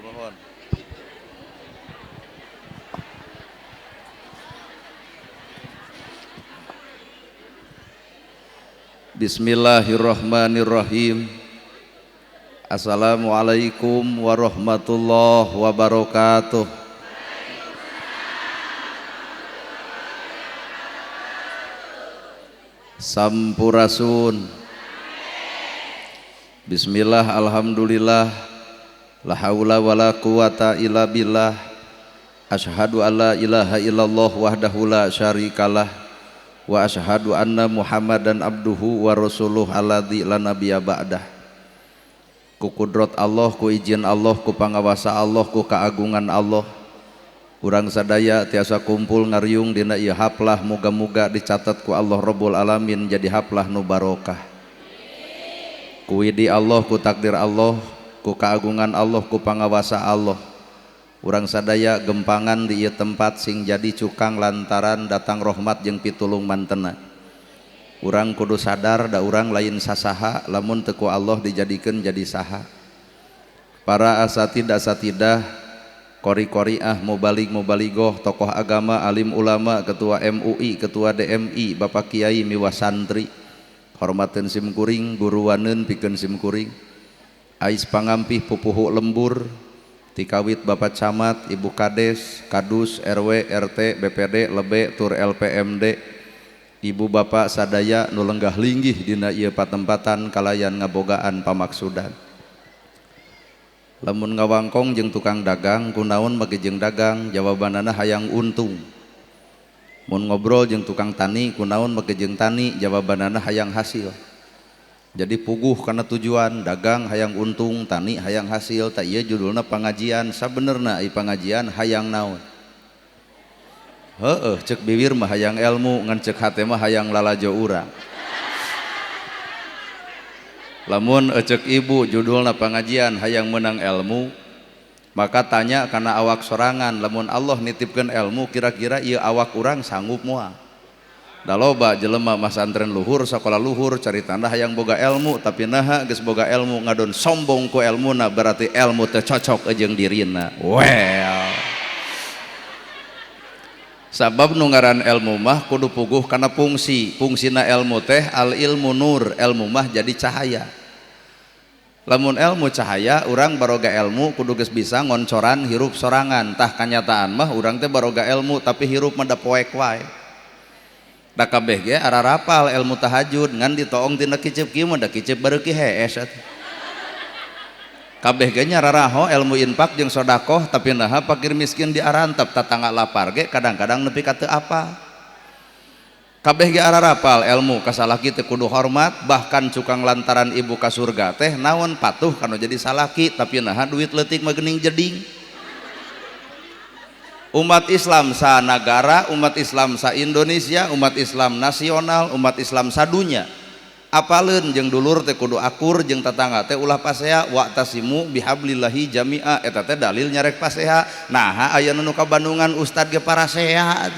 Hatur nuhun. Bismillahirrahmanirrahim. Assalamualaikum warahmatullahi wabarakatuh. Sampurasun. Bismillah, alhamdulillah, la haula wala quwata illa billah. Asyhadu alla ilaha illallah wahdahu la syarikalah wa asyhadu anna Muhammadan abduhu wa rasuluh alladzi la nabiyya ba'dah. Ku kudrat Allah, ku izin Allah, ku pangawasa Allah, ku keagungan Allah, urang sadaya tiasa kumpul ngariung dina ieu haplah, muga-muga dicatat ku Allah Rabbul Alamin jadi haplah nu barokah. Ku widi Allah, ku takdir Allah, ku keagungan Allah, ku pangawasa Allah, urang sadaya gempangan di ieu tempat sing jadi cukang lantaran datang rahmat jeung pitulung mantena. Urang kudu sadar da urang lain sasaha lamun teu ku Allah dijadikeun jadi saha. Para asatid asatidah, qori-qoriah, mubalig mubaligoh, tokoh agama, alim ulama, ketua MUI, ketua DMI, bapak kiai miwah santri, hormateun sim kuring, guruaneun pikeun sim kuring, ais pangampih pupuhu lembur, tikawit bapak camat, ibu kades, kadus, RW, RT, BPD, lebe, tur LPMD, ibu bapak sadaya nu lenggah linggih dina ieu patempatan kalayan ngabogaan pamaksudan. Lamun ngawangkong jeung tukang dagang kunaon make jeung dagang, jawabanana hayang untung. Mun ngobrol jeung tukang tani kunaon make jeung tani, jawabanana hayang hasil. Jadi puguh kana tujuan dagang hayang untung, tani hayang hasil. Tak ieu judulna pangajian, sabenerna ieu pangajian hayang naon? Heueuh, ceuk bibir mah hayang ilmu, ngan ceuk hate mah hayang lalajo urang. Lamun ceuk ibu judulna pangajian hayang menang ilmu, maka tanya kana awak sorangan, lamun Allah nitipkeun ilmu kira-kira ieu awak urang sanggup moal? Da loba jelema masantren luhur, sakola luhur, cari tanda hayang boga ilmu, tapi naha geus boga ilmu ngadon sombong ku ilmuna, berarti ilmu teu cocok jeung dirina. Well, sabab nu ngaran ilmu mah kudu puguh kana fungsi. Fungsina ilmu teh al ilmu nur, ilmu mah jadi cahaya. Lamun ilmu cahaya, urang baroga ilmu kudu geus bisa ngoncoran hirup sorangan. Tah kanyataan mah urang teh baroga ilmu tapi hirup mah da poek wae. Da kabeh ge ararapal ilmu tahajud ngan ditoong tina kicep kieu mah da kicep bareuki hees atuh. Kabeh ge nya raraho ilmu infak jeung sedekah tapi naha fakir miskin diarantep tatangga lapar ge kadang-kadang nepi ka teu apal. Kabeh ge ararapal ilmu ka salaki teh kudu hormat, bahkan cukang lantaran ibu ka surga teh naon patuh kanu jadi salaki tapi naha duit leutik mah geuning jeding. Umat Islam sa nagara, umat Islam sa Indonesia, umat Islam nasional, umat Islam sadunya. Apaleun jeung dulur teh kudu akur jeung tatangga teh ulah pasea, wa'tasimu bihablillahi jami'a, eta teh dalil nyarek pasea. Naha aya nu ka Bandungan ustad ge parasea.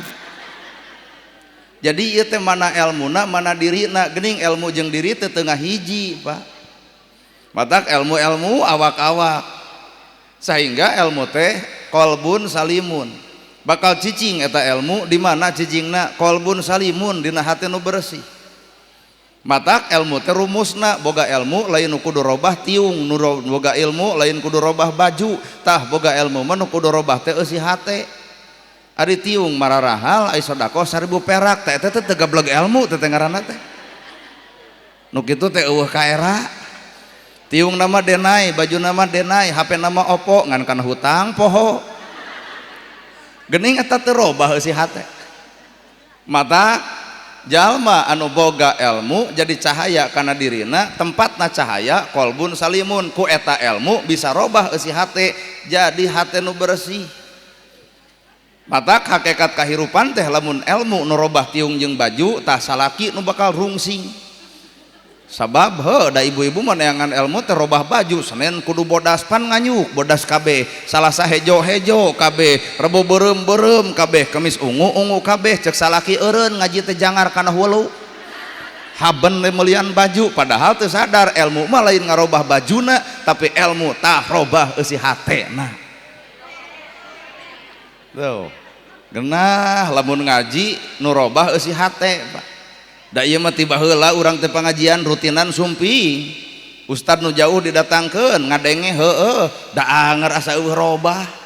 Jadi ieu teh mana elmuna mana dirina, geuning elmu jeung diri teh teu ngahiji, Pak. Matak elmu-elmu awak-awak. Sehingga elmu teh kolbun salimun. Bakal cicing eta elmu di mana cicingna kolbun salimun dina hate nu bersih. Matak ilmu teh rumusna boga ilmu lain nu kudu robah tiung, nu boga ilmu lain kudu robah baju, tah boga ilmu mah nu kudu robah teh eusi hate. Ari tiung mararahal ai sedekah 1000 perak teh eta teh teu gableg ilmu teh ngaranna teh. Nu kitu teh eueuh kaera. Tiung nama denai, baju nama denai, HP nama Oppo ngan kana hutang poho. Geuning eta teu robah eusi hate. Mata jalma anu boga ilmu jadi cahaya kana dirina, tempatna cahaya kolbun salimun, ku eta ilmu bisa robah eusi hate jadi hate nu bersih. Matak hakikat kahirupan teh lamun ilmu nu robah tiung jeung baju tah salaki nu bakal rungsing. Sabab heuh da ibu-ibu mah neangan ilmu teh robah baju, Senin kudu bodas pan nganyuk bodas kabeh, Salasa hejo-hejo kabeh, Rebo beureum-beureum kabeh, Kemis ungu-ungu kabeh, cek salaki eureun ngaji teh jangar kana hulu. Haben melian baju padahal teu sadar ilmu mah lain ngarobah bajuna tapi ilmu tah robah eusi hatena. Tuh. Genah lamun ngaji nu robah eusi hate, Pak. Da ieu mah tiba heula urang teh pangajian rutinan sumping. Ustad nu jauh didatangkeun ngadenge heueuh da anger asa eueuh robah.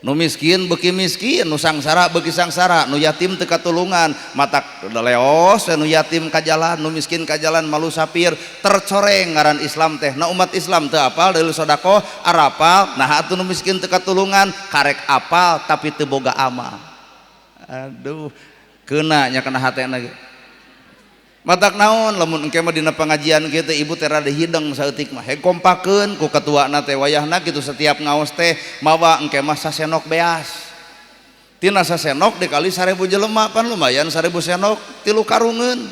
Nu miskin beuki miskin, nu sangsara beuki sangsara, nu yatim teu katulungan, matak leos nu yatim ka jalan, nu miskin ka jalan malu sapir, tercoreng ngaran Islam teh. Nah umat Islam teu apal dalil sedekah, arapal, nah atuh nu miskin teu katulungan, karek apal tapi teu boga amal. Aduh, keuna nya kana hatena ge. Matak naon lamun engke mah dina pengajian kieu teh ibu teh rada hideng saeutik mah heg kompakeun ku ketuana teh wayahna kitu setiap ngaos teh mawa engke mah sasenok beas. Tina sasenok dikali 1000 jelema pan lumayan 1000 senok 3 karungeun.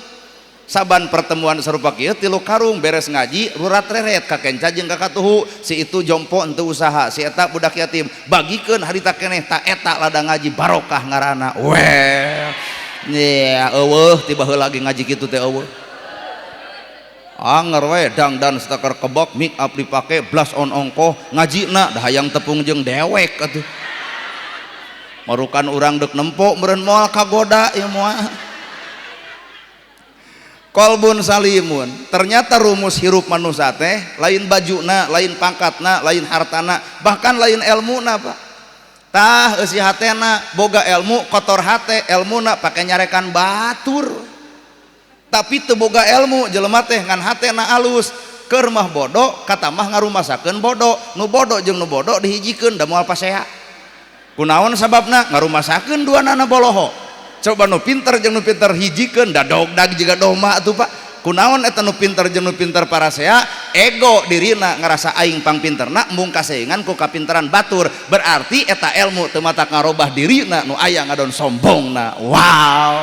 Saban pertemuan sarupa kieu 3 karung beres ngaji rurat reret ka kenca jeung ka katuhu si itu jompo henteu usaha si eta budak yatim bagikeun harita keneh ta eta ladang ngaji barokah ngaranna. Weh. Ya, eueuh tiba heula lagi ngaji kitu teh eueuh. Anger we dangdan setakar kebok make up dipake blush on ongkoh ngajina dah hayang tepung jeung dewek atuh. Marukan urang deuk nempo meureun moal kagoda ieu moal. Kolbun salimun. Ternyata rumus hirup manusia teh lain bajuna, lain pangkatna, lain hartana, bahkan lain elmuna, Pak. Tah eusi hatena boga ilmu kotor hate elmuna pake nyarekan batur tapi teu boga ilmu jelema teh ngan hatena alus keur mah bodoh katamah ngarumasakeun bodoh nu bodoh jeung nu bodoh dihijikeun da moal pasea kunaon sababna ngarumasakeun duanana boloho coba nu pinter jeung nu pinter hijikeun da dogdag jiga domba atuh Pak kunaon eta nu pinter jeung nu pinter parasea ego dirina ngerasa aing pangpinterna mung kasaingan ku kapinteran batur berarti eta ilmu teu matak ngarobah dirina nu aya ngadon sombongna. Wow,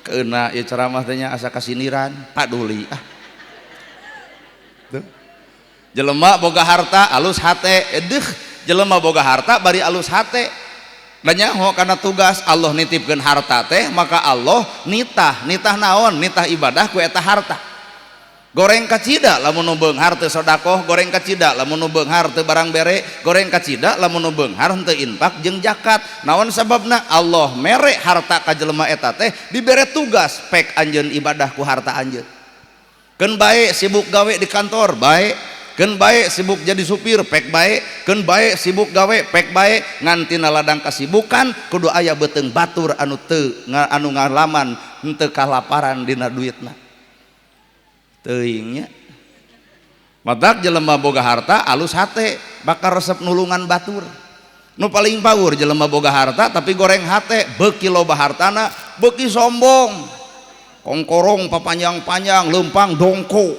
keuna ieu ceramah teh nya asa kasiniran paduli ah. Tuh jelema boga harta alus hate edeuh jelema boga harta bari alus hate. Da nyaho kana tugas Allah nitipkeun harta teh maka Allah nitah nitah naon nitah ibadah ku eta harta. Goreng kacida lamun nu beunghar teu sedekah, goreng kacida lamun nu beunghar teu barang bere, goreng kacida lamun nu beunghar teu infak jeung zakat. Naon sababna Allah mere harta ka jelema eta teh dibere tugas pek anjeun ibadah ku harta anjeun. Keun bae sibuk gawe di kantor bae, keun bae sibuk jadi supir pek bae, keun bae sibuk gawe pek bae, ngan tina ladang kasibukan kudu aya beuteung batur anu teu anu ngalaman henteu kalaparan dina duitna. Teuing nya. Matak jelema boga harta alus hate bakal resep nulungan batur. Nu paling paur jelema boga harta tapi goreng hate, beuki loba hartana beuki sombong. Kongkorong papanjang-panjang leumpang dongko.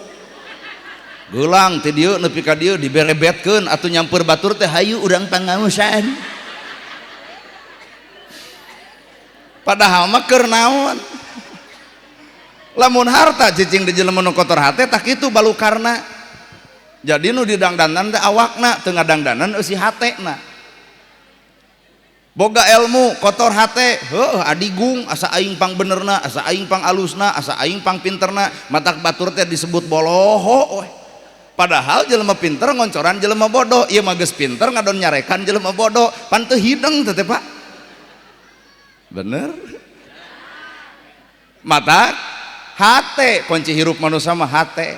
Gelang ti dieu nepi ka dieu diberebetkeun atuh nyampeur batur teh hayu urang pangaosan. Padahal mah keur naon? Lamun harta cicing di jelema nu kotor hate tah kitu balukarna. Jadi nu didangdanan teh awakna teu ngadangdanan eusi hatena. Boga ilmu kotor hate, heuh adigung asa aing pang benerna, asa aing pang alusna, asa aing pang pinterna, matak batur teh disebut boloho we. Padahal jelema pinter ngoncoran jelema bodoh, ieu mah geus pinter ngadon nyarekan jelema bodoh, pan teu hideng teh Pak. Bener? Matak hate kunci hirup manusia mah hate.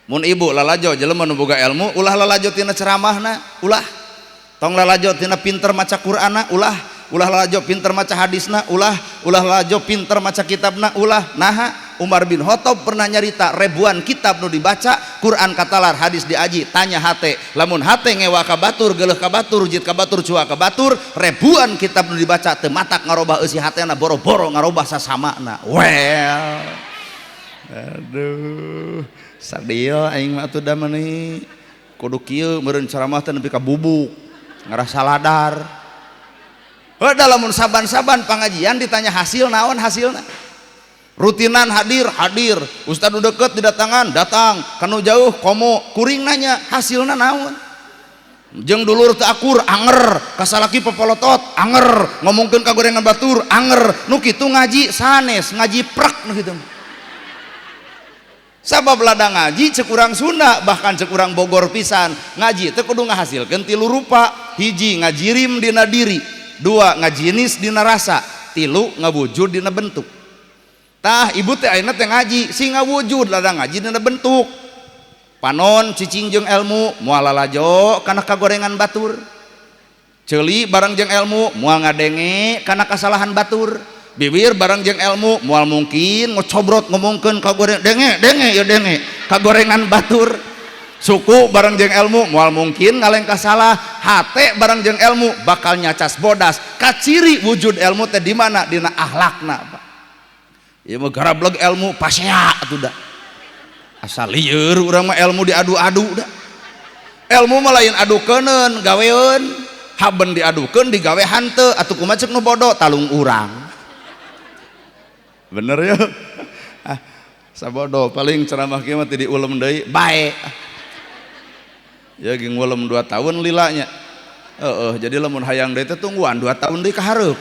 Mun ibu lalajo jelema nu boga ilmu ulah lalajo tina ceramahna, ulah. Tong lalajo tina pinter maca Qur'anna, ulah. Ulah lalajo pinter maca hadisna, ulah. Ulah lalajo pinter maca kitabna, ulah. Naha Umar bin Khattab pernah nyarita ribuan kitab nu dibaca, Quran katalar, hadis diaji, tanya hate. Lamun hate ngewa ka batur, geuleuh ka batur, rujit ka batur, cua ka batur, ribuan kitab nu dibaca teu matak ngarobah eusi hatena, boro-boro ngarobah sasamana. Well. Aduh, sadil aing mah atuh da meuni. Kudu kieu meureun ceramah teh nepi ka bubuk, ngarasa ladar. Heuh da lamun saban-saban pangajian ditanya hasil naon hasilna. Rutinan hadir, hadir. Ustad nu deket didatangan, datang. Kanu jauh komo, kuring nanya hasilna naon. Jeung dulur teu akur anger, kasalaki popolotot anger, ngomongkeun kagorengan batur anger, nu kitu ngaji sanes, ngaji prek nu kitu. Sabab lada ngaji cek urang Sunda, bahkan cek urang Bogor pisan, ngaji teh kudu ngahasilkeun tilu rupa. Hiji ngajirim dina diri, dua ngajinis dina rasa, tilu ngawujud dina bentuk. Tah ibu teh ayeuna teh ngaji sing ngawujud lada ngaji dina bentuk. Panon cicing jeung ilmu moal lalajo kana kagorengan batur, ceuli bareng jeung ilmu moal ngadenge kana kasalahan batur, bibir bareng jeung ilmu moal mungkin ngocobrot ngomongkeun kagoreng denge denge ya denge kagorengan batur, suku bareng jeung ilmu moal mungkin ngalengkah salah, hate bareng jeung ilmu bakal nyacas bodas. Kaciri wujud ilmu teh di mana? Dina akhlakna, Pak. Ieu mah garableg ilmu pasea atuh da. Asal lieur urang mah ilmu diadu-adu da. Ilmu mah lain adukeuneun gaweun, haben diadukeun digawe hanteu atuh kumaha ceuk nu bodoh talung urang. Bener ya? Ah, sabodo paling ceramah kieu mah teu diulem deui bae. Ya ge ngulem 2 tahun lilanya. Heeh, jadi lamun hayang deui teh tungguan 2 tahun deui ka hareup.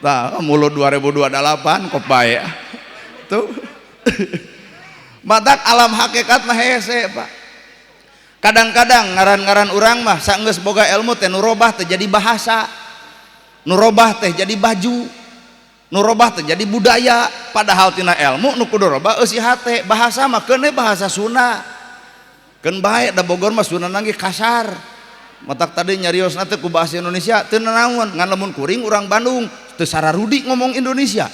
Tah, mulut 2028 kok bae. Tuh. Matak alam hakikat mah hese, Pak. Kadang-kadang ngaran-ngaran urang mah saenggeus boga ilmu teh nu robah teh jadi bahasa, nu robah teh jadi baju, nu robah teh jadi budaya. Padahal tina ilmu nu kudu robah eusi hate. Bahasa mah keun bahasa Sunda. Keun bae da Bogor mah Sunda ge kasar. Matak tadi nyariosna teh ku bahasa Indonesia teu nanaon, ngan lamun kuring urang Bandung teu sararudi ngomong Indonesia.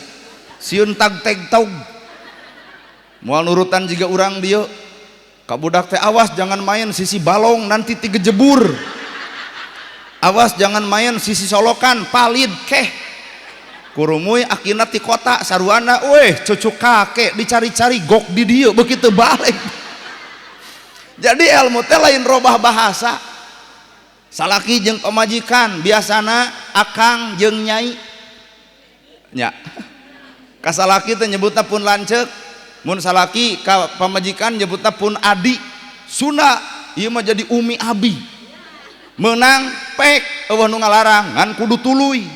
Sieun tag teg tog. Moal nurutan jiga urang dieu. Ka budak teh awas jangan main sisi balong nanti tigejebur. Awas jangan main sisi solokan palid keh. Kurumuy akina ti kota saruana weh cucu kakek dicari-cari gok di dieu begitu balik. Jadi ilmu teh lain robah bahasa. Salaki jeung pamajikan biasana akang jeung nyai. Nya. Kasalaki teh nyebutna pun lanceuk, mun salaki ka pamajikan nyebutna pun adi. Sunda ieu mah jadi umi abi. Meunang pek eueuh nu ngalarang ngan kudu tuluy.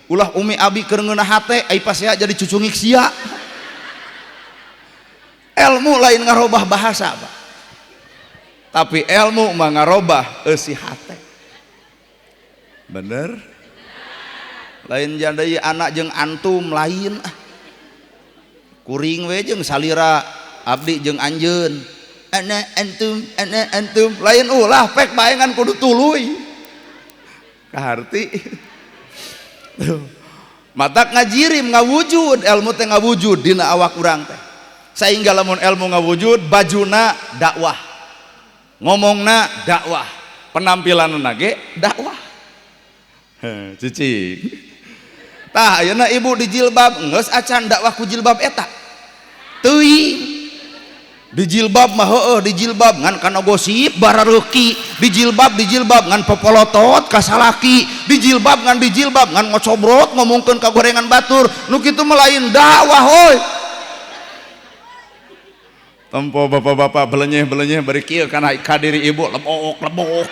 Ulah umi abi keur ngeunah hate ai pasea jadi cucungik sia. Ilmu lain ngarobah bahasa, Pak. Tapi ilmu mah ngarobah eusi hate. Bener? Lain jadi anak jeung antum lain. Kuring we jeung salira abdi jeung anjeun. Anak antum lain ulah pek bae ngan kudu tuluy. Kaharti. Matak ngajirim ngawujud ilmu teh ngawujud dina awak urang teh. Sehingga lamun ilmu ngawujud bajuna dakwah, ngomongna dakwah, penampilanna ge dakwah. Cicing. Tah ayeuna ibu di jilbab geus acan dakwah ku jilbab eta. Teuing. Di jilbab mah heueuh di jilbab ngan kana gosip barareuki, di jilbab ngan popolotot ka salaki, di jilbab ngan ngocobrot ngomongkeun ka gorengan batur, nu kitu mah lain dakwah hoi. Tempo bapak-bapak belenyeh-belenyeh bari kieu kana ka diri ibu lebok-lebok.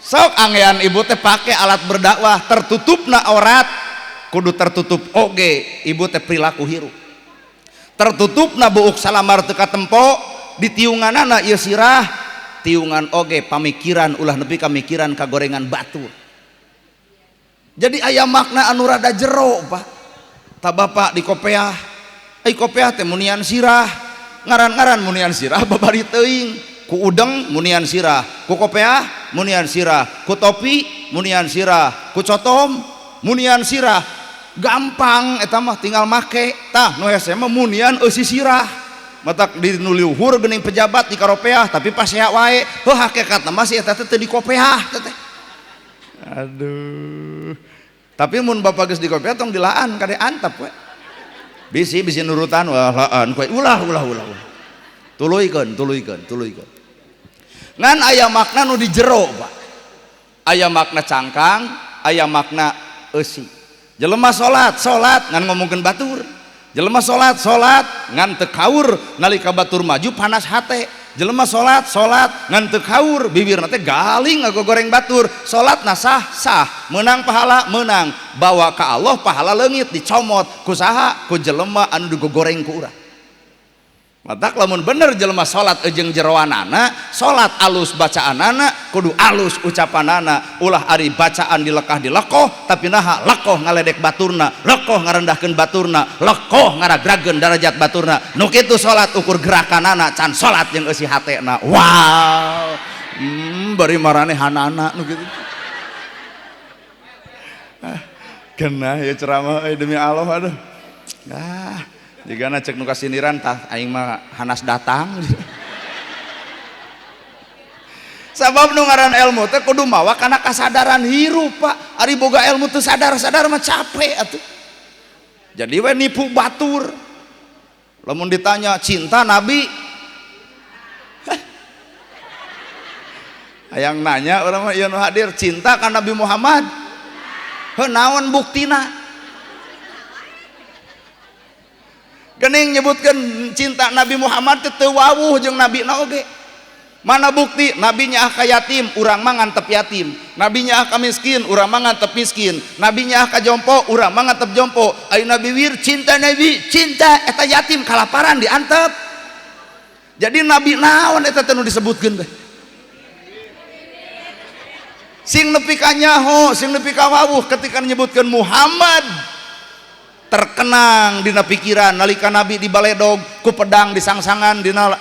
Sok angean ibu teh pake alat berdakwah, tertutupna aurat kudu tertutup oge ibu teh perilaku hirup. Tertutupna buuk salamar teu katempo, ditiunganana ieu sirah, tiungan oge pamikiran ulah nepi ka mikiran kagorengan batur. Jadi aya makna anu rada jero, Pak. Ta bapak di kopeah, ai kopeah teh munian sirah, ngaran-ngaran munian sirah babari teuing. Ku udeng munian sirah, ku kopeah munian sirah, ku topi munian sirah, ku cotom munian sirah. Gampang eta mah tinggal make. Tah nu hese mah munian eusi sirah. Matak di nu luhur geuning pejabat di karopeah tapi pasea wae. Heuh hakikatna mah si eta teh teu dikopeah teh. Aduh. Tapi mun bapak geus dikopeah tong dilaan kade antep we. Bisi bisi nurutan wah laan kowe ulah ulah ulah. Tuluykeun tuluykeun tuluykeun. Ngan aya makna nu di jero, Pak. Aya makna cangkang, aya makna eusi. Jelema salat, salat ngan ngomongkeun batur. Jelema salat salat ngan teu kaur nalika batur maju panas hate. Jelema salat salat ngan teu kaur bibirna teh galing ngagogoreng batur. Salatna sah sah, meunang pahala meunang, bawa ka Allah pahala leungit dicomot ku saha? Ku jelema anu digogoreng ku urang. Matak lamun bener jelema salat jeung jeroanana, salat alus bacaanana, kudu alus ucapanana, ulah ari bacaan dilekah dilekoh tapi naha lekoh ngaledek baturna, lekoh ngarendahkeun baturna, lekoh ngaragrageun darajat baturna. Nu kitu salat ukur gerakanana can salat jeung eusi hatena. Wow. Bari maranehanana nu kitu. Ah, kena ya ceramah demi Allah aduh. Ah, jigana cek nu kasindiran tah aing mah hanas datang. Sabab nu ngaran ilmu teh kudu mawa kana kasadaran hirup, Pak. Ari boga ilmu teu sadar-sadar mah capek atuh. Jadi we nipu batur. Lamun ditanya cinta Nabi, hayang nanya urang mah ieu nu hadir cinta ka Nabi Muhammad. Heuh naon buktina? Gening nyebutkan cinta Nabi Muhammad teh teu wawuh jeung nabi na oge. Mana bukti nabi nyaah ka yatim, urang mah ngantep yatim. Nabi nyaah ka miskin, urang mah ngantep miskin. Nabi nyaah ka jompo, urang mah ngantep jompo. Ayo nabi wir cinta nabi, cinta eta yatim kalaparan diantep. Jadi nabi naon eta teh nu disebutkeun teh? Sing nepi ka nyaho, sing nepi ka wawuh ketika nyebutkeun Muhammad terkenang dina pikiran nalika nabi di baledog ku pedang disangsangan dina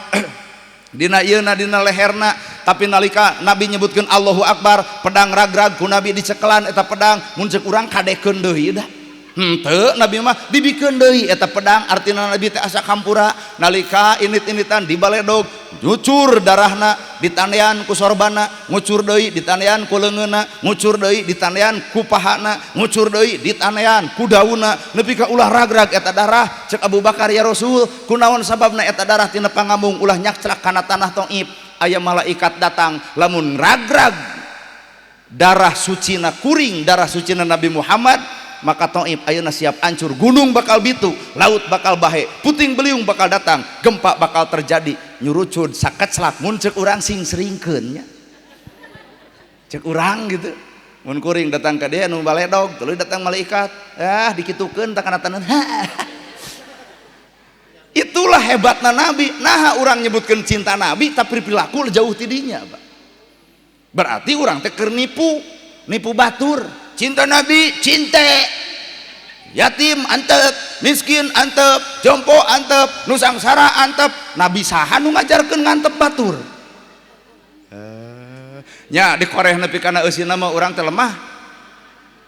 dina ieuna dina leherna, tapi nalika nabi nyebutkeun Allahu Akbar pedang ragrag ku nabi dicekelan eta pedang mun ceuk urang kadekeun deui dah. Henteu nabi mah dibikeun deui eta pedang, artina nabi teh asa kampura nalika init-initan di baledog ngucur darahna ditandean ku sorbana, ngucur deui ditandean ku leungeunna, ngucur deui ditandean ku pahana, ngucur deui ditandean ku daunna, nepi ka ulah ragrag eta darah. Cek Abu Bakar, ya Rasul, kunaon sababna eta darah tina pangambung ulah nyakclak kana tanah Taif? Aya malaikat datang lamun ragrag darah sucina kuring, darah sucina Nabi Muhammad, maka Taif ayeuna siap hancur, gunung bakal bitu, laut bakal bahe, puting beliung bakal datang, gempa bakal terjadi, nyurucud sakeclak. Mun ceuk urang sing seringkeun nya, ceuk urang gitu, mun kuring datang ka dia nu baledog tuluy datang malaikat, ah dikitukeun tak kana taneuh. Itulah hebatna nabi. Naha urang nyebutkeun cinta nabi tapi perilaku jauh tidinya, Pak. Berarti urang teh keur nipu, nipu batur. Cinta nabi cinta yatim antep, miskin antep, jompo antep, nu sangsara antep. Nabi saha nu ngajarkeun ngantep batur? Nya dikoreh nepi kana eusina mah urang teh lemah.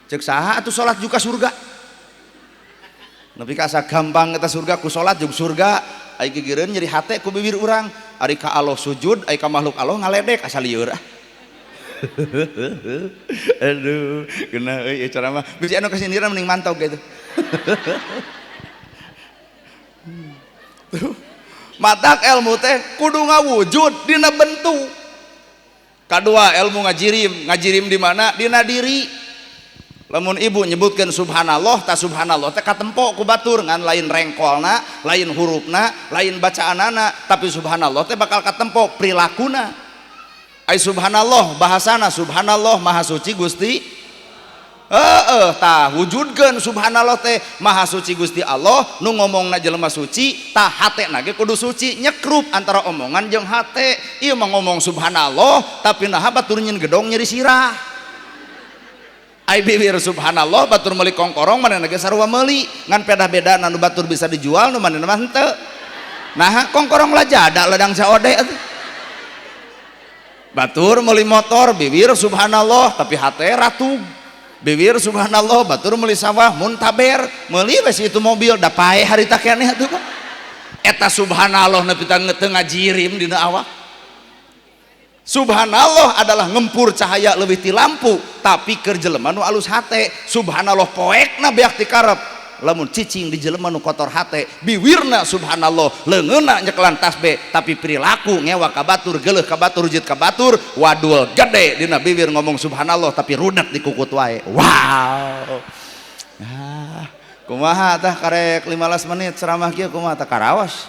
Ceuk saha atuh salat juga surga? Nepi ka asa gampang eta surga ku salat jeung surga. Ai gigireun nyeri hate ku bibir urang. Ari ka Allah sujud, ai ka makhluk Allah ngaledek asa lieur ah. Aduh, kena euy ceramah. Bisi anu kasindiran mending mantau gitu. Tuh. Matak ilmu teh kudu ngawujud dina bentuk. Kadua ilmu ngajirim, ngajirim di mana? Dina diri. Lamun ibu nyebutkeun subhanallah, ta subhanallah teh katempo ku batur ngan lain rengkolna, lain hurufna, lain bacaanana, tapi subhanallah teh bakal katempo prilakuna. Ai subhanallah bahasana subhanallah maha suci Gusti. Heeh, tah wujudkeun subhanallah teh maha suci Gusti Allah, nu ngomongna jelema suci, tah hatena ge kudu suci, nyekrup antara omongan jeung hate. Ieu mah ngomong subhanallah tapi naha batur nyin gedong nyeri sirah. Ai bibir subhanallah batur meuli kongkorong manehna ge sarua meuli, ngan pedah-bedana nu batur bisa dijual nu manehna mah henteu. Naha kongkorong lajada ladang COD atuh. Batur meuli motor bibir subhanallah tapi hate ratug. Bibir subhanallah batur meuli sawah muntaber meuli we itu mobil da pae harita keneh atuh Pak. Eta subhanallah nepi ta teu ngajirim dina awak. Subhanallah adalah ngempur cahaya leuwih ti lampu tapi keur jelema nu alus hate. Subhanallah poekna beak ti karep. Lamun cicing di jelema nu kotor hate, biwirna subhanallah, leungeunna nyekelan tasbih tapi perilaku ngewa ka batur, geuleuh ka batur, rujit ka batur, wadul gede dina bibir ngomong subhanallah tapi rudet di kukut wae. Wow. Ah, Kumaha tah karek 15 menit ceramah kieu kumaha tah karawas.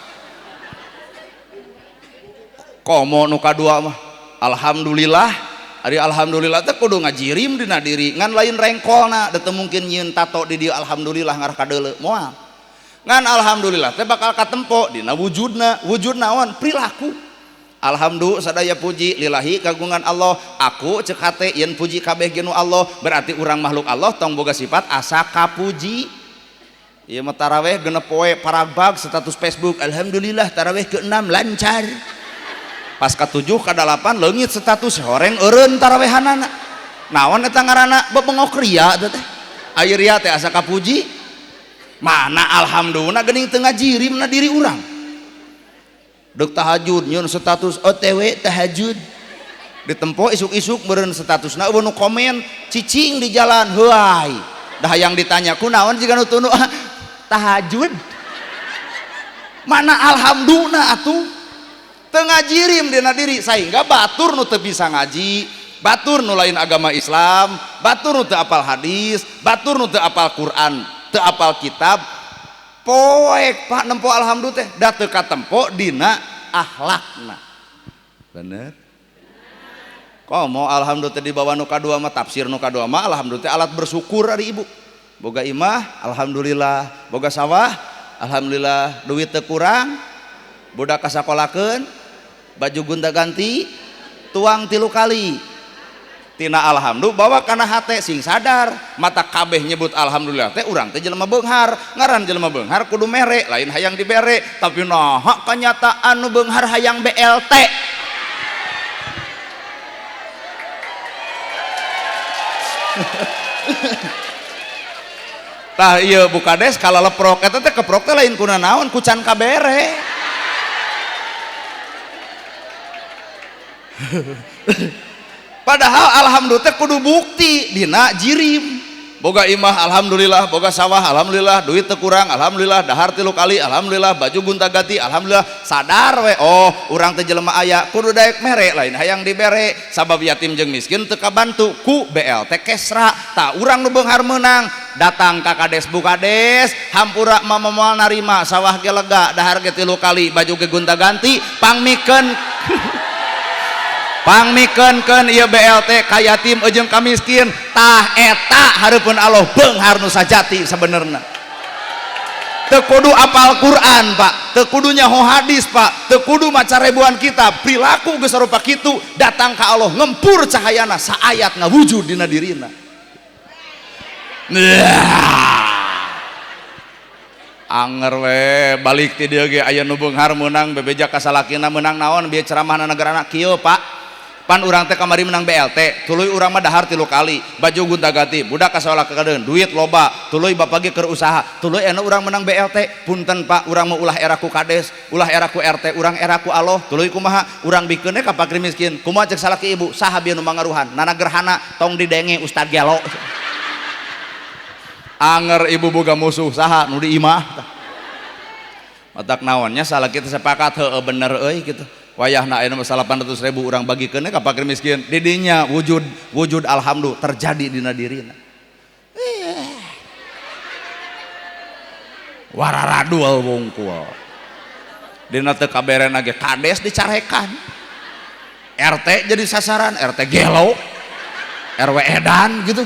Komo nu kadua mah alhamdulillah. Ari alhamdulillah teh kudu ngajirim dina diri ngan lain rengkolna da teu mungkin nyieun tato di dieu alhamdulillah ngarah ka deuleu moal. Ngan alhamdulillah teh bakal katempo dina wujudna, wujud naon? Perilaku. Alhamdulillah sadaya puji lillahi kagungan Allah. Aku cek hate yen puji kabeh ge nu Allah, berarti urang makhluk Allah tong boga sifat asa kapuji. Ieu mah taraweh genep poe paragbag status Facebook alhamdulillah taraweh ke-6 lancar. Pas ke-7 ke-8 leungit status horeng eureun tarawehanana. Naon eta ngaranna bebengok ria teh teh. Aya ria teh asa kapuji. Mana alhamdulillah geuning teu ngajirimna diri urang. Deuk tahajud nyeun status OTW tahajud. Ditempo isuk-isuk meureun statusna eueuh nu komen cicing di jalan heuay. Dah hayang ditanya kunaon jiga nu tunu tahajud. Mana alhamdulillah atuh teu ngajirim dina diri sehingga batur nu teu bisa ngaji, batur nu lain agama Islam, batur nu teu apal hadis, batur nu teu apal Quran, teu apal kitab, poek Pak nempo alhamdulillah teh da teu katempo dina akhlakna. Bener? Komo alhamdulillah teh dibawa nu kadua mah tafsir nu kadua mah alhamdulillah teh alat bersyukur ari ibu. Boga imah alhamdulillah, boga sawah alhamdulillah, duit teu kurang, budak kasakolakeun, baju gonta-ganti, tuang 3 kali. Tina alhamdulillah bawa kana hate sing sadar, mata kabeh nyebut alhamdulillah teh urang teh jelema beunghar, ngaran jelema beunghar kudu mere, lain hayang dibere, tapi naha kanyataan nu beunghar hayang BLT. Tah ieu bukades kalaleprok eta teh keprok teh lain kuna naon ku can kabere. Padahal alhamdulillah teh kudu bukti dina jirim. Boga imah alhamdulillah, boga sawah alhamdulillah, duit teu kurang alhamdulillah, dahar 3 kali alhamdulillah, baju gonta-ganti alhamdulillah, sadar we oh urang teh jelema aya kudu daek mere lain hayang dibere sabab yatim jeung miskin teu kabantu ku BLT kesra. Tah urang nu beunghar meunang datang ka kades bukades hampura mah moal narima sawah ge lega dahar ge 3 kali baju ge gonta-ganti pangmikeun pangmikeunkeun ieu BLT ka yatim jeung ka miskin. Tah eta hareupeun Allah beunghar nu sajati sabenerna. Teu kudu apal Quran Pak, teu kudu nyaho hadis Pak, teu kudu maca ribuan kitab, perilaku geus sarupa kitu datang ka Allah ngempur cahayana saayat ngawujud dina dirina. Anger we balik ti dieu ge aya nu beunghar meunang bebeja ka salakina meunang naon bieu ceramahna negarana kieu Pak. Pan urang teh kamari menang BLT, tuluy urang mah dahar 3 kali, baju gonta-ganti, budak ka sakola kadeun, duit loba, tuluy bapak ge keur usaha, tuluy anu urang menang BLT, punten Pak, urang mah ulah era ku kades, ulah era ku RT, urang era ku Allah, tuluy kumaha, urang bikeun ka fakir miskin, kumaha cek salaki ibu, saha bieu nu mangaruhan, nana gerhana, tong didenge ustad gelo. Anger ibu boga musuh saha nu di imah. Otak naonnya salaki teh sepakat heueuh bener euy kitu. Wayahna ayeuna mah 800.000 urang bagikeun ka fakir miskin. Didinya wujud wujud alhamdulillah terjadi dina dirina. Wararadul wungkul. Dina teu kaberena ge kades dicarekan. RT jadi sasaran, RT gelo. RW edan gitu.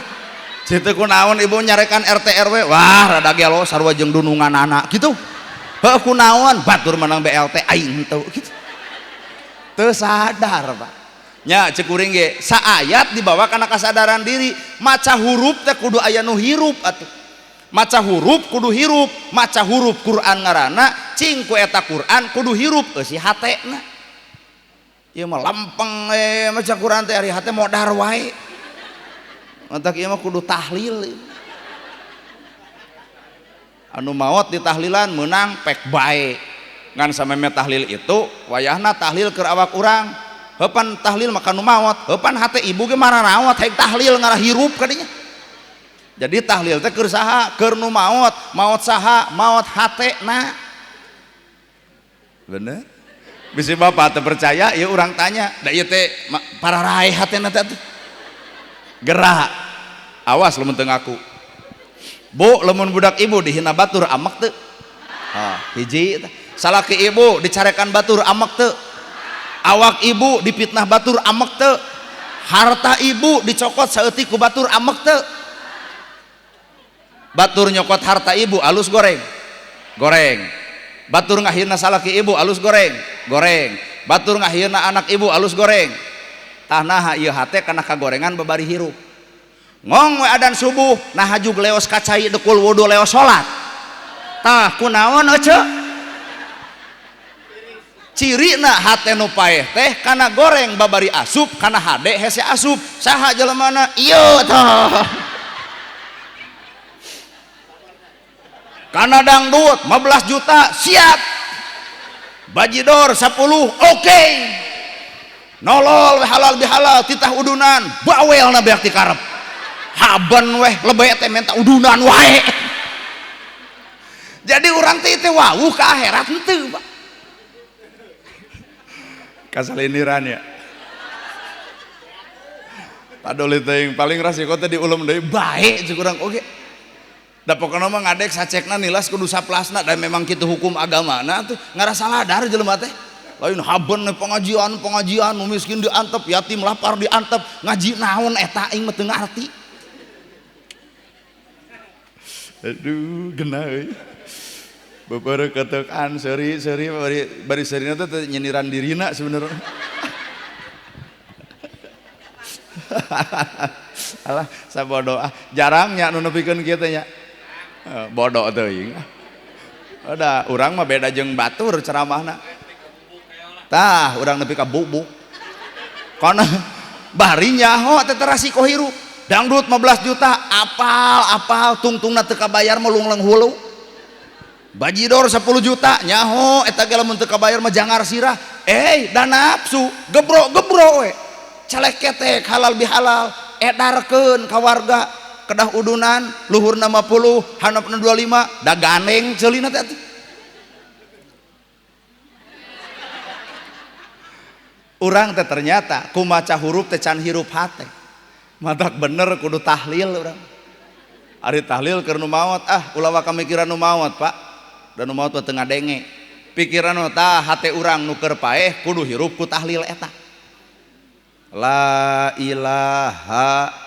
Situ kunaon ibu nyarekan RT RW, wah rada gelo sarua jeung dununganana gitu. Heuh kunaon batur menang BLT aing henteu gitu. Teu sadar Pak. Nya cek kuring ge saayat dibawa kana kasadaran diri, maca huruf teh kudu aya nu hirup atuh. Maca huruf kudu hirup, maca huruf Quran ngaranna cing ku eta Quran kudu hirup eusi hatena. Ieu mah lempeng maca Quran teh ari hate modar wae. Matak ieu mah kudu tahlil. Anu maot di tahlilan meunang pek bae. Ngan sameme tahlil itu wayahna tahlil keur awak urang. Heupan tahlil maka nu maot, heupan hate ibu ge mararawat hayang tahlil ngarah hirup kadinya. Jadi tahlil teh keur saha? Keur nu maot, maot saha? Maot hatena. Bener? Bisi bapak teu percaya ieu urang tanya, da ieu teh pararae hatena teh atuh. Gerak. Awas lamun teu ngaku. Bu, lamun budak ibu dihina batur amek teu? Oh, hiji salaki ibu dicarekan batur amek teu? Awak ibu dipitnah batur amek teu? Harta ibu dicokot saeutik ku batur amek teu? Batur nyokot harta ibu alus goreng? Goreng. Batur ngahina salaki ibu alus goreng? Goreng. Batur ngahina anak ibu alus goreng? Tah naha ieu hate kana kagorengan babari hirup. Ngong we adan subuh nah hajug leos kacai dekul wudu leos salat. Tah kunaon ece? Cirina hate nu paeh teh kana goreng babari asup, kana hade hese asup. Saha jelemana? Ieu tah. Kana dangdut 15 juta siap. Bajidor 10 oke. Nolol we halal bihalal titah udunan bawelna beak ti karep. Haben weh lebay teh minta udunan wae. Jadi urang teh teh wawuh ka akhirat henteu, Pak. Kasaliniran ya. Padoli teuing paling rasiko teh diulem deui bae ceuk urang oge. Da pokona mah ngadek sacekna nilas kudu saplasna da memang kitu hukum agamana tuh ngarasa ladar jelema teh. Lain haben pengajian pengajian nu miskin diantep, yatim lapar diantep, ngaji naon eta aing mah teu ngarti. Aduh, genah euy. Bebereketekan seuri-seuri bari seurina teh nyiniran dirina sebenarnya. Alah, sabodo ah. Jarang nya nu nepikeun kieu teh nya. Bodoh teuing. Udah, urang mah beda jeung batur ceramahna. Tah, urang nepi ka bubuk. Kana bari nyaho teh rasiko hirup. Dangdut 15 juta, apal-apal tungtungna teu kabayar mah lungleng hulu. Bajidor 10 juta, nyaho eta ge lamun teu kabayar mah jangar sirah. Da nafsu, gebro-gebro we. Celeketek halal bihalal, edarkeun ka warga. Kedah udunan luhurna 50, handapna 25, da ganeng ceulina teh atuh. Urang teh ternyata kumaca hurup teh can hirup hate. Matak bener kudu tahlil urang. Ari tahlil keur nu maot, ah ulah waka mikiran nu maot, Pak. Da nu maot mah teu ngadenge. Pikiran nu tah hate urang nu keur paeh kudu hirup ku tahlil eta. La ilaha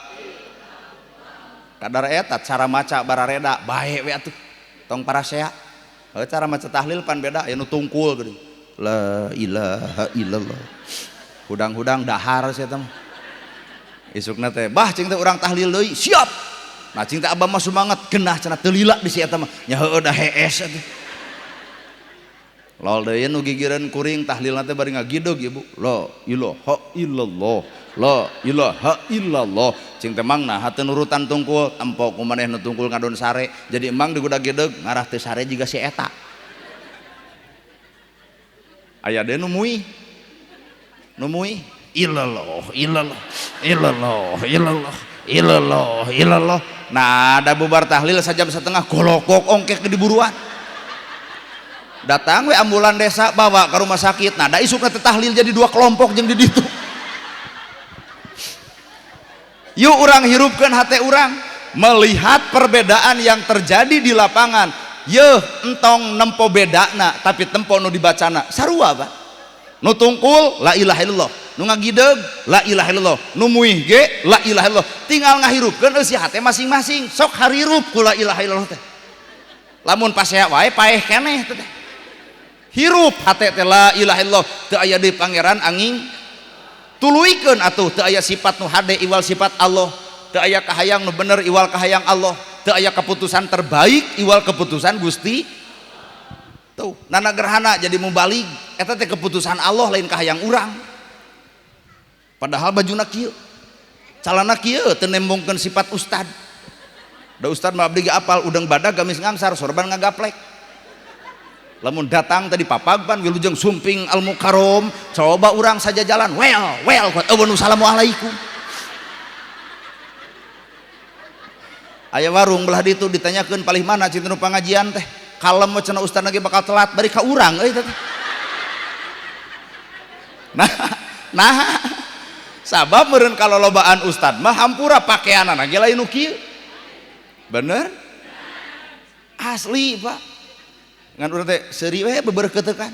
kadar eta cara maca barareda bae we atuh. Tong parasea. Heuh cara maca tahlil pan beda aya nu tungkul geuning. La ilaha illallah. Hudang-hudang dahar sia teh mah. Isukna teh bah cing teh urang tahlil deui siap. Nah cing teh abah mah semangat genah cenah teu lila di si eta mah. Nya heueuh da hees atuh. Lol deui nu gigireun kuring tahlilna teh bari ngagideg ibu. La ilaha illallah. La ilaha illallah. Cing teh mang nah teu nurutan tungkul empok ku maneh nu tungkul ngadon sare. Jadi emang digudag-gideg ngarah teu sare jiga si eta. Aya deui nu muih. Nu muih illallah illallah illallah illallah illallah illallah. Nah ada bubar tahlil sajam setengah golokok ongkek ke diburuan. Datang we ambulan desa bawa ke rumah sakit. Nah da isukna teh tahlil jadi dua kelompok jeung di ditu. Yuk urang hirupkeun hate urang melihat perbedaan yang terjadi di lapangan. Yeuh entong nempo bedana tapi tempo nu dibacana sarua Pak. Nu tungkul la ilaha illallah, nu ngagideg la ilaha illallah, nu muih ge la ilaha illallah. Tinggal ngahirupkeun eusi hate masing-masing. Sok harirup ku la ilaha illallah teh. Lamun pasea wae paeh keneh teh. Hirup hate teh la ilaha illallah teu aya deui pangeran angin. Tuluykeun atuh teu aya sifat nu hade iwal sifat Allah, teu aya kahayang nu bener iwal kahayang Allah, teu aya keputusan terbaik iwal keputusan Gusti. Tuh, nana gerhana jadi mubalig eta teh keputusan Allah lain kahayang urang. Padahal bajuna kieu, calana kieu teu nembongkeun sifat ustad. Da ustad mah abdi ge apal udang badag gamis ngangsar sorban ngagaplek. Lamun datang tadi papagban wilujeng sumping al mukarrom, coba urang saja jalan well well kuat eueun assalamualaikum. Aya warung belah ditu ditanyakeun palih mana cinta nu pangajian teh. Kalem mah cenah ustad lagi bakal telat bari ka urang euy teh. Nah sabab meureun kalolobaan ustad mah hampura pakeanana ge lain nu kieu. Bener? Asli Pak. Ngan urang teh seuri we beberkeuteukan.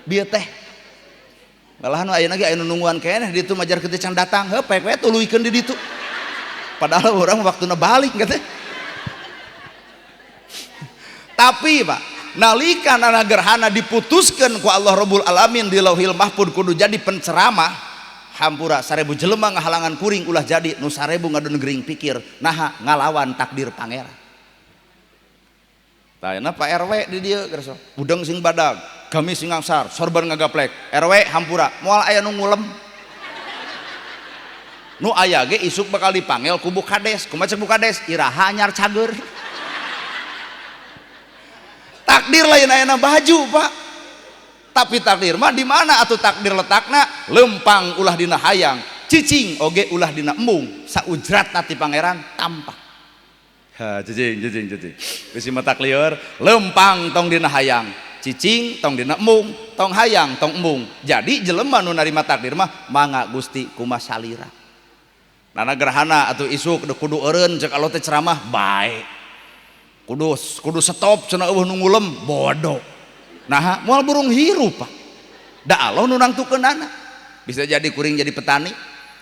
Bieu teh. Malahan ayeuna ge aya nu nungguan keneh di ditu majar kitu can datang, heuh pek we tuluykeun di ditu. Padahal orang waktuna balik teh. Tapi Pak, nalika nana gerhana diputuskeun ku Allah Rabbul Alamin di Lauhil Mahfud kudu jadi penceramah, hampura 1000 jelema ngahalangan kuring ulah jadi nu 1000 ngadon gering pikir, naha ngalawan takdir pangeran. Tah ayeuna Pak RW di dieu geus budeng sing badag, gamis sing ngangsar, sorban ngagaplek. RW hampura moal aya nu ngulem. Nu aya ge isuk bakal dipanggil ku Bu Kades. Kumaha cek Bu Kades? Iraha anyar cager. Takdir lain ayana baju Pak, tapi takdir mah di mana atuh takdir letakna? Lempang ulah dina hayang, cicing oge ulah dina embung, saujrat ti pangeran tampak. Ha cicing cicing cicing bisi matak lieur. Lempang tong dina hayang, cicing tong dina embung, tong hayang tong embung. Jadi jelema nu narima takdir mah mangga Gusti kumaha salira. Nana gerhana atuh isuk kudu eureun cek Allah teh ceramah bae. Kudu kudu stop cenah eueuh nu ngulem bodoh. Nah moal burung hirup Pak. Da Allah nu nangtukeunana. Bisa jadi kuring jadi petani,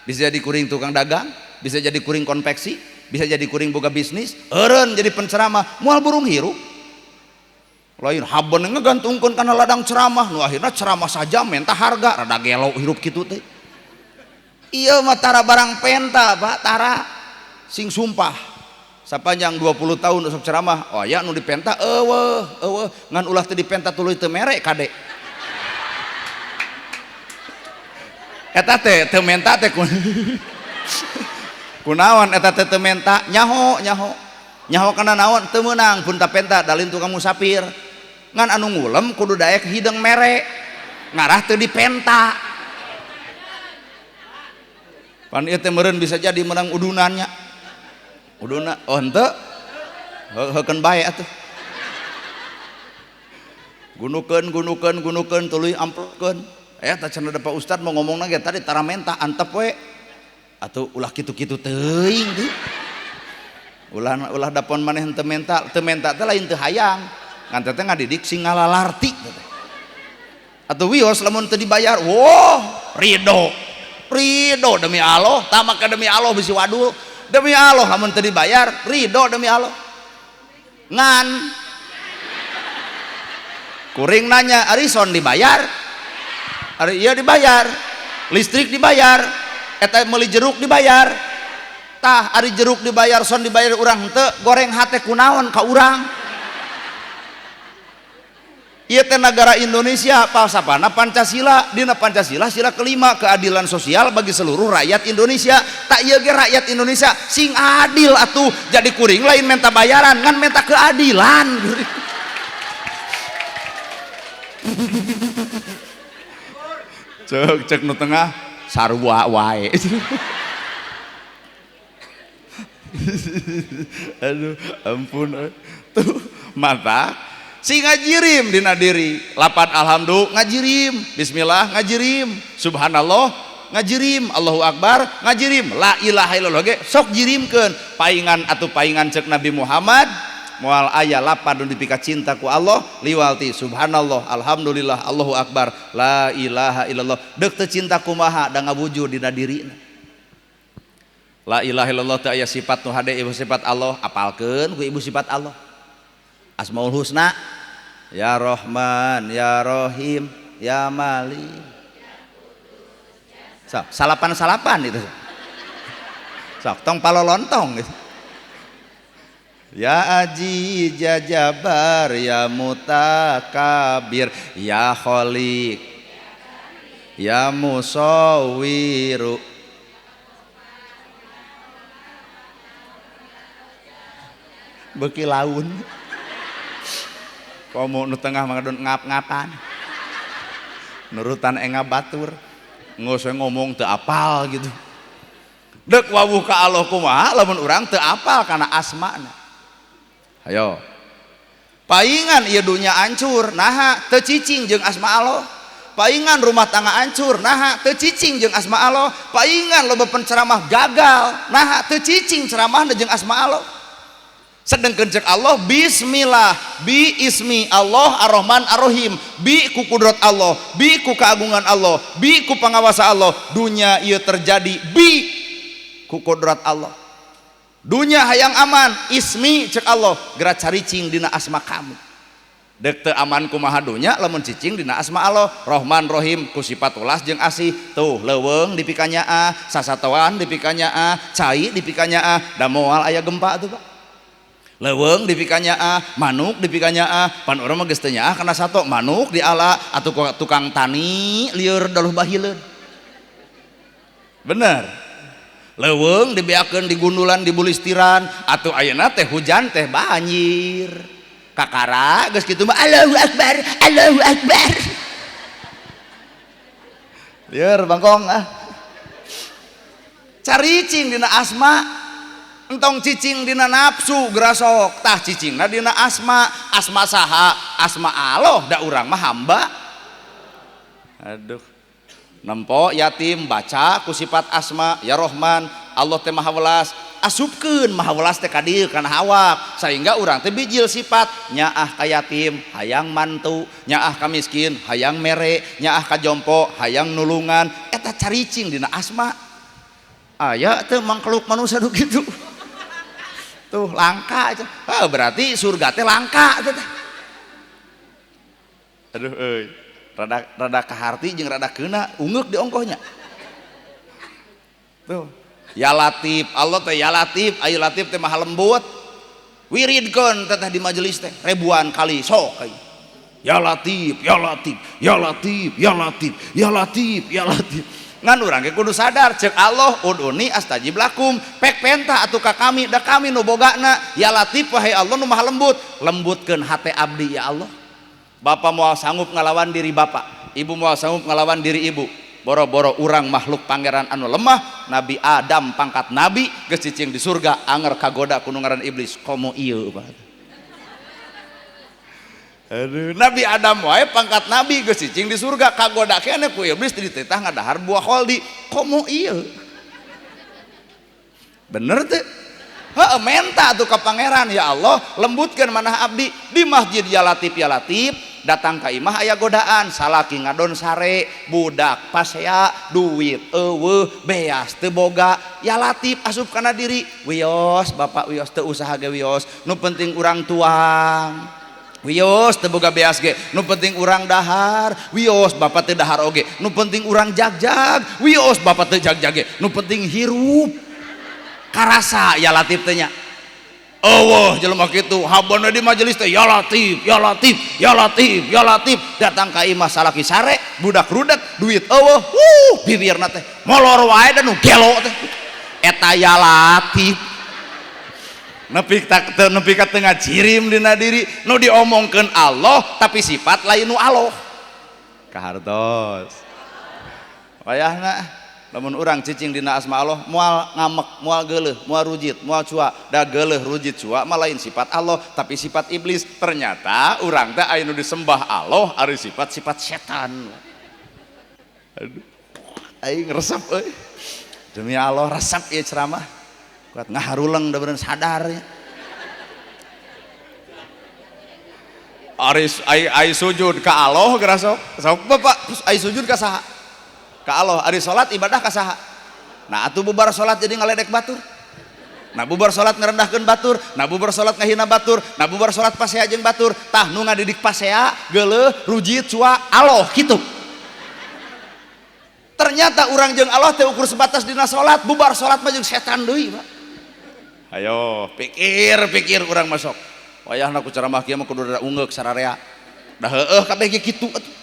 bisa jadi kuring tukang dagang, bisa jadi kuring konveksi, bisa jadi kuring boga bisnis, eureun jadi penceramah, moal burung hirup. Lain haben ngegantungkeun kana ladang ceramah, nu akhirna ceramah saja menta harga, rada gelo hirup kitu teh. Ieu mah tara barang penta Pak, tara sing sumpah. Sapanjang 20 tahun usap ceramah, oh ya nu dipenta eueuh eueuh ngan ulah teu dipenta tuluy teu mere kade. Eta teh teu menta teh kunaon eta teh teu menta nyaho nyaho. Nyaho kana naon teu meunang pun ta penta dalin tukang musafir. Ngan anu ngulem kudu daek hideung mere. Ngarah teu dipenta. Pan ieu teh meureun bisa jadi menang udunannya. Uduna oh henteu heukeun bae atuh. Gunukeun gunukeun gunukeun tuluy amplopkeun. Tah cenah da Pak Ustad mau ngomongna ge tadi tara menta antep we. Atuh ulah kitu-kitu teuing teh. Ulah ulah dapon maneh henteu menta, teu menta teh lain teu hayang. Ngan teh ngadidik sing ngalalarti teh. Atuh wios lamun teu dibayar, woh, ridho. Ridho demi Allah, tah make demi Allah bisi wadul. Demi Allah lamun teu dibayar, ridho demi Allah. Ngan kuring nanya, ari son dibayar? Ari ieu dibayar, listrik dibayar, eta meuli jeruk dibayar. Tah ari jeruk dibayar, son dibayar urang henteu, goreng hate kunaon ka urang? Ieu teh negara Indonesia falsafahna Pancasila, dina Pancasila sila kelima keadilan sosial bagi seluruh rakyat Indonesia. Tak ieu ge rakyat Indonesia sing adil atuh, jadi kuring lain menta bayaran ngan menta keadilan. Cek cek nu tengah sarua wae. Aduh ampun tuh mata si ngajirim dina diri lapan alhamdulillah ngajirim, bismillah ngajirim, subhanallah ngajirim, Allahu akbar ngajirim, la ilaha illallah ge sok jirimkeun paingan atuh paingan cek Nabi Muhammad moal aya lapan nu dipika cinta ku Allah liwalti subhanallah alhamdulillah Allahu akbar la ilaha illallah deuk teu cinta kumaha da ngawujud dina dirina. La ilaha illallah teu aya sifat nu hade ibu sifat Allah, apalkeun ku ibu sifat Allah. Asmaul Husna ya Rahman ya Rahim ya Malik. Sok salapan-salapan itu. Sok tong palolontong gitu. Ya Aziz ya Jabbar ya Mutakabir ya Khaliq ya Musawwiru. Beuki laun. Komo nu tengah mangadon ngap-ngapan. Nurutan enga batur. Nggak usah ngomong teu apal gitu. Dek wawuh ka Allah kumaha lamun urang teu apal kana asmana. Ayo. Paingan ieu dunya hancur, naha teu cicing jeung asma Allah. Paingan rumah tangga hancur, naha teu cicing jeung asma Allah. Paingan loba penceramah gagal, naha teu cicing ceramahna jeung asma Allah. Sedengkeun cek Allah bismillah bi ismi Allah ar-Rahman ar-Rahim, bi ku kudrat Allah, bi ku keagungan Allah, bi ku pangawasa Allah. Dunya ieu terjadi bi ku kudrat Allah. Dunya hayang aman, ismi cek Allah geura caricing dina asma kamu. Dek teu aman kumaha dunya lamun cicing dina asma Allah Rahman Rahim ku sifat welas jeung asih. Tuh leuweung dipikanyaah, sasatoan dipikanyaah, cai dipikanyaah, da moal aya gempa tuh Pak. Leuweung dipikanyaah, manuk dipikanyaah, pan urang mah geus teu nyaah kana sato, manuk diala atuh tukang tani lieur daluh bahileun. Bener. Leuweung dibeakeun di gundulan di bulistiran atuh ayeuna teh hujan teh banjir. Kakara geus kitu mah Allahu Akbar, Allahu Akbar. Lieur bangkong ah. Caricing dina asma, entong cicing dina nafsu gerasok. Tah cicingna dina asma, asma saha? Asma Allah, da urang mah hamba. Aduh. Nempo yatim baca ku sifat asma ya Rahman, Allah teh maha welas. Asupkeun maha welas teh ka dieu kana awak sehingga urang teh bijil sifat nyaah ka yatim hayang mantu, nyaah ka miskin hayang mere, nyaah ka jompo hayang nulungan. Eta caricing dina asma. Aya teu mangkeluk manusia nu kitu. Tuh langka aja. Ah, berarti surga teh langka teh. Aduh euy. Rada rada kaharti jeung rada keuna ungeuk di ongkohnya. Tuh. Ya Latif, Allah teh ya Latif, ayo Latif teh maha lembut. Wiridkeun teh di majelis teh ribuan kali sok ai. Ya Latif, ya Latif, ya Latif, ya Latif, ya Latif, ya Latif. Ngan urang ge kudu sadar cek Allah uduni astajib lakum, pek penta atuh ka kami da kami nu bogana. Ya Latif wahai Allah nu maha lembut, lembutkeun hate abdi ya Allah. Bapak moal sanggup ngalawan diri bapak, ibu moal sanggup ngalawan diri ibu. Boro-boro urang makhluk pangeran anu lemah, Nabi Adam pangkat nabi geus cicing di surga anger kagoda ku nu ngaran iblis komo ieu Pak. Aduh, Nabi Adam wae pangkat nabi geus cicing di surga kagoda keneh ku iblis dititah ngadahar buah kholdi komo ieu. Bener teu? Heeh, menta atuh ka pangeran ya Allah lembutkeun manah abdi di masjid ya Latif ya Latif. Datang ka imah aya godaan salaki ngadon sare budak pasea duit eueuh beas teu boga ya Latif asup kana diri wios bapak wios teu usaha ge wios nu penting urang tuang wios teu boga beas ge nu penting urang dahar wios bapak teu dahar oge nu penting urang jagjag wios bapak teu jagjag ge nu penting hirup karasa ya Latif teh nya. Allah jelema kitu habana di majelis teh ya Latif ya Latif ya Latif ya Latif datang ka imah salaki sare budak rudet duit eueuh bibirna teh molor wae da nu gelo teh eta ya Latif nepi ka nepi ka teu ngajirim dina diri nu diomongkeun Allah tapi sifat lain nu Allah kahartos wayahna lamun urang cicing dina asma Allah moal ngamek moal geuleuh moal rujit moal cua da geuleuh rujit cua mah lain sifat Allah tapi sifat iblis. Ternyata urang teh aya nu disembah Allah ari sifat-sifat setan. Aduh aing resep euy demi Allah resep ieu ceramah kuat ngaharuleng da bener sadar ya. Ari ai sujud ka Allah geura sok sok bapak terus ai sujud ka saha? Ka Allah. Ari salat ibadah ka saha? Nah atuh bubar salat jadi ngaledek batur. Nah bubar salat ngerendahkeun batur, nah bubar salat ngahina batur, nah bubar salat pasea jeung batur. Tah nu ngadidik pasea, geuleuh, rujit, cua, Allah kitu. Ternyata urang jeung Allah teh ukur sebatas dina salat, bubar salat mah jeung setan deui, Pak. Ayo, pikir-pikir urang masuk. Wayahna ku ceramah kieu mah kudu rada ungeuk sararea. Da heueuh kabeh ge kitu atuh.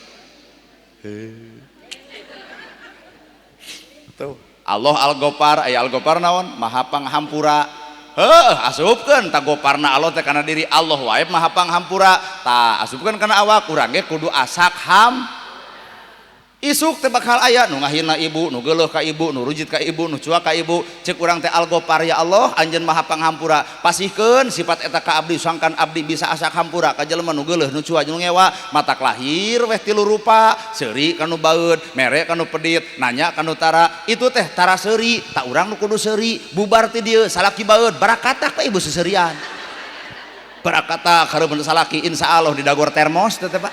Tuh. Allah Al-Ghaffar, aya Al-Ghaffar naon? Maha Panghampura. Heuh, asupkeun ta goparna Allah teh kana diri Allah wae Maha Panghampura. Tah asupkeun kana awak urang ge kudu asak ham. Isuk teh bakal aya nu ngahina ibu, nu geuleuh ka ibu, nu rujit ka ibu, nu cua ka ibu. Ceuk urang teh Al-Ghaffar ya Allah, anjeun Maha Panghampura. Pasihkeun sifat eta ka abdi sangkan abdi bisa asak hampura ka jelema nu geuleuh, nu cua, nu ngewa. Matak lahir weh tilu rupa, seuri ka nu baeud, mere ka nu pedit, nanya ka nu tara. Itu teh tara seuri, tak urang nu kudu seuri. Bubar ti dieu salaki baeud, barakatah ka ibu seserian. Barakata hareupeun salaki insyaallah didagor termos teh Pak.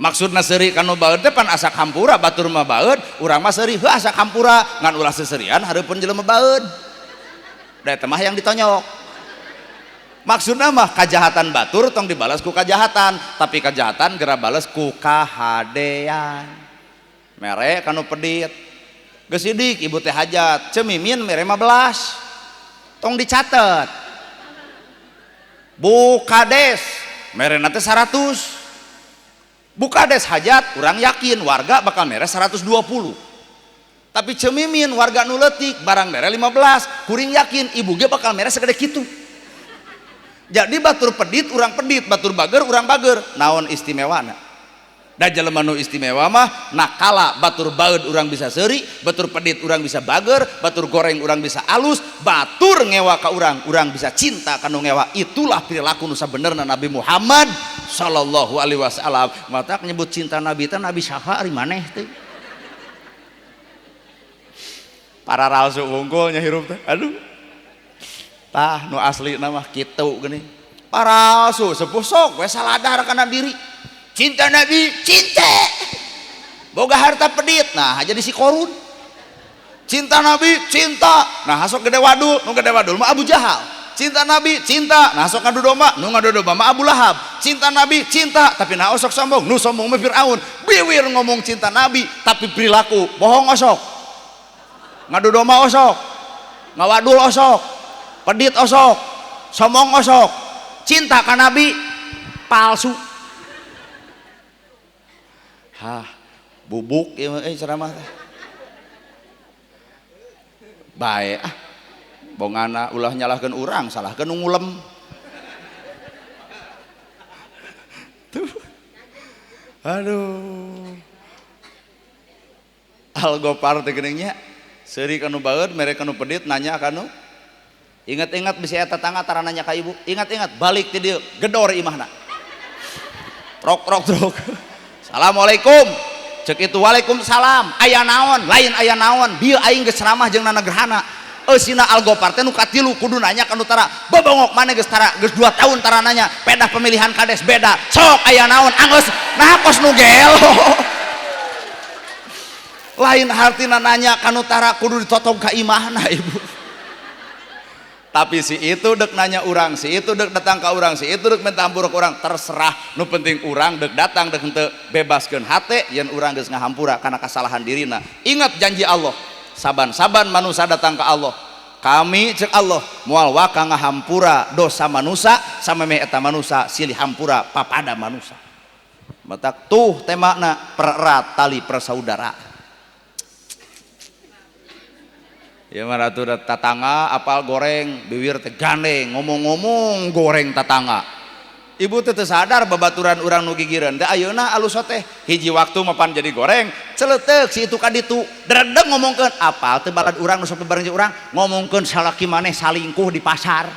Maksudna seuri kanu baeud teh pan asak hampura batur mah baeud, urang mah seuri heuh asak hampura ngan ulah seserian hareupeun jelema baeud. Da eta mah yang ditonyok. Maksudna mah kajahatan batur tong dibalas ku kajahatan, tapi kajahatan geura bales ku kahadean. Mere kanu pedit. Geus sidik ibu teh hajat, Ceu Mimin mere 15. Tong dicatet. Bu Kades mere teh 100. Bu Kades hajat urang yakin warga bakal mere 120. Tapi Ceu Mimin warga nu leutik barang mere 15, kuring yakin ibu ge bakal mere segede kitu. Jadi batur pedit urang pedit, batur bager urang bager. Naon istimewana? Da jelema nu istimewa mah nakala batur baeud urang bisa seuri, batur pedit urang bisa bager, batur goreng urang bisa alus, batur ngewa ka urang, urang bisa cinta ka nu ngewa. Itulah perilaku nu sabenerna Nabi Muhammad sallallahu alaihi wasallam. Matak nyebut cinta Nabi teh Nabi saha ari maneh teh. Para ralsu wungkul nya hirup teh. Aduh. Tah nu aslina mah kitu geuning. Paralsu sepuh sok we saladar kana diri. Cinta Nabi, cinta. Boga harta pedit, nah jadi si korun. Cinta Nabi, cinta. Nah sok gede wadul, nu gede wadul mah Abu Jahal. Cinta Nabi, cinta. Nah sok ngadu domba, nu ngadu domba mah Abu Lahab. Cinta Nabi, cinta, tapi nah osok sombong, nu sombong mah Fir'aun. Biwir ngomong cinta Nabi, tapi perilaku bohong osok. Ngadu domba osok, ngawadul osok, pedit osok, sombong osok. Cinta ka Nabi palsu. Hah, bubuk ieu mah ceramah teh. Bae ah. Bongana ulah nyalahkeun urang, salahkeun nu ngulem. Tuh. Aduh. Al Gopar teh geuning nya. Seuri kanu baeud, mere kanu pedit, nanya kanu. Ingat-ingat bisi eta tetangga tara nanya ka ibu. Ingat-ingat balik ti dieu, gedor imahna. Trok trok trok. Assalamualaikum. Cek itu waalaikumsalam. Aya naon? Lain aya naon? Bieu aing geus ceramah jeung Nana Gerhana. Eusina Al Gopar teh nu katilu kudu nanya ka nu tara. Bobongok maneh geus tara, geus 2 tahun tara nanya. Pedah pemilihan kades beda. Sok aya naon? Anggeus nah kos nu gelo. Lain hartina nanya ka nu tara kudu ditotong ka imahna ibu. Tapi si itu dek nanya urang, si itu dek datang ke urang, si itu dek minta hampura ke urang, terserah. Nu penting urang dek datang dek henteu bebaskeun hate yen urang geus ngahampura kana kasalahan dirina. Ingat janji Allah, saban-saban manusia datang ke Allah, kami cek Allah moal waka ngahampura dosa manusia samemeh eta manusia silih hampura papada manusia. Matak tuh temana pererat tali persaudaraan. Ya mana tuh tatangga apal goreng biwir teh gandeng ngomong-ngomong goreng tatangga. Ibu teh teu sadar babaturan urang nu gigireun teh ayeuna alus teh hiji waktu mapan jadi goreng celeteuk si itu ka ditu dredeg ngomongkeun apal teh balad urang nu sok bareng jeung urang ngomongkeun salaki maneh salingkuh di pasar.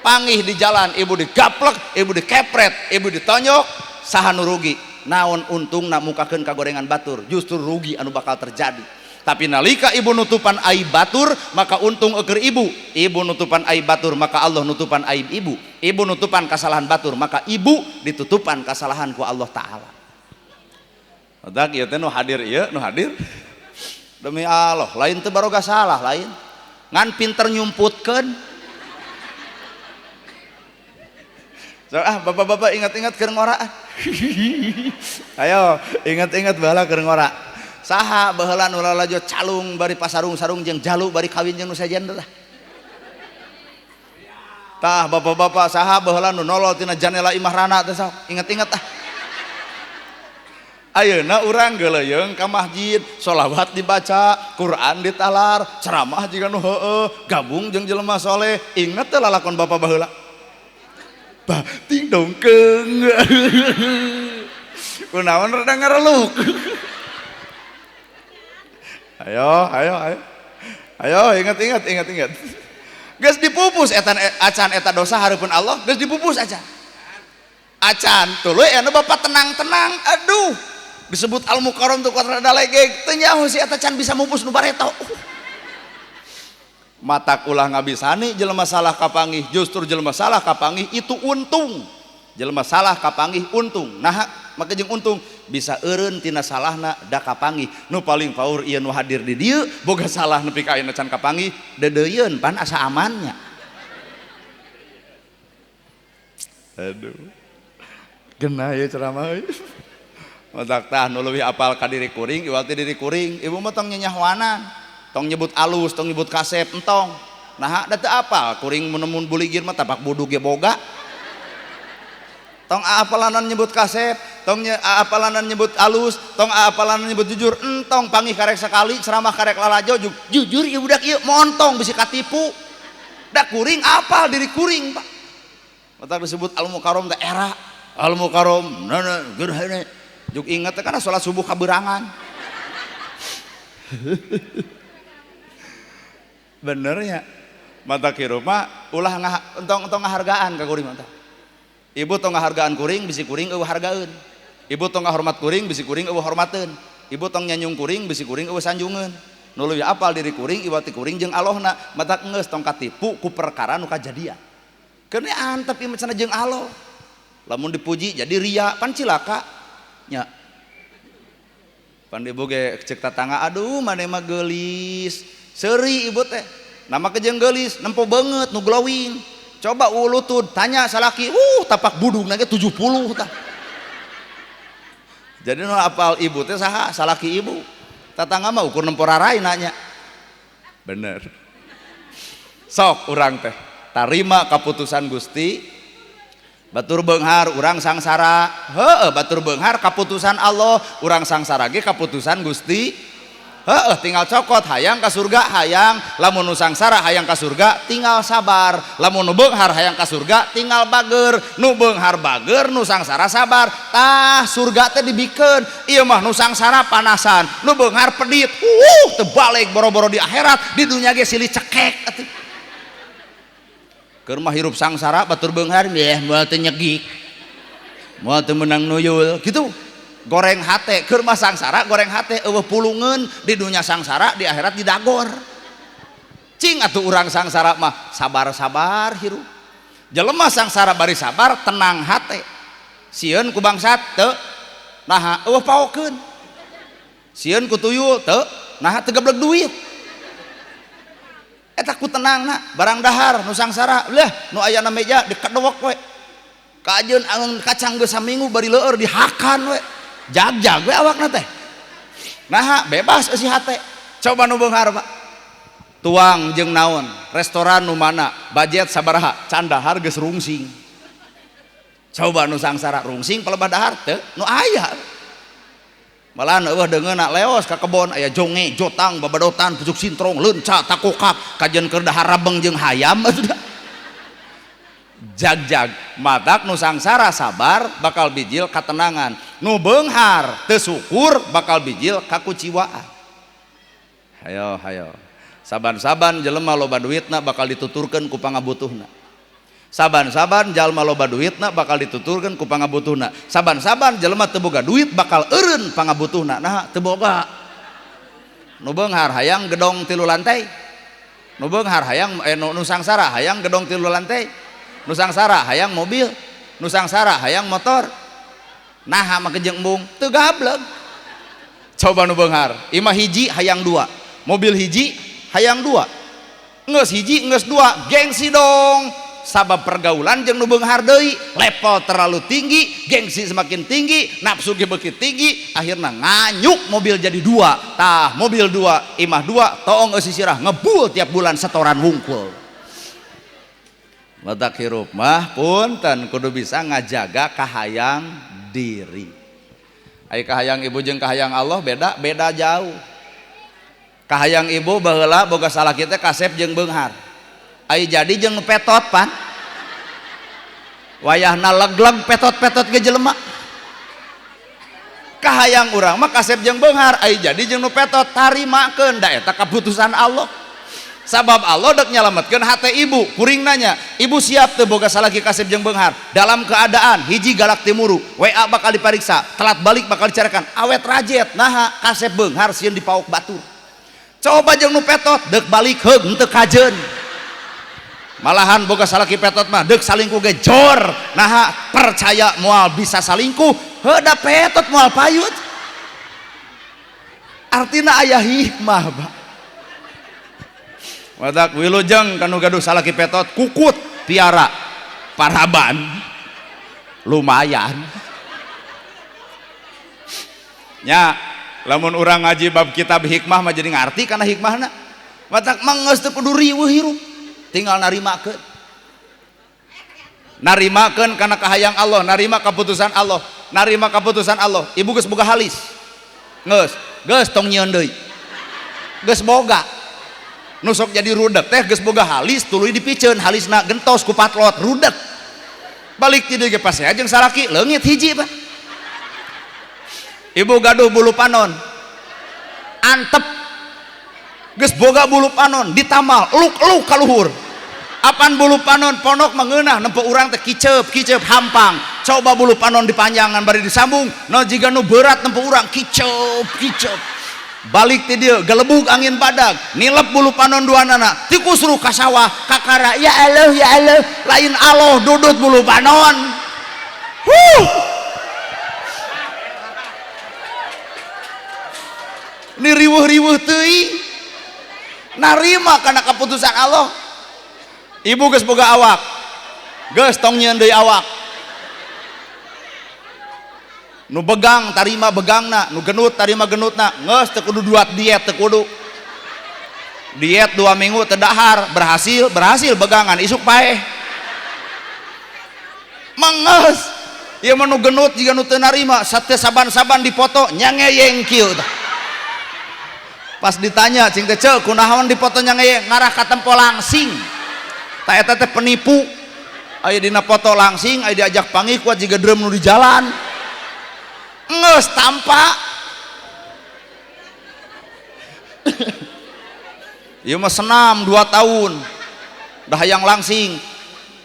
Panggih di jalan ibu digaplek, ibu dikepret, ibu ditonyok, saha nu rugi? Naon untungna mukakeun ka gorengan batur, justru rugi anu bakal terjadi. Tapi nalika ibu nutupan aib batur maka untung eukeur ibu. Ibu nutupan aib batur maka Allah nutupan aib ibu. Ibu nutupan kesalahan batur maka ibu ditutupan kesalahan ku Allah Ta'ala. Otak ieu teh nu hadir ieu nu hadir. Demi Allah lain teu baroga salah lain. Ngan pinter nyumputkeun. So, ah bapak-bapak ingat-ingat keur ngora. Ayo ingat-ingat baheula keur ngora. Saha baheula nu lalajo calung bari pasarung-sarung jeung jalu bari kawin jeung nu sejen tah. Tah bapak-bapak saha baheula nu nolol tina janela imah rana teh sok ingat-ingat ah. Ayeuna urang geuleuyeung ka masjid, sholawat dibaca, Quran ditalar, ceramah jiga nu heueuh, gabung jeung jelema soleh, inget teh lalakon bapak baheula. Bah ting dongkeung. Kunaon rada ngareluk. Ayo, ayo, ayo. Ayo, ingat-ingat, ingat-ingat. Geus dipupus etan acan eta dosa hareupeun Allah, geus dipupus acan. Acan tuluy anu bapak tenang-tenang. Aduh, disebut Al Mukarram tuh rada legeg, teu nyaho si eta can bisa mupus nu bareto. Matak ulah ngabisani jelema salah kapanggih, justru jelema salah kapanggih itu untung. Jelema salah kapanggih untung. Nah, maka jeung untung bisa eureun tina salahna da kapanggih. Nu paling paur ieu nu hadir di dieu boga salah nepi ka ayeuna can kapanggih, deudeuyeun pan asa amannya. Aduh. Genah ieu ceramah euy. Matak tah nu leuwih apal ka diri kuring, iwal ti diri kuring, ibu mah tong nyenyahwanan. Tong nyebut alus, tong nyebut kasep, entong. Nah, da teu apal kuring mun buligir mah tapak budug ge boga. Tong apalanan nyebut kasep, tong apalanan nyebut alus, tong apalanan nyebut jujur, entong panggih karek sekali, ceramah karek lalajo, jujur ieu budak ieu montong bisi katipu. Da kuring apal diri kuring, Pak. Matak disebut al mukarrom teh era, al mukarrom nana gerhane. Juk inget teh kana salat subuh kaberangan. Bener ya, mata hirup mah ulah entong ngahargaan ka kuring mah. Ibu tong ngahargaan kuring bisi kuring eueuh hargaeun. Ibu tong ngahormat kuring bisi kuring eueuh hormateun. Ibu tong nyanyung kuring bisi kuring eueuh sanjungeun. Nu leuwih apal diri kuring iwati kuring jeung Allahna, matak geus tong katipu ku perkara nu kajadian. Keun antep ieu mah cenah jeung Allah. Lamun dipuji jadi ria pan cilaka nya. Pan ibu ge cek tatangga aduh maneh mah geulis. Seuri ibu teh, nama kejeng geulis, nempo banget, nu glowing. Coba ulutud, tanya salaki, tapak budug nage 70 tah. Jadi nu apal ibu teh saha, salaki ibu. Tatangga mah ukur nempo rarai nanya. Bener. Sok urang teh, tarima kaputusan Gusti. Batur beunghar urang sangsara. Heueuh, batur beunghar kaputusan Allah, urang sangsara ge kaputusan Gusti. Heeh, tinggal cokot hayang ka surga hayang, lamun nu sangsara hayang ka surga tinggal sabar, lamun nu beunghar hayang ka surga tinggal bager, nu beunghar bager, nu sangsara sabar. Tah surga teh dibikeun, ieu mah nu sangsara panasan, nu beunghar pedit. Teu balik boro-boro di akhirat, di dunya ge silih cekek atuh. Keur mah hirup sangsara batur beunghar yeh moal teu nyegik. Moal teu meunang nuyul kitu. Goreng hate, keur mah sangsara goreng hate, eueuh pulungeun di dunya sangsara, di akhirat didagor. Cing atuh urang sangsara mah sabar-sabar hirup. Jelema sangsara bari sabar tenang hate. Sieun ku bangsat teu, naha eueuh paokeun. Sieun ku tuyul teu, naha teu geblek duit. Eta ku tenangna, barang dahar nu sangsara, leuh nu aya na meja dikedewek we. Kajeun angeun kacang geus saminggu bari leueur dihakan we. Jag-jag we awakna teh. Naha bebas eusi hate. Coba nu beunghar Pak. Tuang jeung naon, restoran nu mana, budget sabaraha, can dahar geus rungsing. Coba nu sangsara rungsing palebah dahar teu, nu aya. Malahan eueuh deungeunna leos ka kebon aya jonge, jotang, babadotan, pucuk sintrong, leunca, takokak, kajeun keur dahar rabeng jeung hayam atuh da. Jag-jag matak nu sangsara sabar bakal bijil katenangan, nu beunghar teu syukur bakal bijil kakuciwaan. Hayo hayo, saban-saban jelema loba duitna bakal dituturkeun ku pangabutuhna. Saban-saban jalma loba duitna bakal dituturkeun ku pangabutuhna. Saban-saban jelema teu boga duit bakal eureun pangabutuhna. Nah teu boga. Nu beunghar hayang gedong 3 lantai. Nu beunghar hayang nu sangsara hayang gedong 3 lantai. Nu sangsara hayang mobil, nu sangsara hayang motor. Naha make jeung embung teu gableg. Coba nu beunghar, imah hiji hayang 2, mobil hiji hayang 2. Geus hiji geus 2, gengsi dong. Sabab pergaulan jeung nu beunghar deui, level terlalu tinggi, gengsi semakin tinggi, nafsu ge beuki tinggi, akhirna nganyuk mobil jadi 2. Tah, mobil 2, imah 2, toong eusi sirah ngebul tiap bulan setoran wungkul. Letak hirup mah punten kudu bisa ngajaga kahayang diri. Ai kahayang ibu jeung kahayang Allah beda, beda jauh. Kahayang ibu baheula boga salaki teh kasep jeung beunghar. Ai jadi jeung petot pan. Wayahna legleg petot-petot ge jelema. Kahayang urang mah kasep jeung beunghar, ai jadi jeung nu petot tarimakeun da eta kaputusan Allah. Sabab Allah dek nyalametkeun hate ibu, kuring nanya, ibu siap teu boga salaki kasep jeung beunghar dalam keadaan hiji galak timuru, WA bakal dipariksa, telat balik bakal dicarakan, awet rajet, naha kasep beunghar sieun dipaok batur. Coba jeung nu petot deuk balik heug henteu kajeun. Malahan boga salaki petot mah deuk salingkuh ge jor. Naha percaya moal bisa salingkuh, heuh da petot moal payut. Artina aya hikmah, Pak. Matak wilujeng kanu gaduh salaki petot kukut piara paraban. Lumayan. Nya lamun urang ngaji bab kitab hikmah mah jadi ngarti kana hikmahna. Matak mah geus teu kudu riweuh hirup. Tinggal narimakeun. Narimakeun kana kahayang Allah, narima keputusan Allah, narima keputusan Allah. Ibu geus boga halis. Geus, geus tong nyieun deui. Geus boga. Nu sok jadi rudet teh geus boga halis tuluy dipiceun, halisna gentos ku patlot, rudet. Balik ti dieu ge pasea jeung salaki leungit hiji, Pak. Ibu gaduh bulu panon. Antep. Geus boga bulu panon ditamal eluk-eluk ka luhur. Apan bulu panon ponok mengeunah nempo urang teh kiceup-kiceup hampang. Coba bulu panon dipanjangan bari disambung, no jiga nu berat nempo urang kiceup-kiceup. Balik ti dieu gelebug angin badag, nilep bulu panon duanana, tikusruh ka sawah, kakara ya Allah ya Allah, lain Allah dudut bulu panon. Huh. Ini riweuh-riweuh teuing. Narima kana keputusan Allah. Ibu geus boga awak. Geus tong nyieun deui awak. Nu begang tarima begangna, nu genut tarima genutna. Geus teu kudu duat diet, teu kudu. Diet 2 minggu teu dahar, berhasil, berhasil begangan isuk paeh. Mengeus. Ieu mah nu genut jiga nu teu narima, sateu saban-saban dipoto nyangeyeng kieu tah. Pas ditanya cing teh ceu kunaon dipoto nyangeyeng, ngarah ka tempo langsing. Ta eta teh penipu. Aya dina foto langsing, aya diajak panggih kuat jiga drum nu di jalan. Geus tampak. Ieu mah senam 2 tahun. Dah hayang langsing.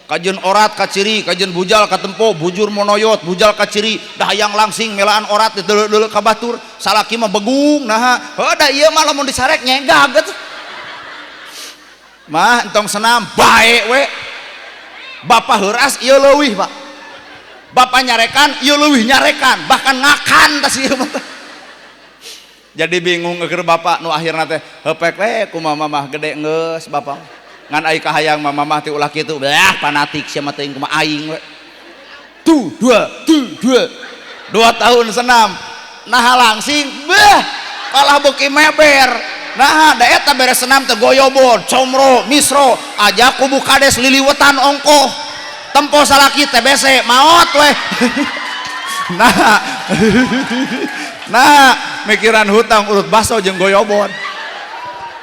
Kajeun orat ka ciri, kajeun bujal ka tempo, bujur monoyot, bujal ka ciri, dah hayang langsing melaan orat diteuleuh-deuleuh ka batur. Salaki mah begung naha. Heuh da ieu mah lamun disarek nyegag geus. Mah entong senam bae we. Bapak heuras ieu leuwih, Pak. Bapak nyarekan ieu leuwih nyarekan, bahkan ngakan tas ieu mah. Jadi bingung keur bapak nu akhirna teh heupek we kumaha mamah gede geus bapak. Ngan ai kahayang mah mamah teh ulah kitu, bah fanatik sia mah teuing kumaha aing we. Tu dua, tu dua. 2 tahun senam. Naha langsing, bah kalah beuki meber. Nah, da eta beres senam teh goyobon, comro, misro, aja kubu kades liliwetan ongkoh. Tempo salaki TBC maot weh. Nah. Nah, mikiran hutang urut baso jeung goyobon.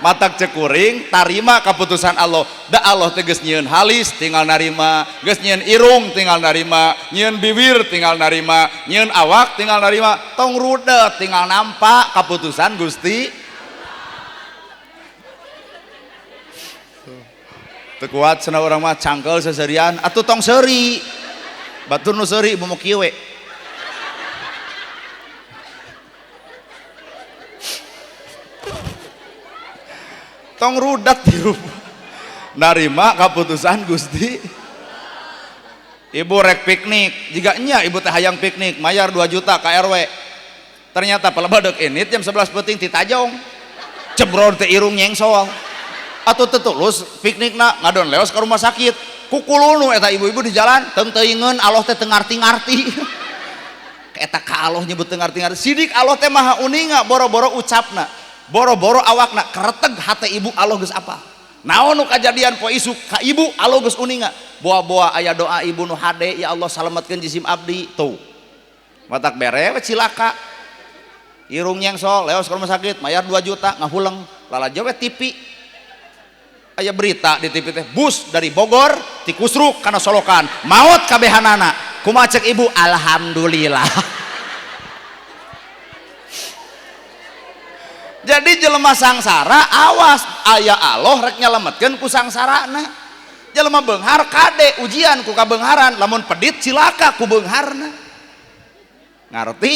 Matak cekuring tarima keputusan Allah. Da Allah teh geus nyieun halis tinggal narima, geus nyieun irung tinggal narima, nyieun bibir tinggal narima, nyieun awak tinggal narima, tong rudet tinggal nampak keputusan Gusti. Teu kuat cenah urang mah cangkel seserian atuh tong seuri. Batur nu seuri ibu mau kieu we. Tong rudat hirup. Narima keputusan Gusti. Ibu rek piknik, jiga nya ibu teh hayang piknik, mayar 2 juta ka RW. Ternyata pelebadek ini jam 11 peuting titajong. Cebror teh irung nyengsol. Atuh teu tulus piknikna ngadon leos ka rumah sakit. Kukulunu eta ibu-ibu di jalan teung teuingeun Allah teh teu ngarti-ngarti. Eta ka Allah nyebut teu ngarti-ngarti. Sidik Allah teh maha uninga boro-boro ucapna. Boro-boro awakna kereteg hate ibu Allah geus apa. Naon nu kajadian poe isuk ka ibu Allah geus uninga. Boa-boa aya doa ibu nu hade ya Allah salametkeun jisim abdi tuh. Matak bere we cilaka. Irung nyengsol leos ka rumah sakit mayar 2 juta ngahuleng lalajo we TV. Aya berita di TV teh bus dari Bogor tikusruk kana Solokan maot kabehanana. Kumaha cek ibu alhamdulillah. Jadi jelema sangsara awas aya Allah rek nyelametkeun ku sangsarana. Jelema beunghar kade ujian ku kabeungharan lamun pedit cilaka ku beungharna. Ngarti?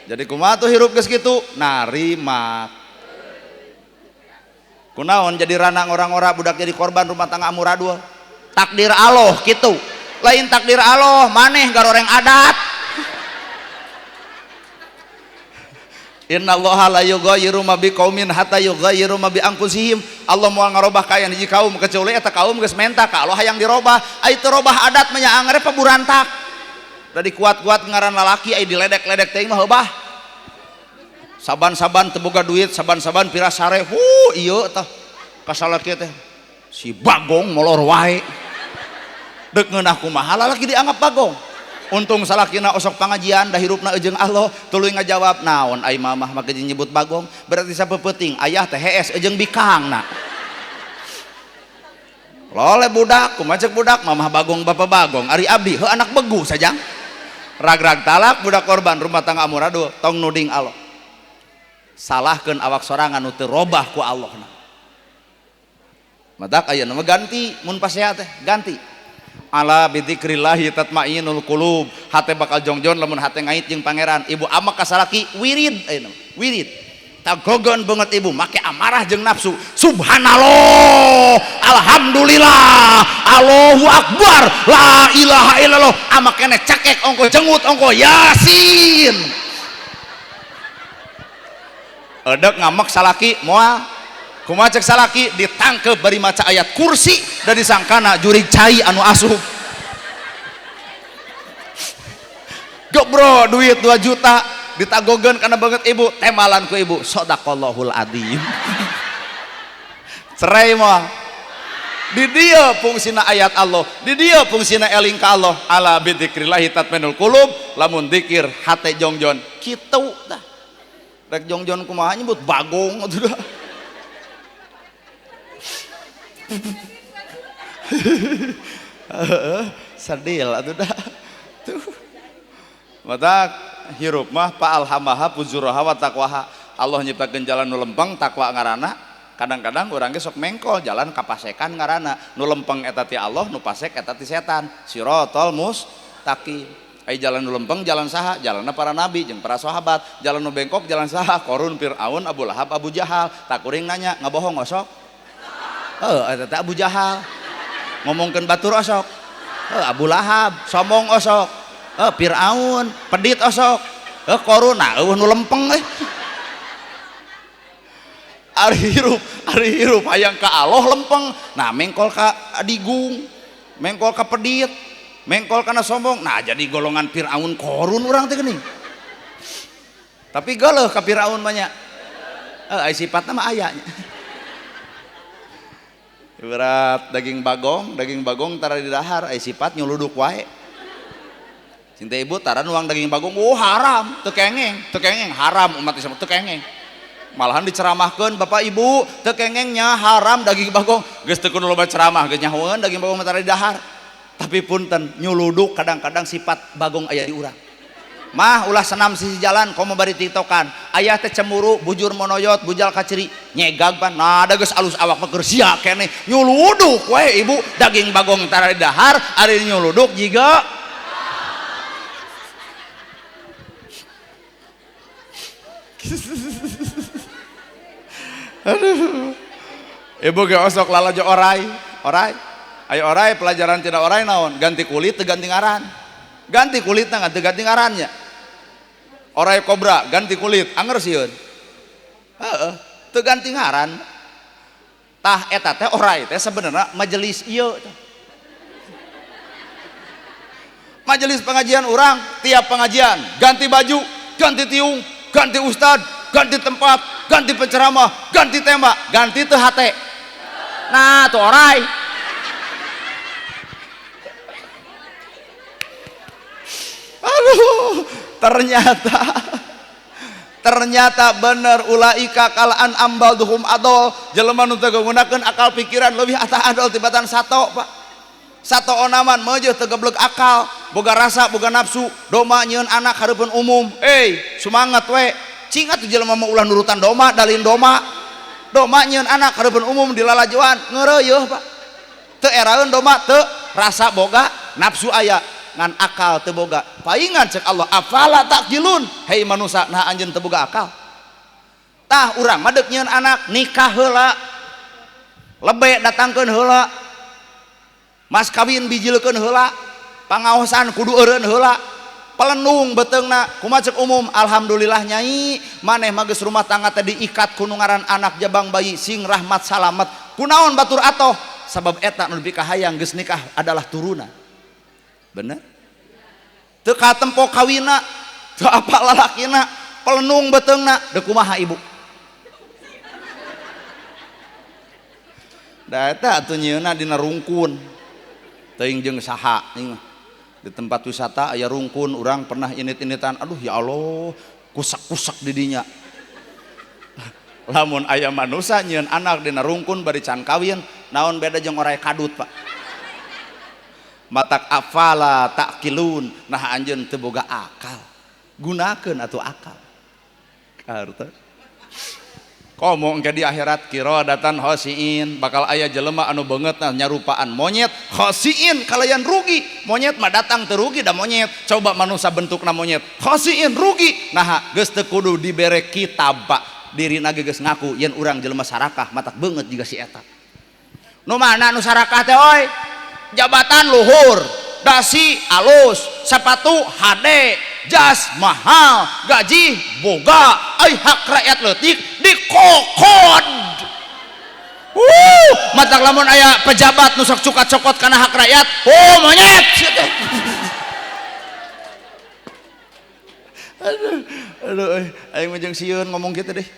Jadi kumaha tuh hirup geus kitu? Narima. Kunaon jadi ranang orang-orang budak jadi korban rumah tangga amuradul. Takdir Allah kitu. Lain takdir Allah maneh garoreng adat. Innallaha la yughayyiru ma biqaumin hatta yughayyiru ma bi anfusihim. Allah moal ngarobah kaayaan hiji kaum kecuali eta kaum geus menta ka Allah hayang dirobah. Ai teu robah adat mah nya angere paburantak. Da dikuat-kuat ngaran lalaki ai diledek-ledek teuing mah heubah. Saban-saban teu boga duit, saban-saban pirasare. Hu ieu tah kasalaki teh si bagong molor wae. Deuk ngeunah kumaha lalaki dianggap bagong. Untung salakina osok pangajian da hirupna jeung Allah tuluy ngajawab naon ai mamah make nyebut bagong berarti sapeupeting ayah teh hees jeung bikangna. Lole budak kumaha ceuk budak mamah bagong bapa bagong ari abdi heuh anak begu sajang. Ragrag talak budak korban rumah tangga amuradul tong nuding Allah. Salahkeun awak sorangan nu teu robah ku Allahna. Matak ayeuna mah ganti mun pasea teh ganti. Ala bidzikrillahi tatmainul qulub. Hate bakal jongjon lamun hate ngait jeung pangeran. Ibu amak ka salaki wirid ayeuna wirid. Tagogon banget ibu make amarah jeung nafsu. Subhanallah, alhamdulillah, Allahu akbar, la ilaha illallah. Amak keneh cekek ongko jengut ongko yasin. Edek ngamek salaki moal. Kumaha cek salaki ditangkep bari maca ayat kursi da disangkana jurig cai anu asup. Gebro duit 2 juta ditagogeun kana banget ibu, temalan ku ibu, sadaqallahul adzim. Cerai moal. Di dieu fungsina ayat Allah, di dieu fungsina eling ka Allah. Ala bidzikrillahi tatmainul qulub, lamun dzikir hate jongjon kitu tah. Rek jongjon kumaha nyebut bagong atuh dah. Sedil atuh dah. Tuh. Mata hirup mah fa'alhamaha fujuraha wa taqwaha. Allah nyiptakeun jalan nu lempeng takwa ngaranna. Kadang-kadang urang ge sok mengkol jalan kapasekan ngaranna. Nu lempeng eta ti Allah, nu pasek eta ti setan. Siratal mustaqim. Ai jalan nu lempeng jalan saha? Jalanna para nabi jeung para sahabat. Jalan nu bengkok jalan saha? Korun, Fir'aun, Abu Lahab, Abu Jahal. Tak kuring nanya, ngabohong osok? Heuh, eta teh Abu Jahal. Ngomongkeun batur osok. Heuh, Abu Lahab, sombong osok. Heuh, Fir'aun, pedit osok. Heuh, Korun, nah eueuh nu lempeng euy. Ari hirup hayang ka Allah lempeng. Nah, mengkol ka adigung, mengkol ka pedit, mengkol kana sombong. Nah, jadi golongan Fir'aun Korun urang teh geuning. Tapi geuleuh ka Fir'aun mah nya. Heuh, ai sipatna mah aya nya. Ibarat daging bagong tara didahar, ai sifat nyuluduk wae. Cinta ibu tara nuang daging bagong, oh haram, teu kengeng haram umat Islam teu kengeng. Malahan diceramahkeun bapak ibu, teu kengengnya haram daging bagong. Geus teu kudu loba ceramah, geus nyahoeun daging bagong tara didahar. Tapi punten nyuluduk kadang-kadang sifat bagong aya di urang. Mah ulah senam sisi jalan komo bari tiktokan. Ayah teh cemburu, bujur monoyot, bujal kaciri, nyegag pan. Nah, da geus alus awak mah keur sia keneh. Nyuluduk we ibu, daging bagong tara didahar, ari nyuluduk jiga. Aduh. Ibu ge osok lalajo orai, orai. Ayo orai pelajaran tina orai naon? Ganti kulit teu ganti ngaran. Ganti kulitna ganti ganti ngarannya. Orai kobra ganti kulit anger sieun. Heeh, teu ganti ngaran. Tah eta teh orai teh sebenarnya majelis ieu. Majelis pengajian urang tiap pengajian ganti baju, ganti tiung, ganti ustad, ganti tempat, ganti penceramah, ganti tema, ganti teu hate. Nah, tuh orai. Aduh, ternyata bener ulaika kalaan ambal duhum adol, jelema nu teu nggunakeun akal pikiran leuwih atah adol tibatan sato, Pak. Sato onaman meujeuh teu geblek akal, boga rasa, boga nafsu, doma nyieun anak hareupeun umum. Sumanget we. Cing atuh jelema mah ulah nurutan doma, dalin doma. Doma nyieun anak hareupeun umum dilalajoan, ngeureuyeun, Pak. Teu eraeun doma, teu rasa boga, nafsu aya. Ngan akal teu boga. Paingan cek Allah, afala taqilun? Hei manusia, nah anjeun teu boga akal. Tah urang mah deuk nyieun anak nikah heula. Lebe datangkeun heula. Mas kawin bijilkeun heula. Pangaosan kudu eureun heula. Pelendung beteungna kumaha ceuk umum alhamdulillah nyai maneh mah geus rumah tangga teh diikat ku nu ngaran anak jabang bayi sing rahmat salamet. Kunaon batur atoh? Sabab eta nu dipikahayang geus nikah adalah turunan. Bener? Teu katempo kawina, teu apa lalakina, pelendung beteungna deuk kumaha ibu? Da eta atuh nyieunna dina rungkun. Teuing jeung saha ieu mah. Di tempat wisata aya rungkun, urang pernah init-initan, aduh ya Allah, kusak-kusak di dinya. Lamun aya manusa nyieun anak dina rungkun bari can kawin, naon beda jeung oray kadut, Pak. Matak afala taqilun, nah anjeun teu boga akal. Gunakeun atuh akal. Kartos. Komo engke di akhirat kiradatan khasiin, bakal aya jelema anu beungeutna nyarupaan monyet, khasiin kalayan rugi. Monyet mah datang teu rugi da monyet. Coba manusa bentukna monyet, khasiin rugi. Naha geus teu kudu dibere kitab, Pak. Dirina ge geus ngaku yen urang jelema sarakah matak beungeut jiga si eta. Nu mana nu sarakah teh oi? Jabatan luhur, dasi alus, sepatu hade, jas mahal, gaji boga, ai hak rakyat leutik dikokod. Matak lamun aya pejabat nu sok cukat cokot kana hak rakyat, oh monyet. Aduh, aduh, aing mah jeung sieun ngomong kitu deh.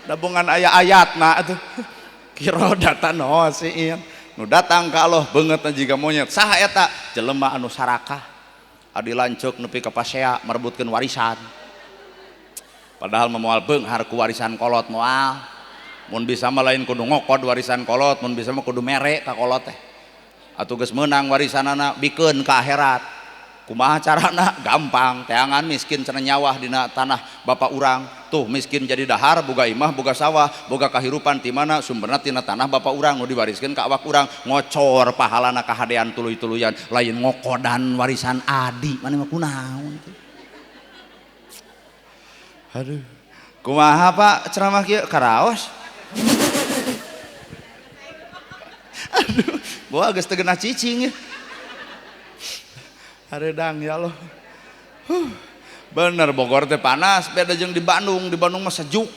Dabongan aya ayatna atuh. Kirodatan hosiin. Nu datang ka Allah beungeutna jiga monyet. Saha eta? Jelema anu sarakah. Adi lanceuk nepi ka pasea merebutkeun warisan. Padahal mah moal beunghar ku warisan kolot moal. Mun bisa mah lain kudu ngokod warisan kolot, mun bisa mah kudu mere ka kolot teh. Atuh geus meunang warisanana bikeun ka akhirat. Kumaha carana? Gampang, teangan miskin cenah nyawah dina tanah bapak urang. Tuh miskin jadi dahar, boga imah, boga sawah, boga kahirupan ti mana sumberna tina tanah bapak urang nu diwariskeun ka awak urang. Ngocor pahalana kahadean tuluy-tuluyan, lain ngokodan warisan adi. Maneh mah kunaon teh? Aduh. Kumaha Pak ceramah kieu karaos? Aduh, bawa geus teu geunah cicing ya. Hareudang ya Allah. Bener Bogor teh panas, beda jeung di Bandung. Di Bandung mah sejuk.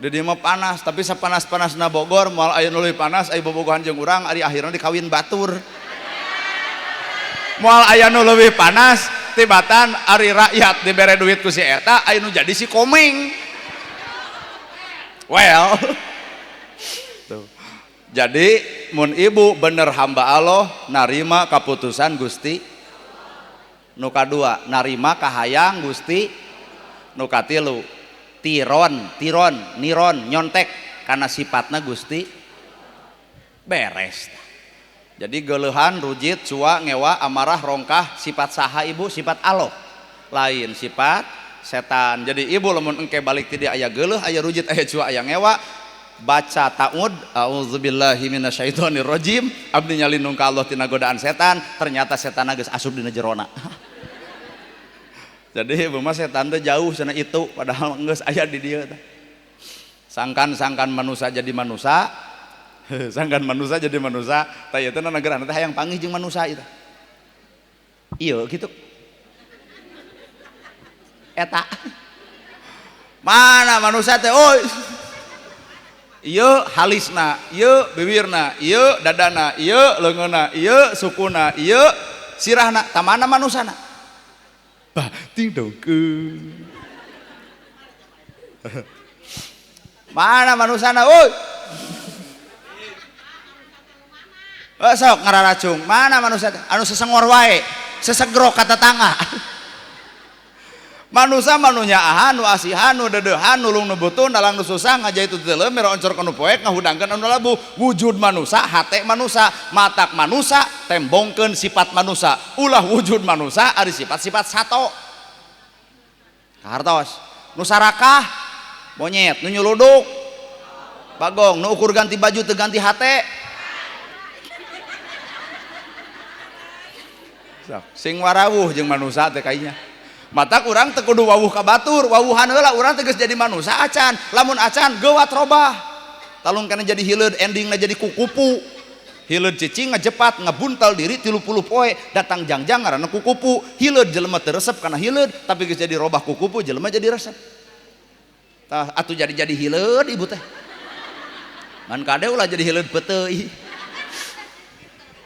Di dieu mah panas, tapi sapanas-panasna Bogor moal aya nu leuwih panas, aya bobogohan jeung urang ari akhirna dikawin batur. Moal aya nu leuwih panas tibatan ari rakyat dibere duit ku si eta, aya nu jadi si Komeng. Well. Tuh. Jadi mun ibu bener hamba Allah narima kaputusan Gusti. Nu kadua narima kahayang Gusti. Nu katilu tiron, tiron, niron, nyontek karena sifatna Gusti beres. Jadi geuleuhan, rujit, cua, ngewa, amarah, rongkah sifat saha ibu? Sifat Allah, lain sifat setan. Jadi ibu lamun engke balik ti dieu aya geuleuh, aya rujit, aya cua, aya ngewa, baca ta'ud, auzubillahi minasyaitonirrajim, abdi nyalindung ka Allah tina godaan setan, ternyata setan geus asup dina jerona. Jadi ibu mah setan teh jauh cenah itu, padahal geus aya di dieu teh. Sangkan-sangkan manusa jadi manusa, sangkan manusa jadi manusa, tah ieu teh negarana teh hayang panggih jeung manusa ieu teh. Ieu kitu. Eta. Mana manusa teh oi? Ieu halisna, ieu bibirna, ieu dadana, ieu leungeunna, ieu sukuna, ieu sirahna, tah mana manusana? Bah, ting dongkeun. Mana manusana euy? Sok ngararacung, mana manusia teh? Anu sesengor wae, sesegrok ka tetangga. Manusa manunya ahan, nu asihan, nu deudeuhan, nulung nu butuh, nalang nu susah, ngajait teu teuleum, mere oncor ka nu poek, ngahudangkeun anu labuh. Wujud manusa, hate manusa, matak manusa, tembongkeun sifat manusa. Ulah wujud manusa ari sifat-sifat sato. Kahartos, nu sarakah monyet, nu nyuluduk bagong, nu ukur ganti baju teu ganti hate. Sok, sing warawuh jeung manusa teh kayaknya. Matak urang teu kudu wawuh ka batur, wawuhan heula urang teh geus jadi manusia acan, lamun acan geuwat robah. Talung kana jadi hileud, endingna jadi kukupu. Hileud cicing ngajepat ngabuntal diri 30 poe, datang jangjang ngaranna kukupu. Hileud jelema teu resep kana hileud, tapi geus jadi robah kukupu jelema jadi resep. Tah atuh jadi-jadi hileud ibu teh. Ngan kade ulah jadi hileud peuteuy.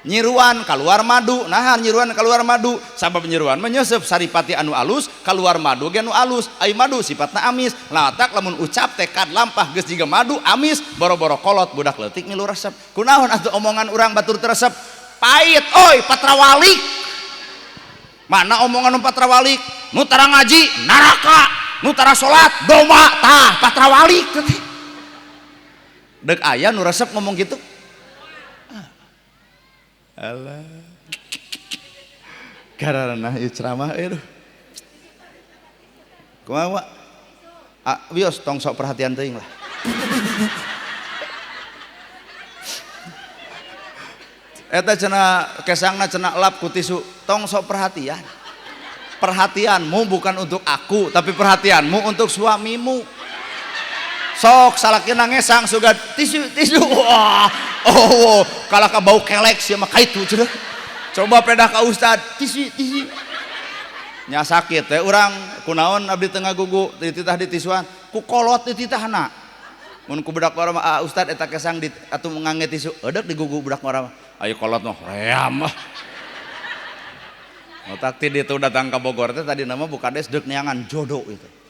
Nyiruan keluar madu, nah nyiruan keluar madu, sabab nyiruan menyesep saripati anu alus, keluar madu ge anu alus, ai madu sifatna amis, latak lamun ucap tekad lampah geus jiga madu amis, boro-boro kolot budak leutik milu resep. Kunaon atuh omongan urang batur teu resep? Pait oi patrawalik. Mana omongan nu patrawalik? Nu tara ngaji neraka, nu tara salat domba, tah patrawalik teh. Deuk aya nu resep ngomong kitu. Alah. Karena ieu ceramah euy. Kumaha wa? Ah, wios tong sok perhatian teuing lah. Eta cenah kesangna cenah lap ku tisu, tong sok perhatian. Perhatianmu bukan untuk aku, tapi perhatianmu untuk suamimu. Sok salakina ngesang sugan tisu tisu. Wah, oh, kalah ka bau kelek sia mah kaitu cenah. Coba pedah ka ustad, tisu tisu. Nya sakit teh urang kunaon abdi teu ngagugu dititah ditisuan, ku kolot dititahna. Mun ku budak ngora mah ah ustad eta kesang di atuh ngange tisu, eudeuk digugu budak ngora mah. Ayo kolot mah ream mah. Otak ti ditu datang ka Bogor teh tadi nama bu kades deuk neangan jodoh itu.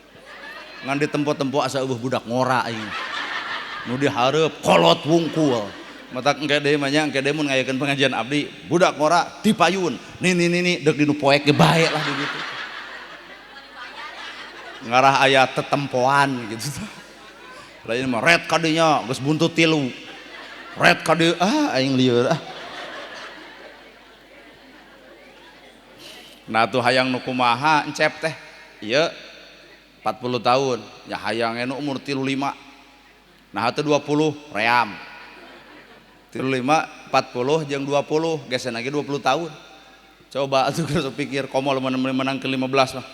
Ngan ditempo-tempo asa eueuh budak ngora aing. Nu dihareup kolot wungkul. Matak engke deui mah nya engke deui mun ngayakeun pengajian abdi budak ngora dipayun. Nini nini deuk dinu poek ge bae lah di ditu. Ngarah aya tetempoan gitu. Lain mah red kadinya geus buntut tilu. Red kadi ah aing lieur ah. Nah tuh hayang nu kumaha encep teh. Ieu 40 tahun, ya hayang nu umur 35. Nah atuh 20 ream. 35, 40 jeung 20, geser lagi 20 tahun. Coba atuh geus pikir komo menang ke 15 mah.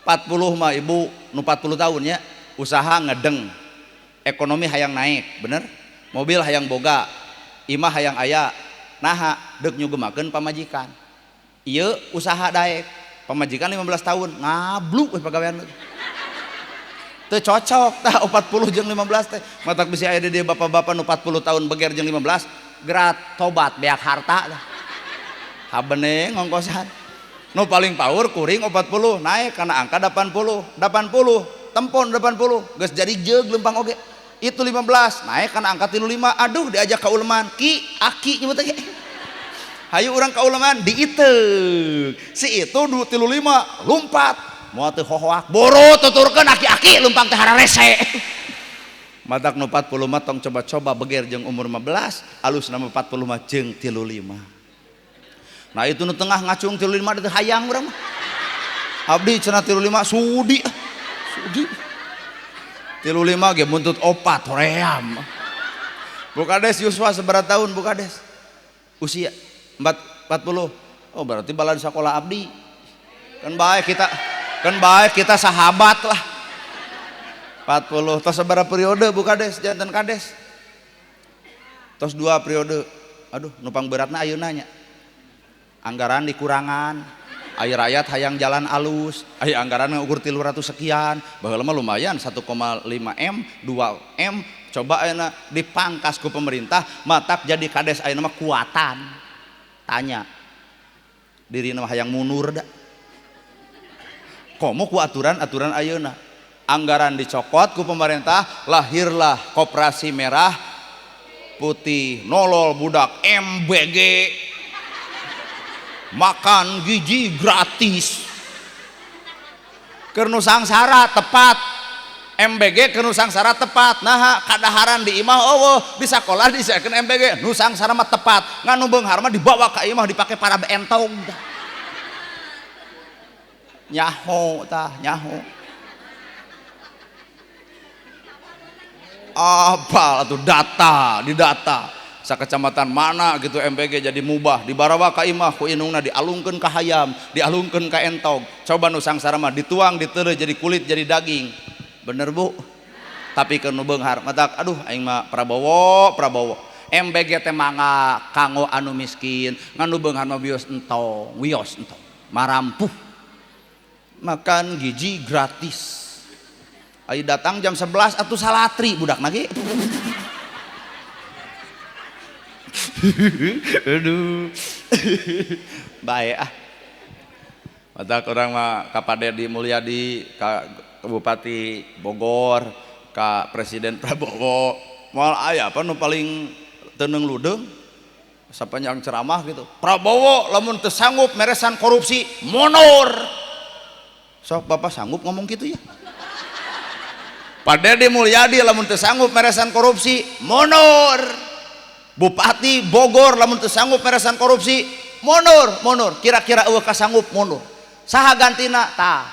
40 mah ibu nu 40 tahun ya, usaha ngedeng. Ekonomi hayang naik, bener? Mobil hayang boga, imah hayang aya. Naha deuk nyugemakeun pamajikan. Ieu usaha daek. Pamajikan 15 tahun ngablu we pagawean. Teu cocok tah 40 jeung 15 teh. Matak bisi aya di dieu bapak-bapak nu 40 tahun beger jeung 15, gerat tobat beak harta tah. Habene ngongkosan. Nu paling power kuring 40 naik kana angka 80, 80, tempon 80, geus jadi jeug leumpang oge. Itu 15 naik kana angka 35, aduh diajak ka uleman, ki aki nyebut teh. Hayu urang ka uleman diiteuk. Si itu 35 lumpat. Moal teu hohoak, boro tuturkeun aki-aki leumpang teh hararese. Matak nu 40 mah tong coba-coba beger jeung umur 15, alusna mah 40 mah jeung 35. Nah itu nu tengah ngacung 35 teh hayang urang mah. Abdi cenah 35 sudi. Sudi. 35 ge buntut opat hoream. Bu Kades Yuswa sabaraha tahun Bu Kades? Usia 40. Oh berarti balad sekolah abdi. Kan baik kita, kan baik kita sahabat lah. 40 tos sabaraha periode Bu Kades janten Kades? Tos 2 periode. Aduh nupang beratna ayeuna nya. Anggaran dikurangan. Aya rakyat hayang jalan alus, aya anggaran ngukur 300 sekian, baheula mah lumayan 1,5 M, 2 M, coba ayeuna dipangkas ku pemerintah, matak jadi kades ayeuna mah kuatan. Tanya. Dirina mah hayang mundur da. Komo ku aturan-aturan ayeuna. Anggaran dicokot ku pemerintah, lahirlah koperasi merah putih, nolol budak MBG. Makan gizi gratis. Keur nu sangsara tepat. MBG keur nu sangsara tepat. Naha kadaharan di imah eueuh, di sakolah disiekeun MBG, nu sangsara mah tepat. Ngan nu beunghar mah dibawa ka imah dipake para entong. Nyaho tah, nyaho. Apal atuh data, di data. Sakecamatan mana gitu MBG jadi mubah, dibarawa ka imah ku indungna dialungkeun ka hayam, dialungkeun ka entog. Coba nu sangsara mah dituang diteureuh jadi kulit jadi daging. Bener Bu? Tapi keur nu beunghar matak aduh aing mah Prabowo, Prabowo. MBG teh mangga kanggo anu miskin, ngan nu beunghar mah wios entong, wios entong. Marampuh. Makan gizi gratis. Ayo datang jam 11 atuh salatri budak lagi. Aduh. Baik ah. Mata orang mah ka Pak Dedi Mulyadi, ka Bupati Bogor, ka Presiden Prabowo. Moal aya apa nu paling teuneng ludeung sapanjang ceramah gitu. Prabowo lamun teu sanggup meresan korupsi, mundur. Sok Bapak sanggup ngomong gitu ya? Pak Dedi Mulyadi lamun teu sanggup meresan korupsi, mundur. Bupati Bogor lamun teu sanggup meresan korupsi, mundur, mundur. Kira-kira eueuh kasanggup mundur. Saha gantina? Tah.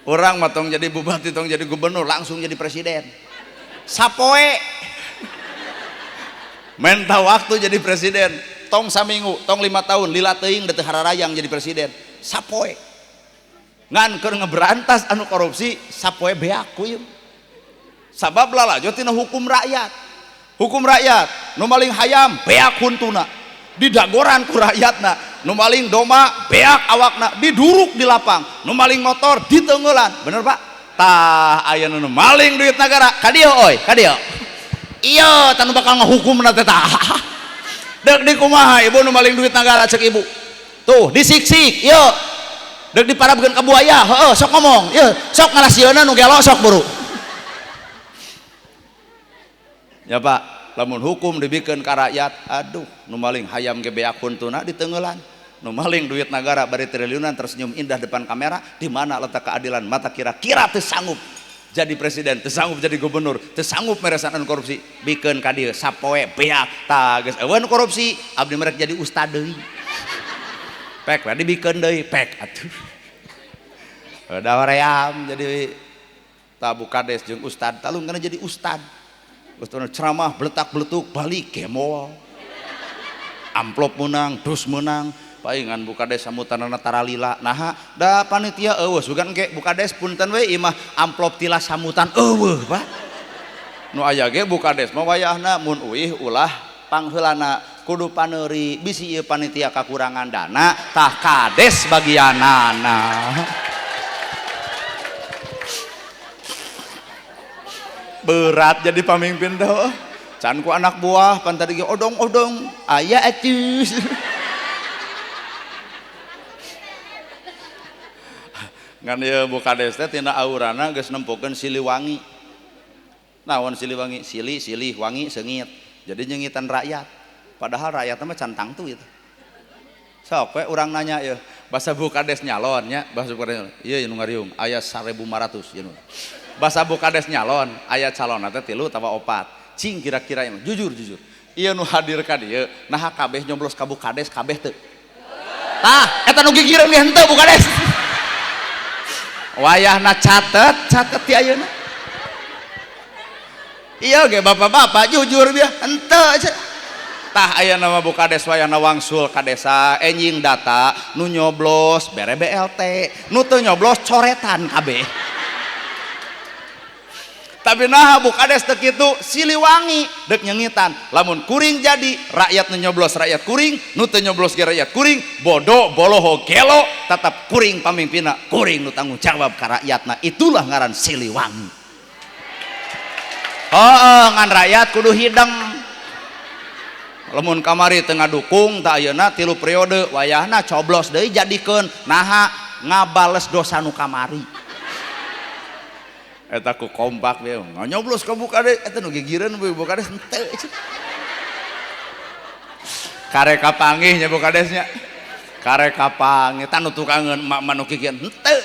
Urang mah tong jadi bupati, tong jadi gubernur, langsung jadi presiden. Sapoe. Menta waktu jadi presiden, tong saminggu, tong 5 tahun, lila teuing da teu hararayang jadi presiden. Sapoe. Ngan keur ngeberantas anu korupsi, sapoe beak ku ieu. Sabab lalajo tina hukum rakyat. Hukum rakyat, nu maling hayam beak huntuna, didagoran ku rakyatna, nu maling domba beak awakna, diduruk di lapang, nu maling motor diteungeulan. Bener Pak? Tah aya nu maling duit nagara, ka dieu oi, ka dieu. Iya, tah nu bakal ngahukumna teh tah. Deuk di kumaha ibu nu maling duit nagara cek ibu. Tuh disiksik, ieu. Deuk diparabkeun ka buaya, heueuh sok ngomong, ieu sok ngarasieuna nu gelo sok buru. Ya Pak, lamun hukum dibikeun ka rakyat, aduh, nu maling hayam ge beak huntuna diteungeulan. Nu maling duit nagara bari triliunan tersenyum indah depan kamera, di mana letak keadilan? Mata kira-kira teu sanggup jadi presiden, teu sanggup jadi gubernur, teu sanggup meresan anu korupsi, bikeun ka dieu sapoe beak. Tah geus eueun korupsi, abdi merek jadi ustad deui. Pek we dibikeun deui, pek atuh. Udah hoream jadi tabu kades jeung ustad, talung kana jadi ustad. Ustad ceramah beletak-beletuk balik gemol. Amplop menang, dus menang, paingan bukades sambutanana taralila. Naha da panitia eueuh sugan engke bukades punten we imah amplop tila sambutan eueuh Pak. Nu aya ge bukades mah wayahna mun uih ulah pangheulana kudu paneuri bisi ieu panitia kakurangan dana tah kades bagianana. Berat jadi pamimpin teh. Can ku anak buah pan tadi ge odong-odong aya atuh. Ngan ieu bukades teh tina aurana geus nempokeun Siliwangi. Naon Siliwangi? Sili silih wangi seungit. Jadi nyengitan rakyat. Padahal rakyatna mah can tangtu itu. Sok we urang nanya ieu, basa bukades nyalon nya, basa bukades. Ieu nu ngariung aya 1500 ieu nu. Basa bukades nyalon, aya calonna teh 3 atawa 4. Cing kira-kira ieu jujur jujur. Ieu nu hadir ka dieu, naha kabeh nyoblos ka bukades kabeh teu. Tah, eta nu gigireun ge henteu bukades. Wayahna catet, catet ti ayeuna. Iya ge bapak-bapak jujur bieu henteu. Tah aya nama bukades wayahna wangsul ka desa enjing data nu nyoblos bere BLT, nu teu nyoblos coretan kabeh. Tapi naha bukades teu kitu Siliwangi deuk nyengitan. Lamun kuring jadi rakyat nu nyoblos rakyat kuring, nu teu nyoblos ge rakyat kuring, bodoh boloho gelo tetap kuring pamimpinna, kuring nu tanggung jawab ka rakyatna. Itulah ngaran Siliwangi. Heeh, ngan rakyat kudu hideng. Lamun kamari teu ngadukung tah ayeuna 3 periode wayahna coblos deui jadikeun naha ngabales dosa nu kamari. Eta ku kompak we nyoblos ka bukades eta nu gigireun bukades henteu. Kare kapanggih nya bukadesnya. Kare kapanggih tah nu tukangeun emak-emak nu gigireun henteu.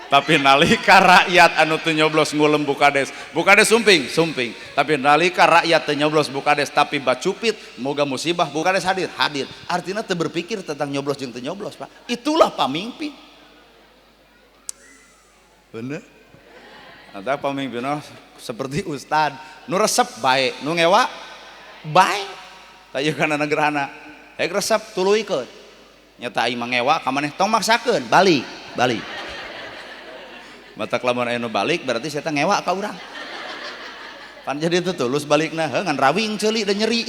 Tapi nalika rakyat anu teu nyoblos ngulem bukades, bukades sumping, sumping. Tapi nalika rakyat teu nyoblos bukades tapi bacupit, moga musibah bukades hadir, hadir. Artinya teu berpikir tentang nyoblos jeung teu nyoblos, Pak. Itulah pamimpin. Bener? Atau pemimpin seperti ustad nu resep bae, nu ngewa bae. Tah ieu kana negerana. Rek resep tuluykeun. Nyata aing mah ngewa ka maneh tong maksakeun, balik, balik. Matak lamun aya nu balik berarti saya teh ngewa ka urang. Pan jadi teu tulus balikna, heuh ngan rawing ceuli da nyeri.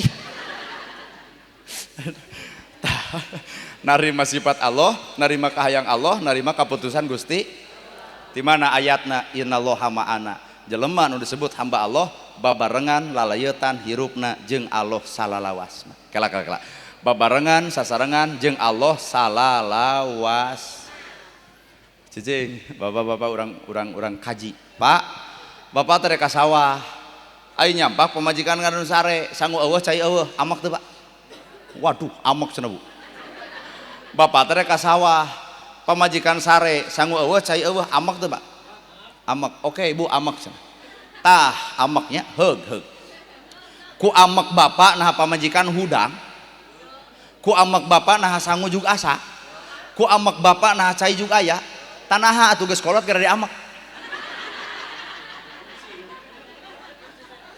Narima sifat Allah, narima kahayang Allah, narima kaputusan Gusti. Di mana ayatna innallaha ma'ana. Jelema nu disebut hamba Allah babarengan lalayetan hirupna jeung Allah salalawasna. Kela kela kela. Babarengan sasarengan jeung Allah salalawas. Cicing, bapak-bapak urang kaji. Pak, bapak teh ka sawah. Ai nyampak pamajikan ngadon sare, sangu eueuh cai eueuh, amak teu, Pak. Waduh, amak cenah, Bu. Bapak teh ka sawah, pamajikan sare, sangu eueuh cai eueuh, amak teu, Pak. Amak. Oke, Ibu, amak cenah. Tah, amaknya heug heug. Ku amak bapak nah pamajikan hudang. Ku amak bapak nah sangu juga asa. Ku amak bapak nah cai juga aya. Tanaha atuh geus kolot gara diamek.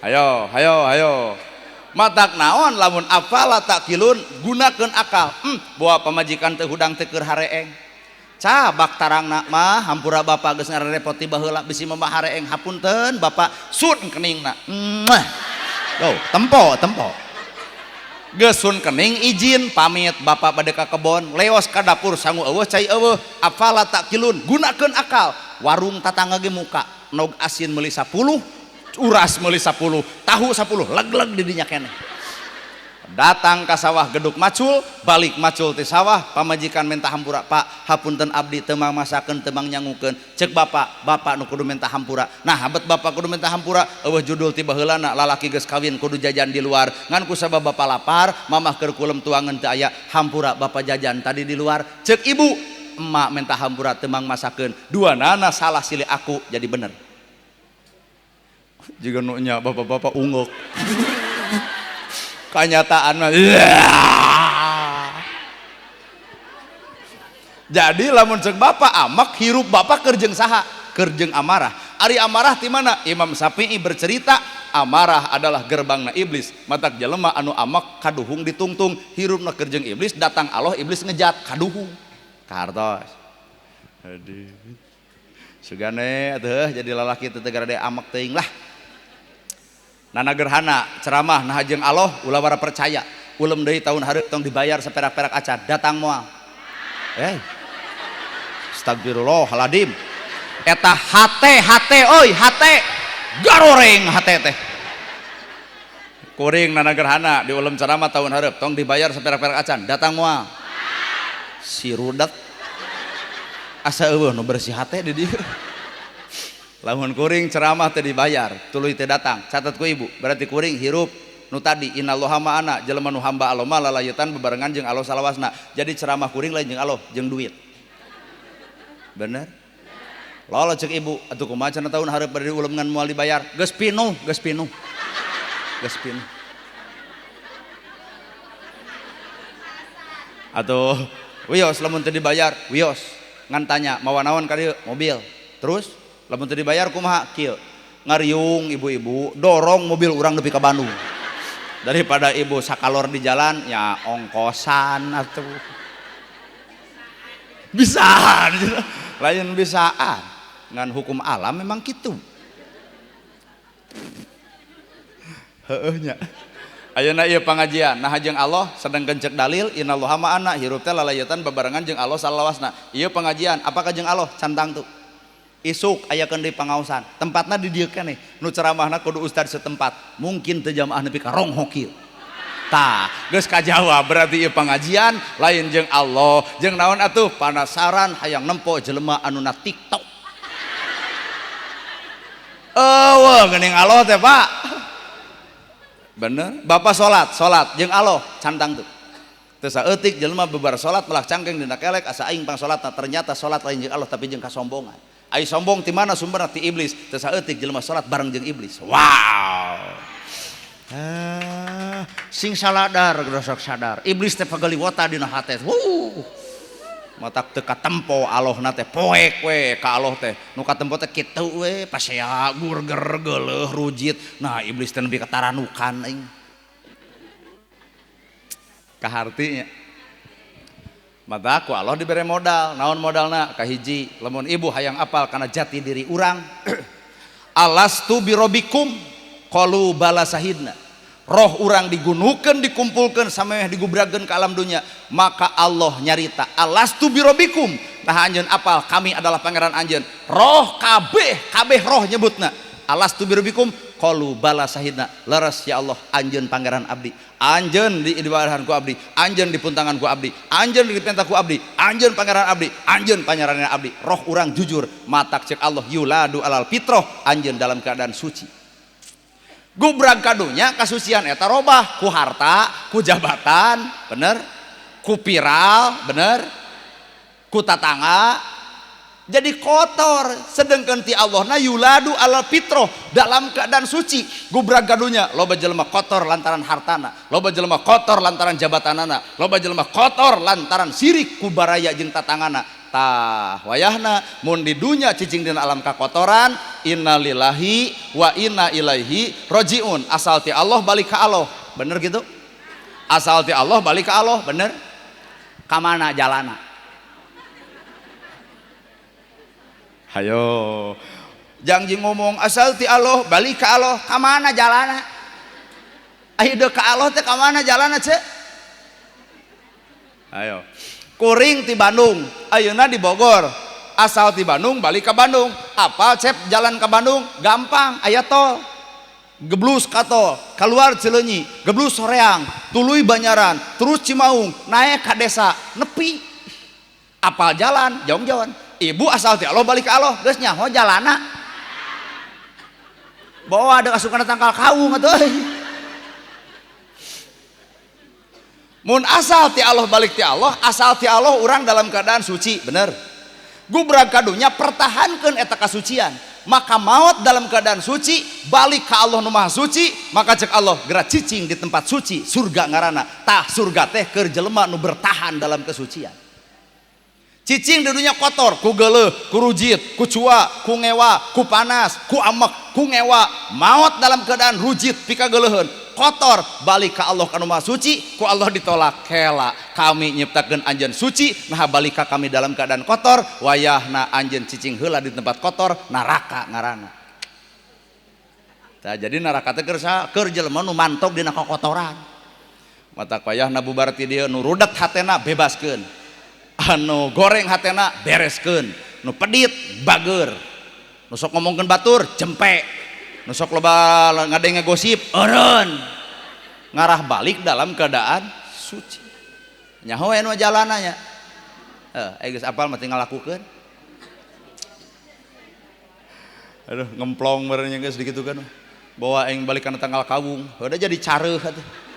Ayo, ayo, ayo. Matak naon lamun afala taqilun gunakeun akal. Bawa pamajikan teu hudang teu keur hareeng. Cabak tarangna mah hampura bapak geus ngarepot ti baheula bisi mah hareeng hapunten bapak sun keningna. Muah. Tuh, tempo, tempo. Geus sun kening izin pamit bapak bade ka kebon, leos ka dapur sangu eueuh cai eueuh, afala taqilun gunakeun akal. Warung tatangga ge muka, nog asin meuli 10, uras meuli 10, tahu 10, leg-leg di dinya keneh. Datang ka sawah geduk macul, balik macul ti sawah, pamajikan minta hampura, Pak, hapunten abdi teu mang masakeun teu mang nyangukeun. Ceuk bapak, bapak nu kudu minta hampura. Nah, habet bapak kudu minta hampura, eueuh judul ti baheulana lalaki geus kawin kudu jajan di luar. Ngan ku sabab bapak lapar, mamah keur kulem tuangan teu aya, hampura bapak jajan tadi di luar. Ceuk ibu, emak minta hampura teu mang masakeun. Dua nana salah silih aku jadi bener. Jiga nu nya bapak-bapak unggeuk. Kenyataan mah. Jadi lamun ceuk bapak amak hirup bapak keur jeung saha? Keur jeung amarah. Ari amarah ti mana? Imam Syafi'i bercerita amarah adalah gerbangna iblis. Matak jelema anu amak kaduhung ditungtung, hirupna keur jeung iblis, datang Allah iblis ngejat kaduhung. Kahartos. Aduh. Sugane atuh jadi lalaki teu garade amak teuing lah. Nana gerhana ceramah nah jeung Allah ulah wara percaya. Ulem deui tahun hareup tong dibayar saperak-perak acan datang moal. Astagfirullahaladzim. Eta hate hate oi hate garoreng hate teh. Kuring nana gerhana di ulem ceramah tahun hareup tong dibayar saperak-perak acan datang moal. Si rudet asa eueuh nu bersih hate di dieu. Lamun kuring ceramah teu dibayar, tuluy teu datang. Catat ku ibu, berarti kuring hirup nu tadi innallaha ma'ana, jelema nu hamba Allah mah lalayetan bebarengan jeung Allah salawasna. Jadi ceramah kuring lain jeung Allah, jeung duit. Bener? Lolo cek ibu, atuh kumaha cenah tahun hareup bari ulem ngan moal dibayar. Geus pinuh, geus pinuh. Geus pinuh. Atuh wios lamun teu dibayar, wios. Ngan tanya mawa naon ka dieu? Mobil. Terus lamun teu dibayar kumaha? Kieu. Ngariung ibu-ibu, dorong mobil urang nepi ka Bandung. Daripada ibu sakalor di jalan, ya ongkosan atuh. Bisaan, lain bisaan. Ngan hukum alam memang kitu. Heueuh nya. Ayeuna ieu pangajian, nah jeung Allah sedengkeun ceuk dalil innallaha ma'ana, hirup teh lalayetan babarengan jeung Allah salawasna. Ieu pangajian, apakah jeung Allah? Cantang tuh. Isuk ayakeun deui pangaosan, tempatna di dieu keneh, nu ceramahna kudu ustad setempat, mungkin teu jamaah nepi ka ronghok ieu. Tah, geus kajawab berarti ieu pangajian lain jeung Allah, jeung naon atuh panasaran hayang nempo jelema anu na TikTok. Eueuh geuning Allah teh, Pak. Bener, bapak salat, salat jeung Allah cantang tuh. Teu saeutik jelema bebar salat melak cangkeng dina kelek asa aing pang salatna, ternyata salat lain jeung Allah tapi jeung kasombongan. Ai sombong ti mana sumberna? Ti iblis. Teu saeutik jelema salat bareng jeung iblis. Wow. Sing saladar geus sadar. Iblis teh pagaliwota dina hate. Wuh. Matak teu katempo Allahna teh poek we ka Allah teh. Nu katempo teh kitu we pasea gurger geuleuh rujit. Nah iblis teh nepi ka taranukan aing. Kaharti nya. Mata ku Allah dibere modal. Naon modalna? Kahiji, lamun ibu hayang apal kana jati diri urang. Alastu birobikum qalu bala sahidna. Roh urang digunukeun dikumpulkeun samemeh digubrageun ka alam dunya, maka Allah nyarita alastu birobikum, tah anjeun apal kami adalah pangeran anjeun. Roh kabeh kabeh roh nyebutna alastu birobikum qalu bala sahidna, leres ya Allah anjeun pangeran abdi, anjeun di ibadahan ku abdi, anjeun dipuntangan ku abdi, anjeun dipenta ku abdi, anjeun pangeran abdi, anjeun pangeran abdi. Roh urang jujur, matak cek Allah yuladu alal fitroh, anjeun dalam keadaan suci. Gubrag kadunya kasucian eta robah ku harta, ku jabatan, bener, ku viral, bener, ku tatangga, jadi kotor. Sedengkeun ti Allahna yuladu alal fitroh, dalam keadaan suci. Gubrag kadunya loba jelema kotor lantaran hartana, loba jelema kotor lantaran jabatanana, loba jelema kotor lantaran sirik ku baraya jeung tatangana. Tah wayahna mun di dunya cicing dina alam kakotoran, innalillahi wa inna ilaihi rajiun. Asal ti Allah balik ka Allah, bener gitu? Asal ti Allah balik ka Allah, bener? Ka mana jalana? Hayo janji ngomong asal ti Allah balik ka Allah, ka mana jalana? Ayo deuk ka Allah teh ka mana jalana ce? Ayo kuring ti Bandung ayeuna di Bogor, asal ti Bandung balik ke Bandung, apal cep jalan ke Bandung gampang, aya tol, geblus ka tol, keluar Cileunyi, geblus Soreang, tuluy Banyaran, terus Cimaung, naik ka desa nepi, apal jalan jongjon. Ibu asal ti Allah balik ke Allah, geus nyaho jalana, bawa ada asup kana tangkal kawung atuh. Mun asal ti Allah balik ti Allah, asal ti Allah urang dalam keadaan suci, bener. Gubrag kadunya pertahankeun eta kasucian, maka maut dalam keadaan suci, balik ka Allah nu Maha Suci, maka cek Allah geura cicing di tempat suci, surga ngaranna. Tah surga teh keur jelema nu bertahan dalam kesucian. Cicing di dunia kotor, ku geuleuh, ku rujit, ku cua, ku ngewa, ku panas, ku amek, ku ngewa, maut dalam keadaan rujit pikageuleuheun, kotor, balik ka Allah kanu Maha Suci, ku Allah ditolak. Kela kami nyiptakeun anjeun suci, nah balik ka kami dalam keadaan kotor, wayahna anjeun cicing heula di tempat kotor, neraka ngaranna. Tah jadi neraka teh keur jelema nu mantok dina kokotoran. Mata wayahna bubar ti dieu nu rudet hatena bebaskeun, anu goreng hatena bereskeun, nu pedit bager, nu sok ngomongkeun batur jempe, nu sok loba ngadenge gosip eureun, ngarah balik dalam keadaan suci. Nyaho anu jalana nya. Heuh, geus apal mah tinggal lakukeun. Aduh, ngemplong meureun geus dikitukeun. Bawa aing balik kana tanggal kawung, udah jadi careuh atuh.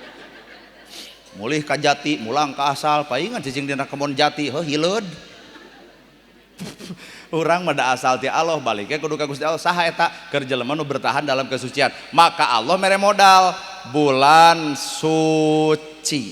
Mulih ka jati, mulang ka asal, paingan cicing dina kebon jati, heuh hileud. Urang mah da asal ti Allah, baliknya kudu ka Gusti Allah. Saha eta keur jelema nu bertahan dalam kesucian. Maka Allah mere modal bulan suci.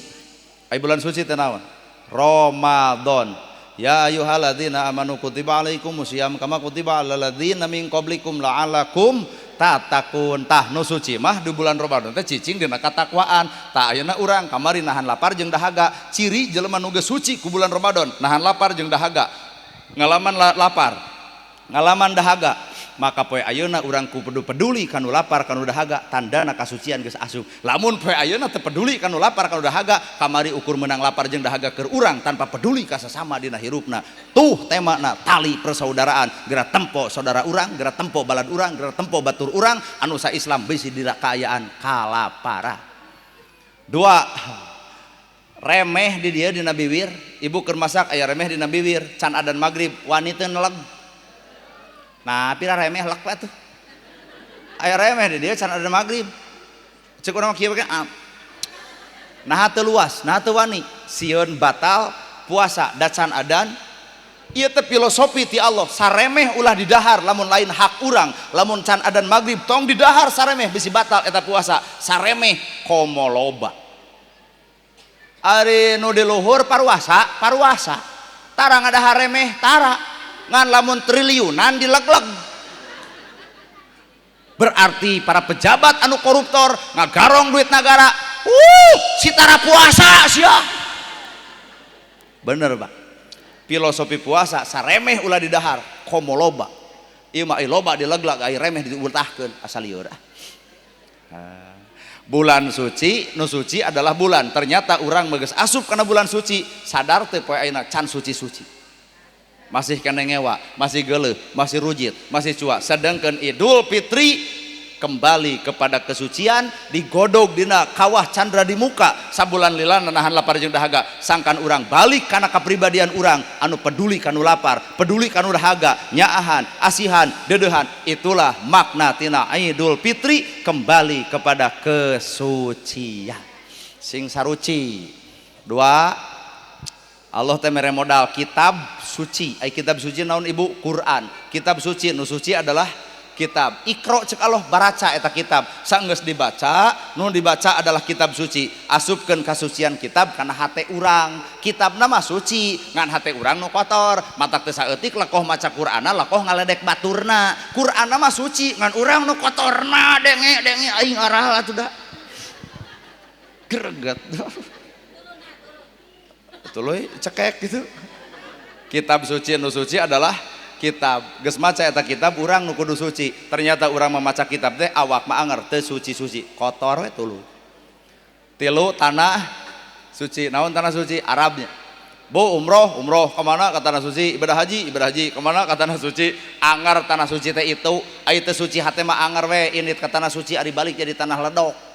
Ai bulan suci teh naon? Ramadan. Ya ayyuhalladzina amanu kutiba alaikumusiyam kama kutiba alal ladzina min qablikum la'allakum tatakun. Tah nu suci mah di bulan Ramadan teh cicing dina katakwaan. Tah ayeuna urang kamari nahan lapar jeung dahaga. Ciri jelema nu geus suci ku bulan Ramadan nahan lapar jeung dahaga, ngalaman lapar, ngalaman dahaga, maka poe ayeuna urang kudu peduli kanu lapar kanu dahaga, tandana kasucian geus asup. Lamun poe ayeuna teu peduli kanu lapar kanu dahaga, kamari ukur menang lapar jeung dahaga keur urang tanpa peduli ka sasama dina hirupna. Tuh temana tali persaudaraan, geura tempo saudara urang, geura tempo balad urang, geura tempo batur urang anu sa Islam bisi dina kaayaan kalaparan. Dua, remeh di dieu dina biwir, ibu keur masak aya remeh dina biwir, can adan magrib wani teu neleg. Nah, pira remeh lek atuh. Aya remeh di dieu can adan magrib. Ceuk urang mah kieu we. Nah teu luas, nah teu wani, sieun batal puasa da can adan. Ieu teh filosofi ti Allah, saremeh ulah didahar lamun lain hak urang, lamun can adan magrib tong didahar saremeh bisi batal eta puasa, saremeh komo loba. Ari nu di luhur paruasa, paruasa. Tara ngadahar remeh tara. Ngan lamun triliunan dilegleg. Berarti para pejabat anu koruptor ngagarong duit negara, si tara puasa sia. Bener Pak. Filosofi puasa saremeh ulah didahar, komo loba. Ieu mah loba dilegleg ai remeh diultahkeun asal lieur. Bulan suci, nu suci adalah bulan. Ternyata urang geus asup kana bulan suci, sadar teu poe ayeuna can suci-suci. Masih kena ngewa, masih geuleuh, masih rujit, masih cuak. Sedangkan Idul Fitri kembali kepada kesucian, digodog dina kawah candra di muka, sabulan lila nahan lapar jeung dahaga. Sangkan urang balik kana kapribadian urang anu peduli kanu lapar, peduli kanu dahaga, nyaahan, asihan, deudeuhan. Itulah makna tina Idul Fitri, kembali kepada kesucian. Sing saruci. Dua, Allah teh mere modal kitab suci. Ai kitab suci naon ibu? Quran. Kitab suci nu suci adalah kitab. Iqra cek Allah baraca eta kitab. Sanggeus dibaca, nu dibaca adalah kitab suci. Asupkeun kasucian kitab kana hate urang. Kitabna mah suci, ngan hate urang nu kotor. Matak teu saeutik lekoh maca Qur'anna, lekoh ngaledek baturna. Qur'anna mah suci, ngan urang nu kotorna denge-denge aing aral atuh da. Greget. Tuluy cekek gitu. Kitab suci nu suci adalah kitab. Geus maca eta kitab urang nu kudu suci. Ternyata urang memaca kitab teh awak mah anger teu suci-suci, kotor we tuluy. Tilu tanah suci. Naon tanah suci? Arabnya. Bu umroh, umroh kemana ke tanah suci? Ibadah haji kemana ke tanah suci? Anger tanah suci teh itu, ai teu suci hate mah anger we indit ke tanah suci ari balik jadi tanah ledok.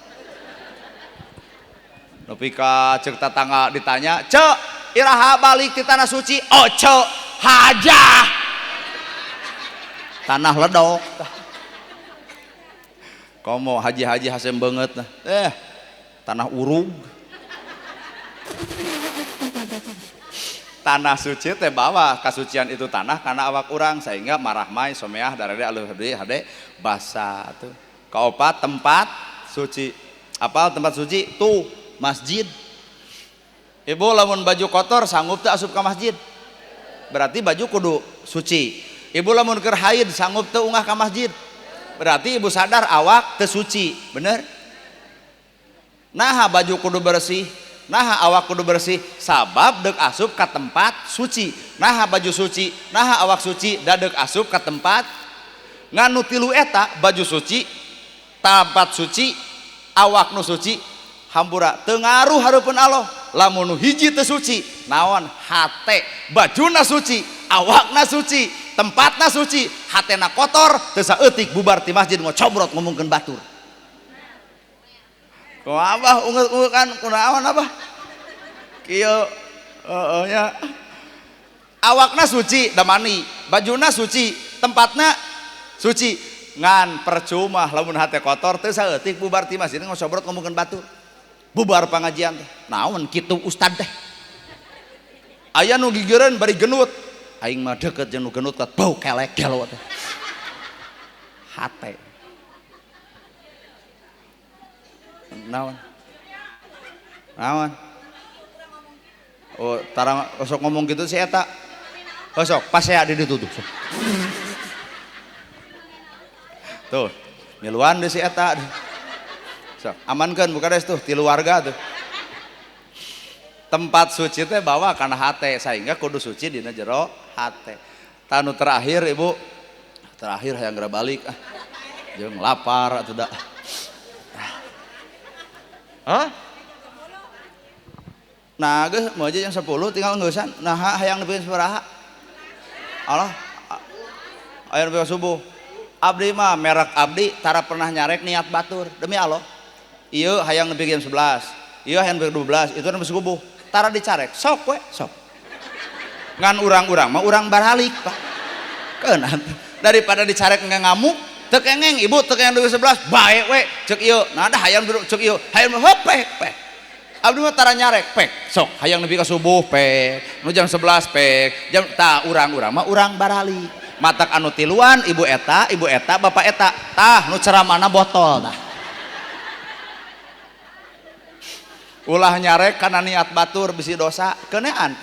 Nepi ka ceuk tatangga ditanya, "Cek, iraha balik di tanah suci?" "Oh, cek, hajah." Tanah ledok. Komo haji-haji hasem banget nah. Tanah urug. Tanah suci teh bawa kasucian itu tanah karena awak urang sehingga marahmai someah darade aleuh hade hade basa tuh. Kaopat tempat suci. Apal tempat suci? Tuh masjid. Ibu lamun baju kotor sanggup teu asup ka masjid? Berarti baju kudu suci. Ibu lamun keur haid sanggup teu ungah ka masjid? Berarti ibu sadar awak teu suci, bener? Naha baju kudu bersih, naha awak kudu bersih, sabab deuk asup ka tempat suci. Naha baju suci, naha awak suci, da deuk asup ka tempat. Ngan nu tilu eta baju suci, tempat suci, awak nu suci, hampura teu ngaruh hareupeun Allah. Lamun nu hiji teu suci, naon hate, bajuna suci, awakna suci, tempatna suci, hatena kotor, teu saeutik bubar ti masjid ngocobrot ngomongkeun batur. Kumaha abah ungeuk-ungeuk kunaon abah? Kieu heeh nya. Awakna suci da mani, bajuna suci, tempatna suci. Ngan percuma lamun hate kotor teu saeutik bubar ti masjid ngocobrot ngomongkeun batur. Bubar pengajian teh naon kitu ustad teh aya nu gigireun bari genut aing mah deket jeung nu genut kat bau kelek gelo teh hate naon naon oh tara osok ngomong gitu si eta osok pasea di ditu tuh tuh miluan di si eta. So, amankan bukan tuh tilu warga tuh. Tempat suci teh bawa kana hate sehingga kudu suci dina jero hate. Tanu terakhir ibu, terakhir hayang geura balik ah. Jeung lapar atuh da. Hah? Nah geus moal jam 10 tinggal ngeusan. Nah hayang nepi sabaraha? Allah. Aya nepi subuh. Abdi mah merek abdi tara pernah nyarek niat batur demi Allah. Ieu hayang nepi jam 11, ieu hayang nepi 12, itu nepi subuh. Tara dicarek, sok we, sok. Ngan urang-urang mah urang baralik, Pak. Keun daripada dicarek ngamuk, teu kengeng ibu teu kengeng nepi 11, bae we, ceuk ieu. Nah da hayang duduk ceuk ieu, hayang hop pek pek. Abdi mah tara nyarek, pek, sok hayang nepi ka subuh pek, nu jam 11 pek, jam tah urang-urang mah urang baralik. Matak anu tiluan ibu eta, bapak eta, tah nu ceramahna botol tah. Ulah nyarek kana niat batur bisi dosa kenean.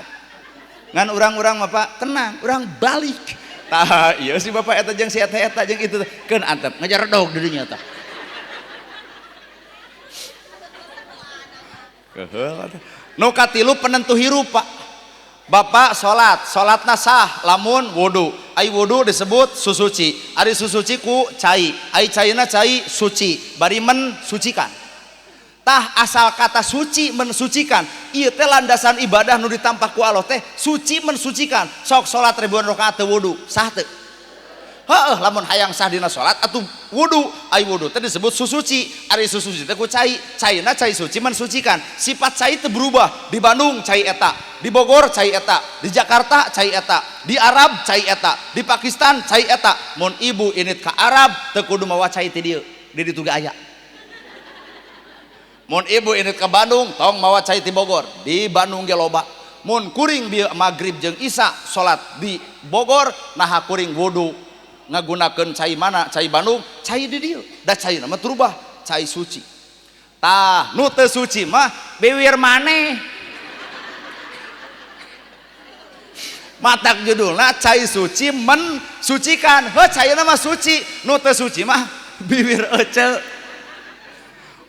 Ngan urang-urang mah Pak, tenang, urang balik. Tah, ieu si bapak eta jeung si eta eta jeung itu keun antep ngajaredog di dinya tah. Keheul atuh. Nu katilu penentu hirup Pak. Bapak salat, salatna sah lamun wudu. Ai wudu disebut susuci. Ari susuci ku cai, ai caina cai suci, bari mensucikan. Tah asal kata suci mensucikan, ieu teh landasan ibadah nu ditampak ku Allah teh suci mensucikan. Sok salat ribuan rakaat teu wudu, sah teu? Heeh, lamun hayang sah dina salat atuh wudu. Ai wudu teh disebut susuci, ari susuci teh ku cai, caina cai suci mensucikan. Sifat cai teu berubah. Di Bandung cai eta, di Bogor cai eta, di Jakarta cai eta, di Arab cai eta, di Pakistan cai eta. Mun ibu init ka Arab teu kudu mawa cai ti dieu, di ditu ge aya. Mun ibu init ka Bandung tong mawa cai ti Bogor, di Bandung ge loba. Mun kuring bieu magrib jeung isya salat di Bogor, naha kuring wudu ngagunakeun cai mana? Cai Bandung, cai di dieu. Da caina mah terubah, cai suci. Tah, nu teu suci mah biwir maneh. Matak judulna cai suci mensucikan. Heuh, caina mah suci, nu teu suci mah biwir ece.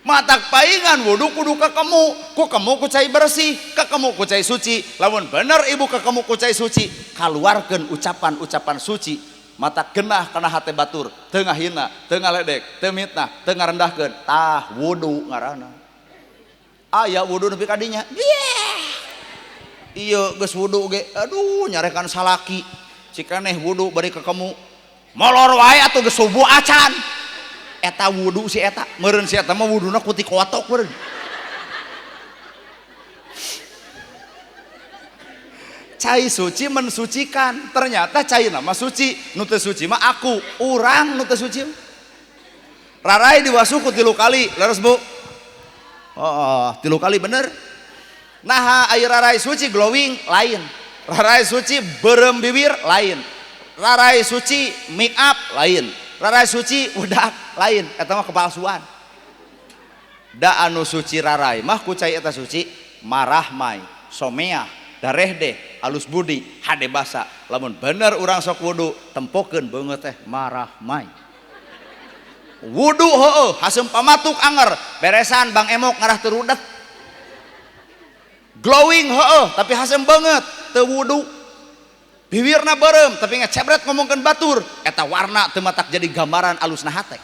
Matak paingan wudu kudu kekemu, ku kemu ku cai bersih, kekemu ku cai suci. Lamun bener ibu kekemu ku cai suci, kaluarkeun ucapan-ucapan suci. Mata genah kana hate batur, teu ngahina, teu ngaledek, teu mitnah, teu ngarendahkeun. Tah wudu ngaranna. Aya wudu nepi ka dinya. Ieu geus wudu ge, aduh nyarekan salaki. Cikaneh wudu bari kekemu. Molor wae atuh geus subuh acan. Eta wudu si eta, meureun si eta mah wuduna ku ti kotok meureun. Cai suci mensucikan, ternyata cai nama suci, nu teu suci mah aku, urang nu teu suci. Rarai diwasuh ku 3 kali, leres Bu? Oh, 3 kali bener. Naha ai rarai suci glowing lain, rarai suci beureum bibir lain, rarai suci make up lain, rarai suci udak lain, eta mah kepalsuan. Da anu suci rarai mah ku cai eta suci marah mai, someah, dareh deh, alus budi, hade basa. Lamun bener urang sok wudu, tempokeun beungeut teh marah mai. Wudu heueuh, haseum pamatuk anger, beresan Bang Emok ngarah teu rudet. Glowing heueuh, tapi haseum beungeut teu wudu. Bibirna beureum tapi ngecebret ngomongkeun batur, eta warna teu matak jadi gambaran alusna hate.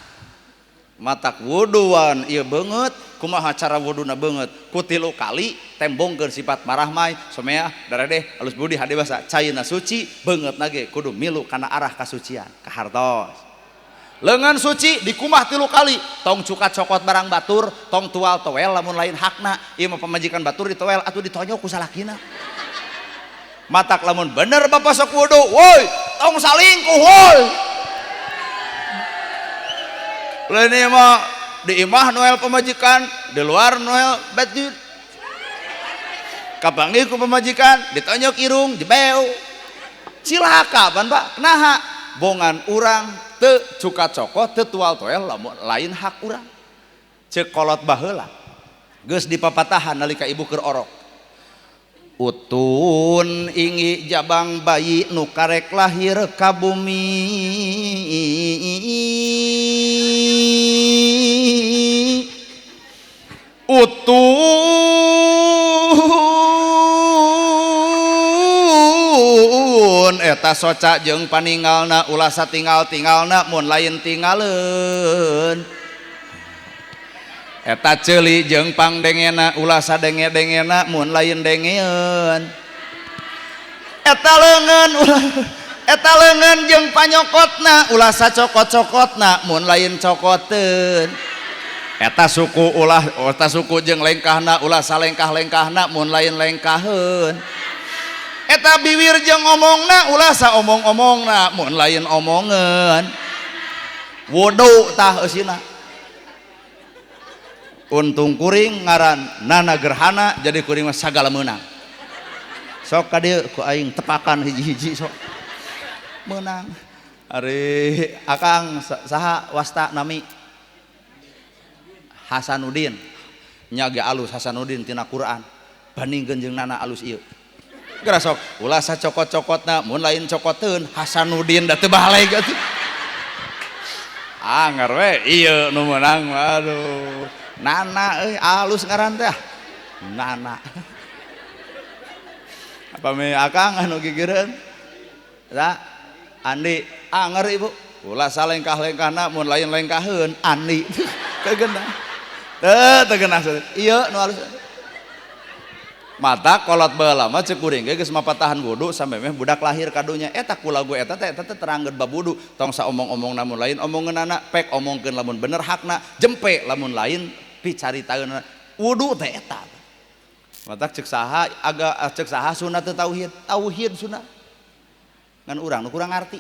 Matak wuduan ieu beungeut, kumaha cara wuduna beungeut? Ku 3 kali tembongkeun sifat marah mai, someah, daredeh, alus budi, hade basa, caina suci, beungeutna ge kudu milu kana arah kasucian, kahartos. Leungeun suci dikumah 3 kali, tong cuka cokot barang batur, tong tual toel lamun lain hakna, ieu mah pamajikan batur ditoel atuh ditonyok ku salakina. Matak lamun bener bapak sok wudu, woi, tong salingkuh woi. Lain mah di imah noel pamajikan, di luar noel batur. Kapanggih ku pamajikan, ditonyok irung, jebeu. Cilaka pan Pak, naha bongan urang teu cuka cokot, teu tual toel lamun lain hak urang. Ceuk kolot baheula. Geus dipapatahan nalika ibu keur orok. Utun ingi jabang bayi nu karek lahir ka bumi. Utun eta soca jeung paninggalna ulah satinggal-tinggalna mun lain tinggaleun. Eta ceuli jeung pangdengena ulah sadenge-dengena mun lain dengeun. Eta leungeun ulah eta leungeun jeung panyokotna ulah sacokot-cokotna mun lain cokoteun. Eta suku ulah eta suku jeung lengkahna ulah salengkah-lengkahna mun lain lengkaheun. Eta biwir jeung omongna ulah saomong-omongna mun lain omongeun. Wudu tah eusina. Untung kuring ngaran Nana Gerhana jadi kuring mah sagala meunang. Sok ka dieu ku aing tepakan hiji-hiji sok. Meunang. Ari akang saha wasta nami? Hasanuddin. Nya ge alus Hasanuddin tina Quran. Bandingkeun jeung Nana alus ieu. Geura sok ulah sacokot-cokotna mun lain cokoteun Hasanuddin da teu baleg atuh. Anger we ieu nu meunang aduh. Nana euy alus ngaran teh. Nana. Apa me akang anu gigireun? Sa Andi anger ibu. Ulah salengkah-lengkahna mun lain lengkaheun Andi. Teu genah. Teu genah. Ieu nu alus. Mata kolot baheula mah ceuk kuring ge geus mapatahan wudu sampe meh budak lahir kadunya eta ku lagu eta teh eta teh teranggeun bab wudu tong saomong-omong namun lain omongeunana pek omongkeun lamun bener hakna jempe lamun lain picaritaeunna wudu teh eta. Matak ceuk saha aga ceuk saha sunah teh tauhid, tauhid sunah. Ngan urang nu kurang ngarti.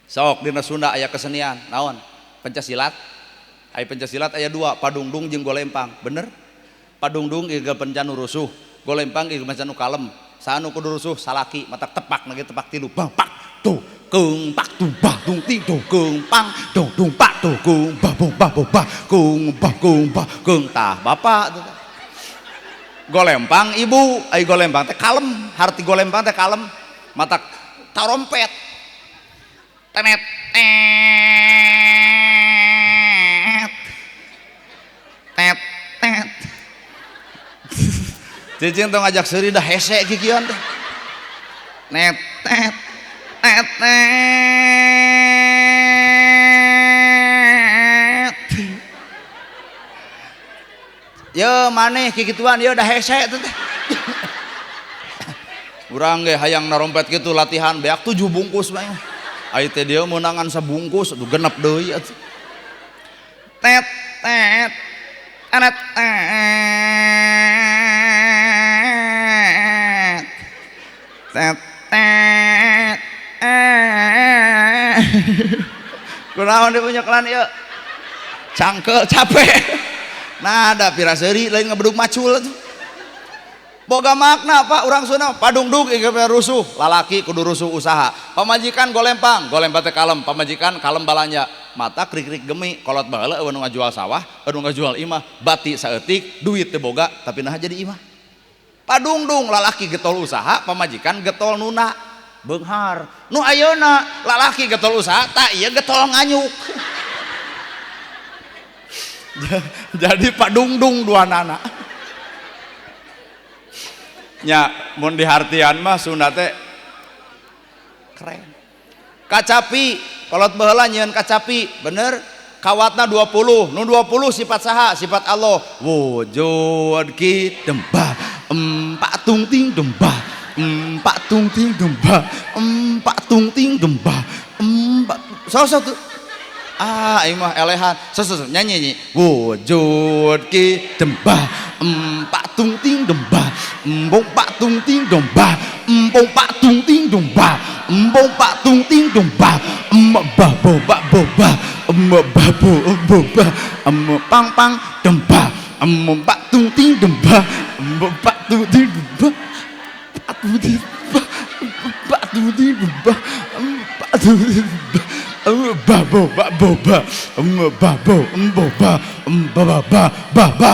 Sok dina Sunda aya kesenian naon? Pencak silat. Aya pencak silat aya dua, padungdung jeung golempang. Bener? Padungdung ieu pencan nu rusuh, golempang ieu pencan nu kalem. Saha nu kudu rusuh? Salaki, matak tepak lagi tepak tilu. Bang pak tu keung pak tu bah tung ting tu keung pang dung dung pak tu keung bah bung bah bung bah keung bah keung bah keung tah bapak. Golempang ibu, ai golempang teh kalem, harti golempang teh kalem, matak tarompet. Tenet tet tet tet. Cicing tong ngajak seuri dah hese kikieuan teh. Net tet tet tet. Ye maneh kikituan ye dah hese teh. Urang ge hayang narompet kitu latihan beak 7 bungkus mah. Ai teh dia meunangan sabungkus aduh genep deui atuh. Tet tet tet tet tet tet. Kunaon dia punya kelan ieu? Cangkel capek. Nah ada pira seuri lain ngebedug macul atuh. Boga makna Pak urang Sunda padungdung ieu rusuh, lalaki kudu rusuh usaha. Pamajikan golempang, golempang teh kalem, pamajikan kalem balanja. Mata krik-krik gemi, kolot baheula eueuh nu ngajual sawah, eueuh nu ngajual imah, bati saeutik, duit teu boga tapi naha jadi imah. Padungdung lalaki getol usaha, pamajikan getol nuna beunghar. Nu ayeuna lalaki getol usaha, tah ieu getol nganyuk. Jadi padungdung duanana. Nya mun dihartian mah Sunda teh keren. Kacapi, kolot baheula nyieun kacapi, bener? Kawatna 20, nu 20 sifat saha? Sifat Allah. Wujud ki dembah, empat tung ting dembah, empat tung ting dembah, empat tung ting dembah, empat. So tuh. Ah, ieu mah elehan. So nyanyi nyi. Wujud ki dembah, empat tung ting dembah, embung pak tung ting dembah, embung pak tung ting dembah, embung pak tung ting dembah, em bah bo ba bo ba, em bah bo bo ba, em pang pang dembah, em pak tung ting dembah, em pak tung ting dembah, pak tung ting dembah, pak tung ting dembah, em pak tung ting dembah. Ba bo ba bo ba, em ba bo em bo ba, em ba ba ba ba ba.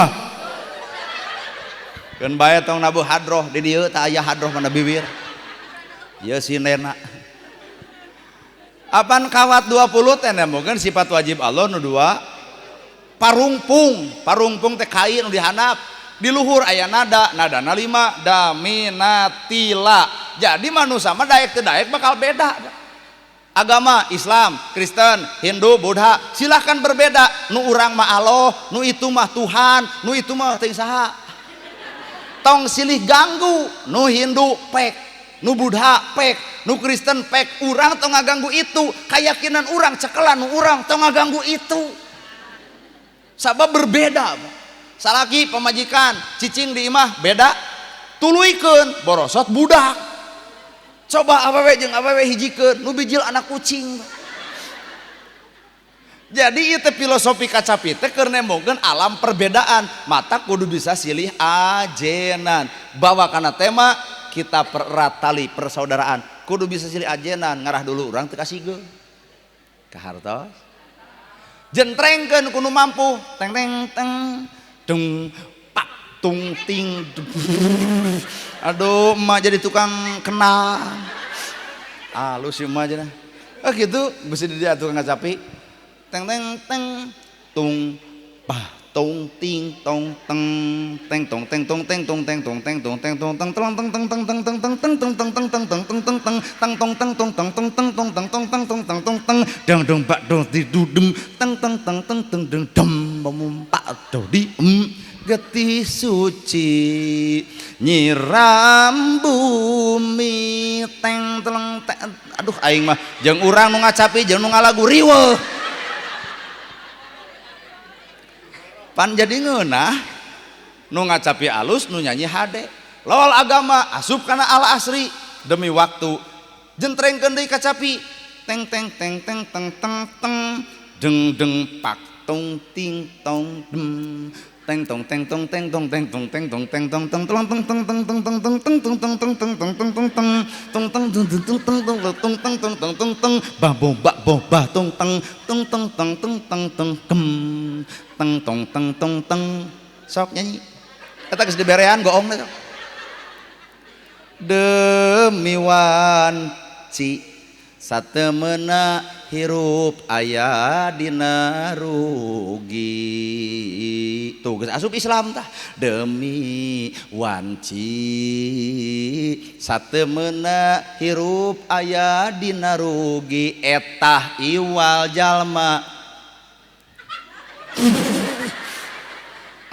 Keun bae tong nabuh hadroh di dieu tah aya hadroh mana biwir. Ieu si Nena. Apan kawat 20 teh mungkin sifat wajib Allah nu 2. Parungpung, parungpung teh kai nu dihandap. Di luhur aya nada, nadana 5 daminatila. Jadi manusia mah daek teu daek bakal beda. Agama Islam, Kristen, Hindu, Buddha silahkan berbeda. Nu urang mah Allah, nu itu mah Tuhan, nu itu mah teu saha. Tong silih ganggu, nu Hindu pek, nu Buddha pek, nu Kristen pek, urang tong ngaganggu itu, keyakinan urang cekelan nu urang tong ngaganggu itu. Sabab berbeda. Salaki pamajikan, cicing di imah beda, tuluykeun borosot budak. Coba awewe jeung awewe hijikeun, nu bijil anak kucing. Jadi ieu teh filosofi kacapi teh keur nembongkeun alam perbedaan, mata kudu bisa silih ajenan. Bawa kana tema kita pererat tali persaudaraan, kudu bisa silih ajenan, ngarah dulu urang teu kasigeun. Ka hartos. Jentrengkeun kudu mampu, teng teng teng dung pak tung ting. Aduh, emak jadi tukang kenal. Halus sih emak aja. Ah gitu, besi dia tukang ngacapi. Teng teng teng tung bah tong ting tong teng teng tong teng tong teng tong teng tong teng tong teng tong teng tong teng teng teng teng teng teng teng tong teng teng teng teng teng teng teng tang tong teng tong teng tong teng tong teng tong teng tong teng tong teng dang dong bak dong di dudem teng teng teng teng teng deng dem bom pak do di em getih suci nyiram bumi teng teleng teng. Aduh aing mah jeung urang nu ngacapi jeung nu ngalagu riweuh. Pan jadi ngeunah nu ngacapi alus nu nyanyi hade. Lawal agama asup kana al asri demi waktu jentrengkeun deui kacapi teng teng teng teng teng teng teng deng deng pak tong ting tong dem teng tong teng tong teng tong teng tong teng tong teng tong teng tong teng teng teng teng teng teng teng tong teng teng teng teng teng teng tong teng teng teng teng teng tong teng tong teng tong teng bah bo bak bo bah tong teng tong teng teng teng teng teng kem teng tong teng tong teng. Sok nyanyi eta geus diberean goong teh. Demi wanci satemena hirup aya dina rugi. Tuh geus asup Islam tah. Demi wanci satemena hirup aya dina rugi etah iwal jalma.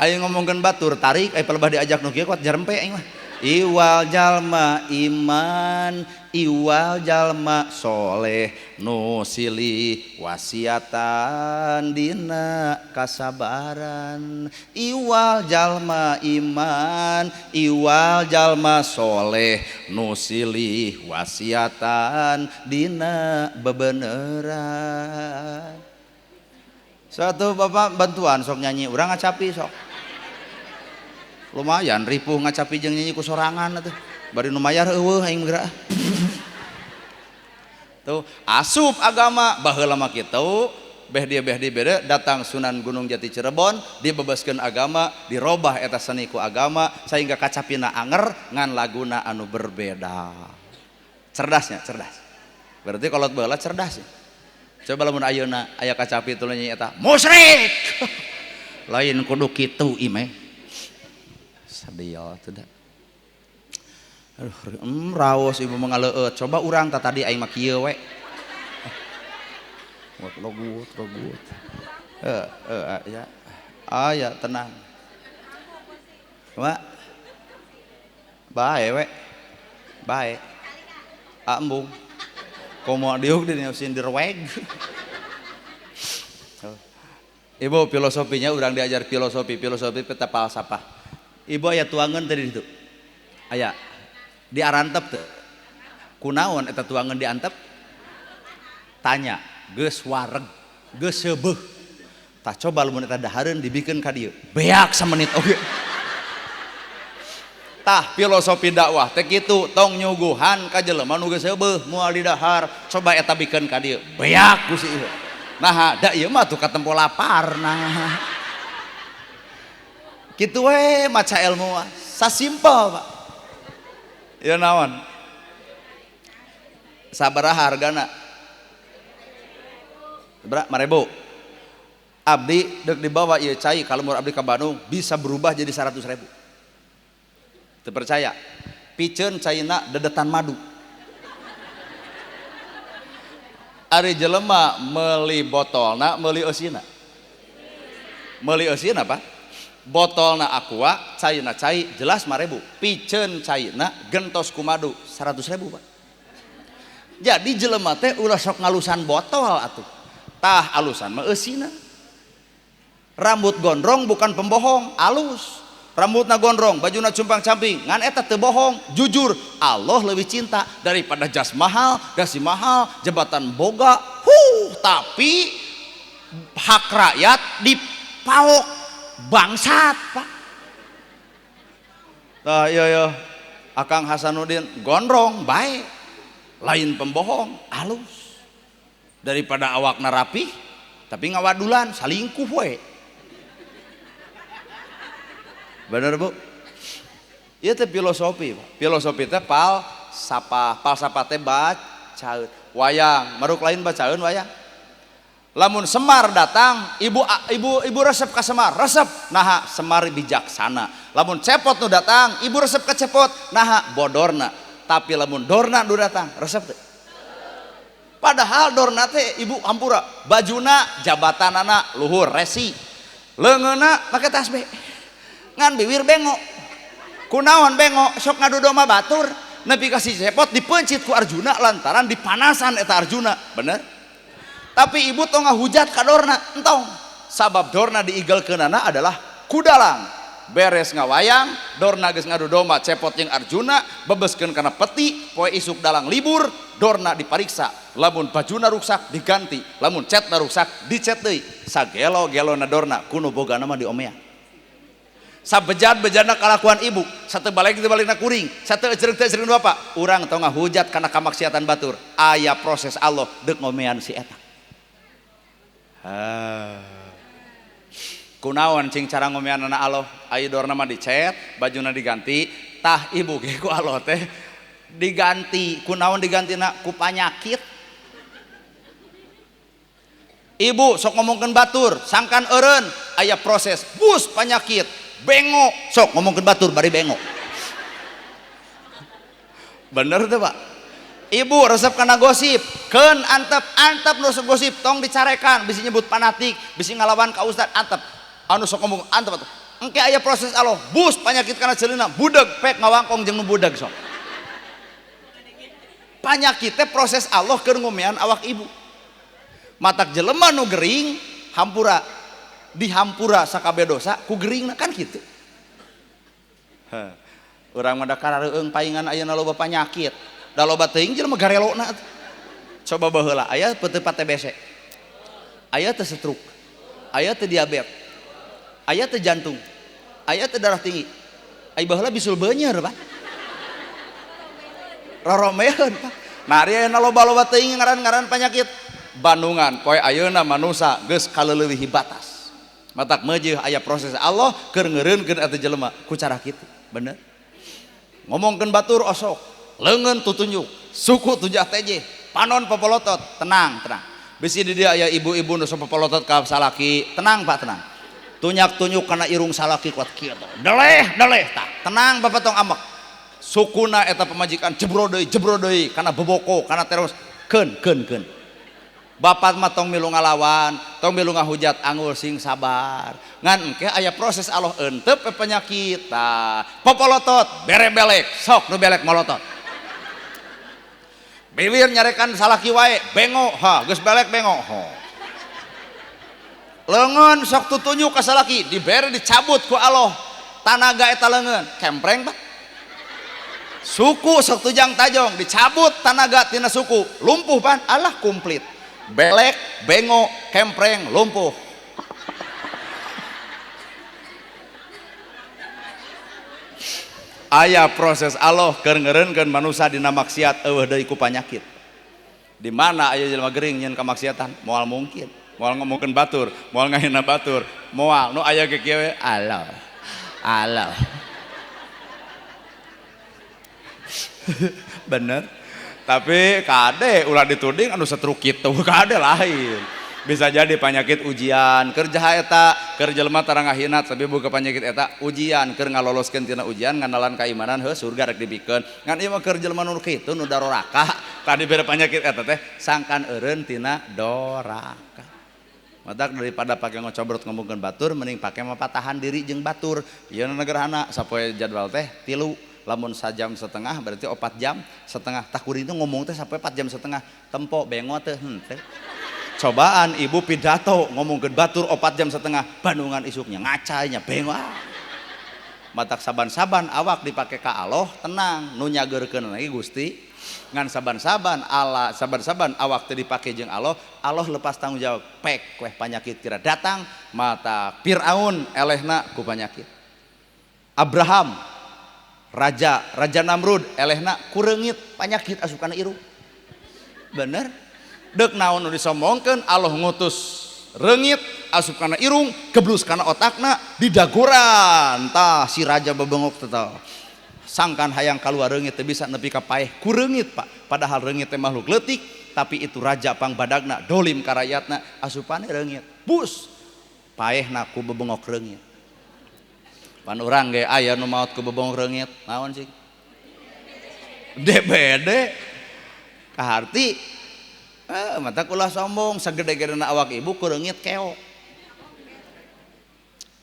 Ayo ngomongkeun batur tarik aya pelebah diajak nu kieu kuat jarempe aing mah. Iwal jalma iman iwal jalma soleh nu silih wasiatan dina kasabaran. Iwal jalma iman iwal jalma soleh nu silih wasiatan dina bebeneran. Satu bapak bantuan sok nyanyi urang ngacapi sok. Lumayan ripuh ngacapi jeung nyanyi ku sorangan atuh. Bari nu mayar eueuh aing geura. Tuh asup agama baheula mah kitu beh dia beda datang Sunan Gunung Jati Cirebon dibebaskeun agama dirobah eta seni ku agama sehingga kacapina anger ngan laguna anu berbeda. Cerdasnya cerdas. Berarti kolot baheula cerdas ya. Coba lamun ayeuna aya kacapi tuluy nyanyi eta musyrik. Lain kudu kitu imeh. Sadil teh. Aduh, raos ibu mengaleueut. Coba urang tah tadi aing mah kieu we. Logut, logut. Ya. Aya tenang. Kumaha? Bae we. Bae. Embung. Komo diuk di neusin dirweg. Ibu filosofinya urang diajar filosofi, filosofi peta falsafah. Ibu aya tuangan tadi itu. Aya diarantep teu. Kunaon eta tuangan diantep? Tanya, geus wareg, geus seubeuh. Tah coba lamun eta dahareun dibikeun ka dieu. Beak samenit oge. Tah filosofi dakwah teh kitu, tong nyuguhan ka jelema nu geus seubeuh moal didahar. Coba eta bikeun ka dieu. Beak ku si ieu. Nah, da ieu mah tuh katempo lapar nah. Kitu we maca ilmu sasimpel Pak. Ya naon? Sabaraha hargana? Berapa? 5.000. Abdi deuk dibawa ieu cai ka lembur abdi ka Bandung bisa berubah jadi 100.000. Teu percaya? Piceun caina dedetan madu. Ari jelema meuli botolna meuli eusina. Meuli eusina Pak? Botolna aqua, caina cai jelas 5.000. Piceun caina gentos ku madu 100.000 Pak. Jadi jelema teh ulah sok ngalusan botol atuh. Tah alusan mah eusina. Rambut gondrong bukan pembohong, alus. Rambutna gondrong, bajuna cumpang-camping, ngan eta teu bohong, jujur. Allah lebih cinta daripada jas mahal, dasi mahal, jabatan boga. Huh, tapi hak rakyat dipaok. Bangsat Pak. Tah iya iya Akang Hasanuddin gondrong baik, lain pembohong, alus. Daripada awakna rapih tapi ngawadulan salingkuh we. Bener Bu? Ieu teh filosofi, Pak. Filosofi teh falsafah, falsafah teh bacaeun. Wayang, maruk lain bacaeun wayang. Lamun Semar datang, ibu resep ka Semar, resep naha Semar bijaksana. Lamun Cepot nu datang, ibu resep ka Cepot, naha bodorna. Tapi lamun Dorna nu datang, resep teh. Padahal Dorna teh ibu hampura, bajuna jabatanana luhur resi. Leungeunna make tasbih. Ngan biwir bengo. Kunaon bengo sok ngadu domba batur, nepi ka si Cepot dipencit ku Arjuna lantaran dipanasan eta Arjuna, bener? Tapi ibu tong ngahujat ka Dorna, entong. Sabab Dorna diigelkeunana adalah kudalang. Beres ngawayang, Dorna geus ngadu domba Cepot jeung Arjuna, bebeskeun kana peti, poe isuk dalang libur, Dorna dipariksa. Lamun bajuna ruksak diganti, lamun cetna ruksak dicet deui. Sagelo-gelona Dorna kuno bogana mah diomean. Sabejad-bejadna kalakuan ibu, satu balik dibalikna kuring, satu ecreng-ecreng bapak, urang tong ngahujat kana kamaksiatan batur. Aya proses Allah deuk ngomean si eta. Kunaon cing cara ngomeanana Allah? Aya Dorna mah dicet, bajuna diganti, tah ibu ge ku Allah teh diganti. Kunaon digantina? Ku panyakit. Ibu sok ngomongkeun batur, sangkan eureun, aya proses bus panyakit, bengo, sok ngomongkeun batur bari bengo. Bener teu Pak? Ibu resep kana gosip, keun antep, antep nu resep gosip, tong dicarekan, bisi nyebut fanatik, bisi ngalawan ka ustad, antep. Anu sok ngomong antep atuh. Engke aya proses Allah, bus panyakit kana ceulina, budeg pek ngawangkong jeung nu budeg sok. Panyakit teh proses Allah keur ngomean awak ibu. Matak jelema nu gering hampura, dihampura sakabeh dosa ku geringna kan kitu. Heh. Urang mah da karareueung paingan ayeuna loba panyakit. Da loba teuing jelema garelona atuh. Coba baheula aya peutepat TBC. Aya teu stroke. Aya teu diabetes. Aya teu jantung. Aya teu darah tinggi. Ai baheula bisul beunyer, Pak. Roromeun, Pak. Nah, ari ayeuna loba-loba teuing ngaran-ngaran panyakit. Bandungan poe ayeuna manusa geus kaleulewihi batas. Matak meujeuh aya proses Allah keur ngeureunkeun eta jelema ku cara kitu. Bener? Ngomongkeun batur osok, leungeun tutunjuk, suku tujah teje, panon popolotot, tenang, tenang. Bisi di dia aya ibu-ibu nu sok popolotot ka salaki, tenang Pak, tenang. Tunyak-tunyuk kana irung salaki kuat kieu. Deleh, deleh tah. Tenang Bapak tong amek. Sukuna eta pamajikan jebro deui kana beboko, kana teros. Keun, keun, keun. Bapak mah tong milu ngalawan, tong milu ngahujat, angul sing sabar. Ngan engke aya proses Allah entep penyakit tah. Popolotot, bere belek, sok nu belek molotot. Biwir nyarekan salaki wae, bengo, ha, geus belek bengo. Ho. Leungeun sok tutunjuk ka salaki, dibere dicabut ku Allah. Tanaga eta leungeun, kempreng Pak. Suku sok tujang tajong, dicabut tanaga tina suku, lumpuh pan, alah komplit. Belek, bengo, kempreng, lumpuh. Aya proses Allah keur ngeureunkeun manusa dina maksiat eueuh deui ku panyakit. Di mana aya jelema gering nyeun kamaksiatan? Moal mungkin. Moal ngomongkeun batur, moal ngahina batur, moal nu aya ge kieu we, Allah. Allah. Bener? Tapi kade ulah dituding anu setruk kitu, kade lain. Bisa jadi penyakit ujian, kerja eta, keur jelema tara ngahina tapi boga penyakit eta ujian, keur ngaloloskeun tina ujian nganalan keimanan heuh surga rek dibikeun. Ngan ieu mah keur jelema nu kitu nu daroraka, tadi bere penyakit eta teh sangkan eureun tina doraka. Matak daripada pake ngocobrot ngomongkeun batur mending pake mah patahan diri jeung batur. Ieu negerana sapoe jadwal teh 3. Lamun sajam setengah berarti 4 jam setengah. Tah kuring teh ngomong teh sampai 4 jam setengah. Tempo bengo teh henteu. Cobaan ibu pidato ngomongkeun batur 4 jam setengah, bandungan isuknya ngacainya bengo. Matak saban-saban awak dipake ka Allah tenang, nu nyageurkeun lagi Gusti. Ngan saban-saban Allah, saban-saban awak teh dipake jeung Allah, Allah lepas tanggung jawab. Pek weh panyakit kira datang, mata Firaun elehna ku panyakit. Abraham Raja Namrud elehna kureungit panyakit asup kana irung. Bener? Deuk naon nu disombongkeun Allah ngutus Reungit asup kana irung, geblus kana otakna, didagoran. Tah si raja bebengok teh tah. Sangkan hayang kaluar reungit teu bisa nepi ka paeh ku reungit, Pak. Padahal reungit teh makhluk leutik, tapi itu raja pangbadagna, dolim ka rakyatna, asupane reungit. Bus paehna ku bebengok reungit. Pan urang ge aya nu maot ku bebengok reungit, naon sih? DBD. Kaharti mata ulah sombong, sagede-gedena awak ibu ku reungit keok.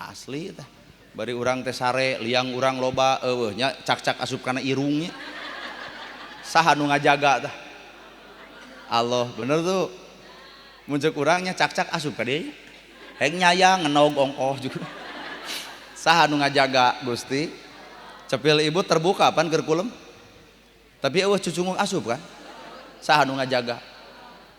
Asli tah. Bari urang teh sare, liang urang loba eueuh nya cak-cak asup kana irungnya. Saha nu ngajaga tah? Allah, bener tuh. Mun ceuk urang nya cak-cak asup ka dieu. Heng nyayang ngenog ongkoh juga. Saha nu ngajaga Gusti? Cepil ibu terbuka pan keur kulem? Tapi eueuh cucungung asup kan? Saha nu ngajaga?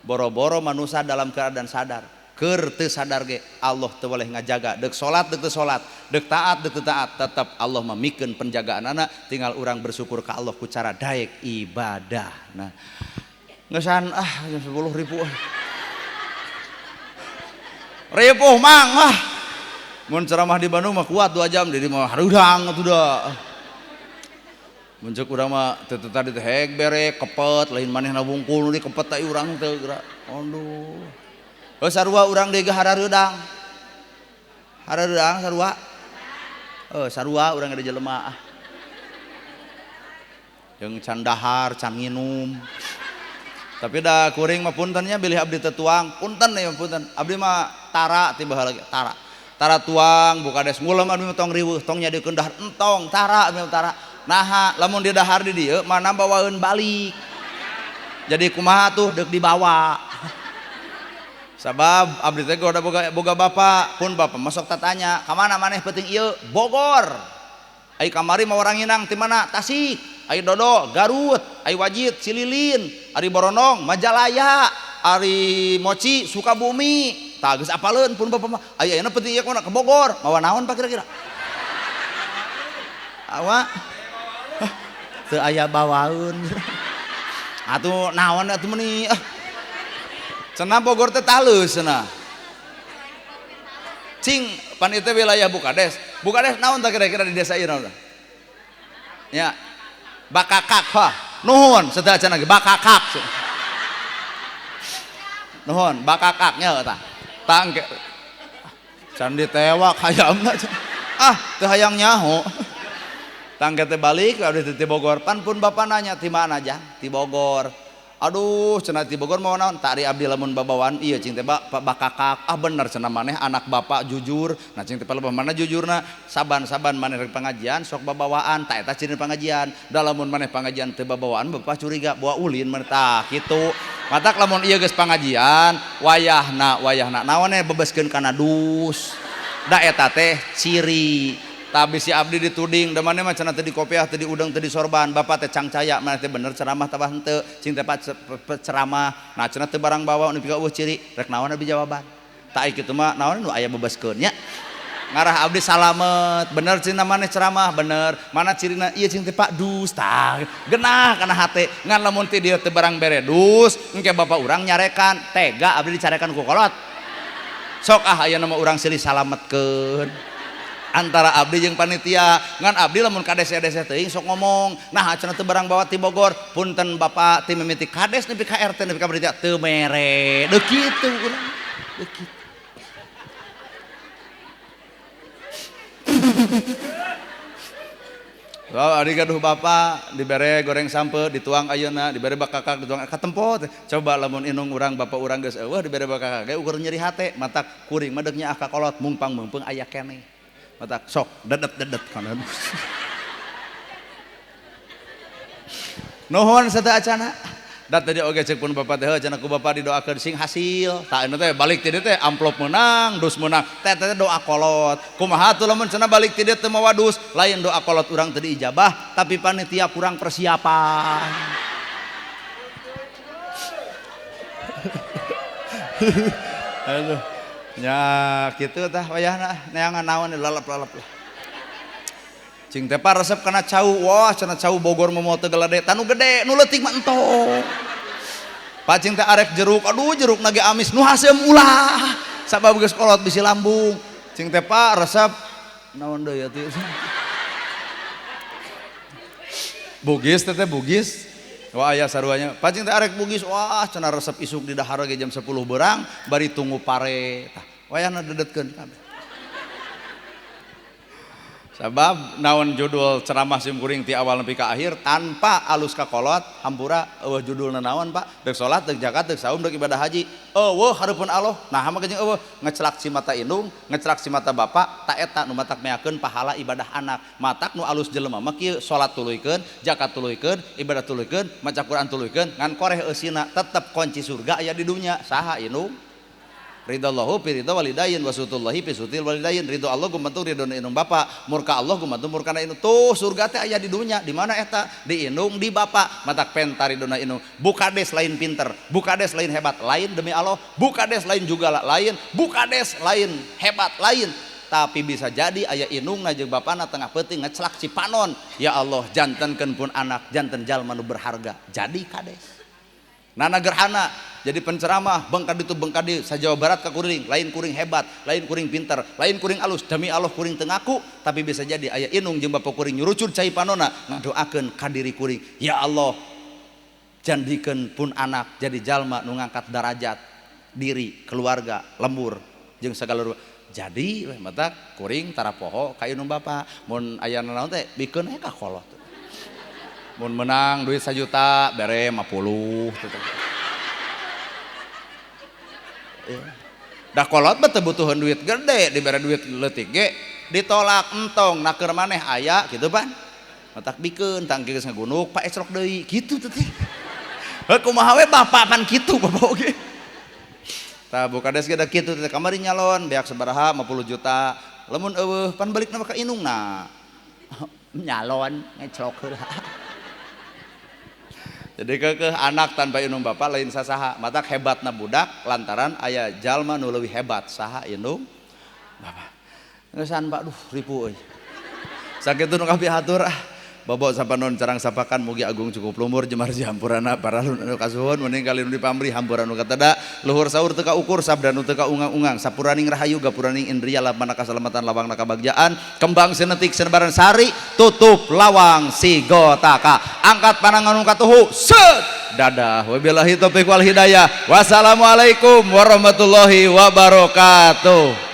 Boro-boro manusia dalam keadaan sadar. Keur teu sadar ge Allah teu boleh ngajaga. Deuk salat deuk teu salat, deuk taat deuk teu taat, tetep Allah memikeun penjagaanana, tinggal urang bersyukur ka Allah ku cara daek ibadah. Nah, ngeusan ah 10.000. Ripuh mang ah. Mun ceramah di Bandung mah kuat 2 jam, jadi mah hareudang atuh da. Mun ceuk urang mah teu tadi teh hek bere kepet lain manehna wungkul nu dikepet teh urang teu geura. Aduh. Heuh sarua urang deui ge harareudang. Harareudang sarua. Heuh sarua urang ge jelema ah. Jeung can dahar, can nginum. Tapi da kuring mah punten nya bilih abdi teu tuang, punten ya punten. Abdi mah tara ti baheula ge, tara. Tara tuang bukades ngulem abdi mah tong riweuh, tong nyadikeun dahar entong, tara abdi mah tara. Naha lamun di dahar di dieu mana bawaeun balik. Jadi kumaha tuh deuk dibawa. Sabab abdi teh goda boga bapak, pun bapak masuk tatanya, ka mana maneh penting ieu? Bogor. Ai kamari mah orang Inang ti mana? Tasik. Ai Dodo Garut, ai Wajid Cililin, ari Boronong Majalaya, ari Moci Sukabumi. Tah geus apaleun pun bapak mah. Ai ayeuna penting ieu kumaha ke Bogor, mawa naon Pak kira-kira? Awa. Teu aya bawaeun. Atuh naon atuh meuni? Ah. Cenah Bogor teh talus cenah. Cing pan ieu teh wilayah Bukades. Bukades naon tah kira-kira di desa ieu naon tah? Nya. Bakakak ha. Nuhun sateuacan lagi bakakak. Nuhun bakakak nya tah. Tangke can ditewak hayamna. Ah, teu hayang nyaho. Tangke teh balik abdi teh Bogor. Pan pun bapak nanya ti mana jang? Ti Bogor. Aduh, cenah ti Bogor mau naon? Tari abdi lamun babawaan ieu cing teh bakakak. Ah bener cenah maneh anak bapak jujur. Nah cing teh palebah mana jujurna? Saban-saban maneh rek pengajian sok babawaan, tah eta ciri pengajian. Da lamun maneh pengajian teu babawaan bapak curiga bawa ulin maneh tah kitu. Matak lamun ieu geus pengajian, wayahna wayahna naon we bebeskeun kana dus. Da eta teh ciri. Tapi si abdi dituding, da maneh mah cenah teu dikopiah, teu diudeng, teu disorban. Bapak teh cangcaya, maneh teh bener ceramah tabah henteu, cing teh ceramah. Nah cenah teu barang bawa nu pika eueuh ciri, rek naon abdi jawaban. Tah ai kitu mah naon nu aya bebeskeun nya. Ngarah abdi salamet, bener cenah maneh ceramah, bener. Mana cirina? Ieu cing teh Pak dus, tah genah kana hate. Ngan lamun ti dieu teu barang bere dus, engke bapak urang nyarekan, tega abdi dicarekan ku kolot. Sok ah aya mah urang silih salametkeun. Antara abdi jeung panitia, ngan abdi lamun kades-desa teuing sok ngomong, nah cenah teu barang bawa ti Bogor, punten bapak ti mimiti kades nepi ka RT nepi ka panitia teu mere. Deuk kitu urang. Deuk kitu. Wow, ari gaduh bapak dibere goreng sampe dituang ayeuna, dibere bakakak dituang katempo teh. Coba lamun inung urang bapak urang geus eueuh dibere bakakak ge ukur nyeri hate, matak kuring mah deuk nyaah ka kolot mungpang meungpeung aya keneh. Matak sok dedet-dedet kana. Nuhun sateuacana. Da tadi oge ceuk pun bapak teh cenah ku bapak didoakeun sing hasil. Tah anu teh balik ti dieu teh amplop meunang, dus meunang. Teh teh doa kolot. Kumaha atuh lamun cenah balik ti dieu teu mawa dus, lain doa kolot urang teu diijabah, tapi panitia kurang persiapan. Aduh. Nya kitu tah wayahna neangan naon lalap-lalap lah. Cing teh resep kana cau, wah cenah cau Bogor mah moal teu gelede, tanu gede nu leutik mah entong. Pacing teh arek jeruk, aduh jeruk nage amis, nu haseum ulah. Sabab geus kolot bisi lambung. Cing teh Pak resep naon deui atuh. Bugis teh Bugis. Wah aya saruanya. Pacing teh arek Bugis, wah cenah resep isuk di dahar ge jam 10 berang bari tunggu pare. Tah wayahna dedetkeun kabeh. Sabab naon judul ceramah sim kuring ti awal nepi ka akhir tanpa alus ka kolot hampura eueuh judulna naon Pak? Deuk salat, deuk zakat, deuk saum, deuk ibadah haji. Eueuh hareupeun Allah. Nah mah jeung eueuh ngecelak si mata indung, ngecelak si mata bapak, ta eta nu matak meakeun pahala ibadah anak. Matak nu alus jelema mah kieu salat tuluykeun, zakat tuluykeun, ibadah tuluykeun, maca Quran tuluykeun, ngan koreh eusina tetep kunci surga aya di dunya. Saha indung? Ridallahu fi ridha walidain wa sutullahi fi sutil walidain. Ridho Allah gumantung ridho indung bapa, murka Allah gumantung murkana indung. Tuh surga teh aya di dunya. Di mana eta? Di indung, di bapa. Matak penta ridhona indung. Bukades lain pinter, bukades lain hebat, lain demi Allah. Bukades lain juga lain, bukades lain hebat, lain. Tapi bisa jadi aya indungna jeung bapana tengah peuting ngecelak si panon. Ya Allah, jantenkeun pun anak, janten jalma nu berharga. Jadi kades. Nana Gerhana jadi penceramah bengkad itu bengkad di sa-Jawa Barat ka kuring, lain kuring hebat, lain kuring pinter, lain kuring alus, demi Allah kuring teu ngaku, tapi bisa jadi aya indung jeung bapa kuring nyurucur cai panona ngadoakeun ka diri kuring, ya Allah jandikeun pun anak jadi jalma nu ngangkat darajat diri, keluarga, lembur jeung sagala rupa. Jadi weh mata kuring tara poho ka indung bapa, mun aya naon teh bikeun we ka kolot. Mun menang duit 1 juta bere 50 gitu. Ya. Dah kolot mah teu butuheun duit gede, dibere duit leutik ge ditolak entong naker maneh aya gitu pan. Matak bikeun tangki geus ngagunuk Pak ecrok deui kitu teh. Heuh kumaha we bapak pan kitu bapak oge. Tah bukades ge da kitu teh kamari nyalon beak sabaraha 50 juta. Lamun eueuh pan balikna mah ka indungna. Nyalon ngecrok heula. Jadi kekeh anak tanpa indung bapak lain sasaha, matak hebatna budak lantaran aya jalma nu leuwih hebat saha indung bapak. Ngeusan Pak, duh ripu euy. Sakitu nu kapihatur ah. Bobo sapanon carang sapakan mugi agung cukup lumur jemar hampurana para nu kasuhun mending kali nu dipamri hampura nu katada luhur saur teu kaukur sabda nu teu kaungang-ungang sapuraning rahayu gapuraning indria lapana kasalamatan lawangna kabagjaan kembang senetik senebaran sari tutup lawang sigotaka angkat panangan nu katuhu set dadah wabillahi taufik wal hidayah wassalamualaikum warahmatullahi wabarakatuh.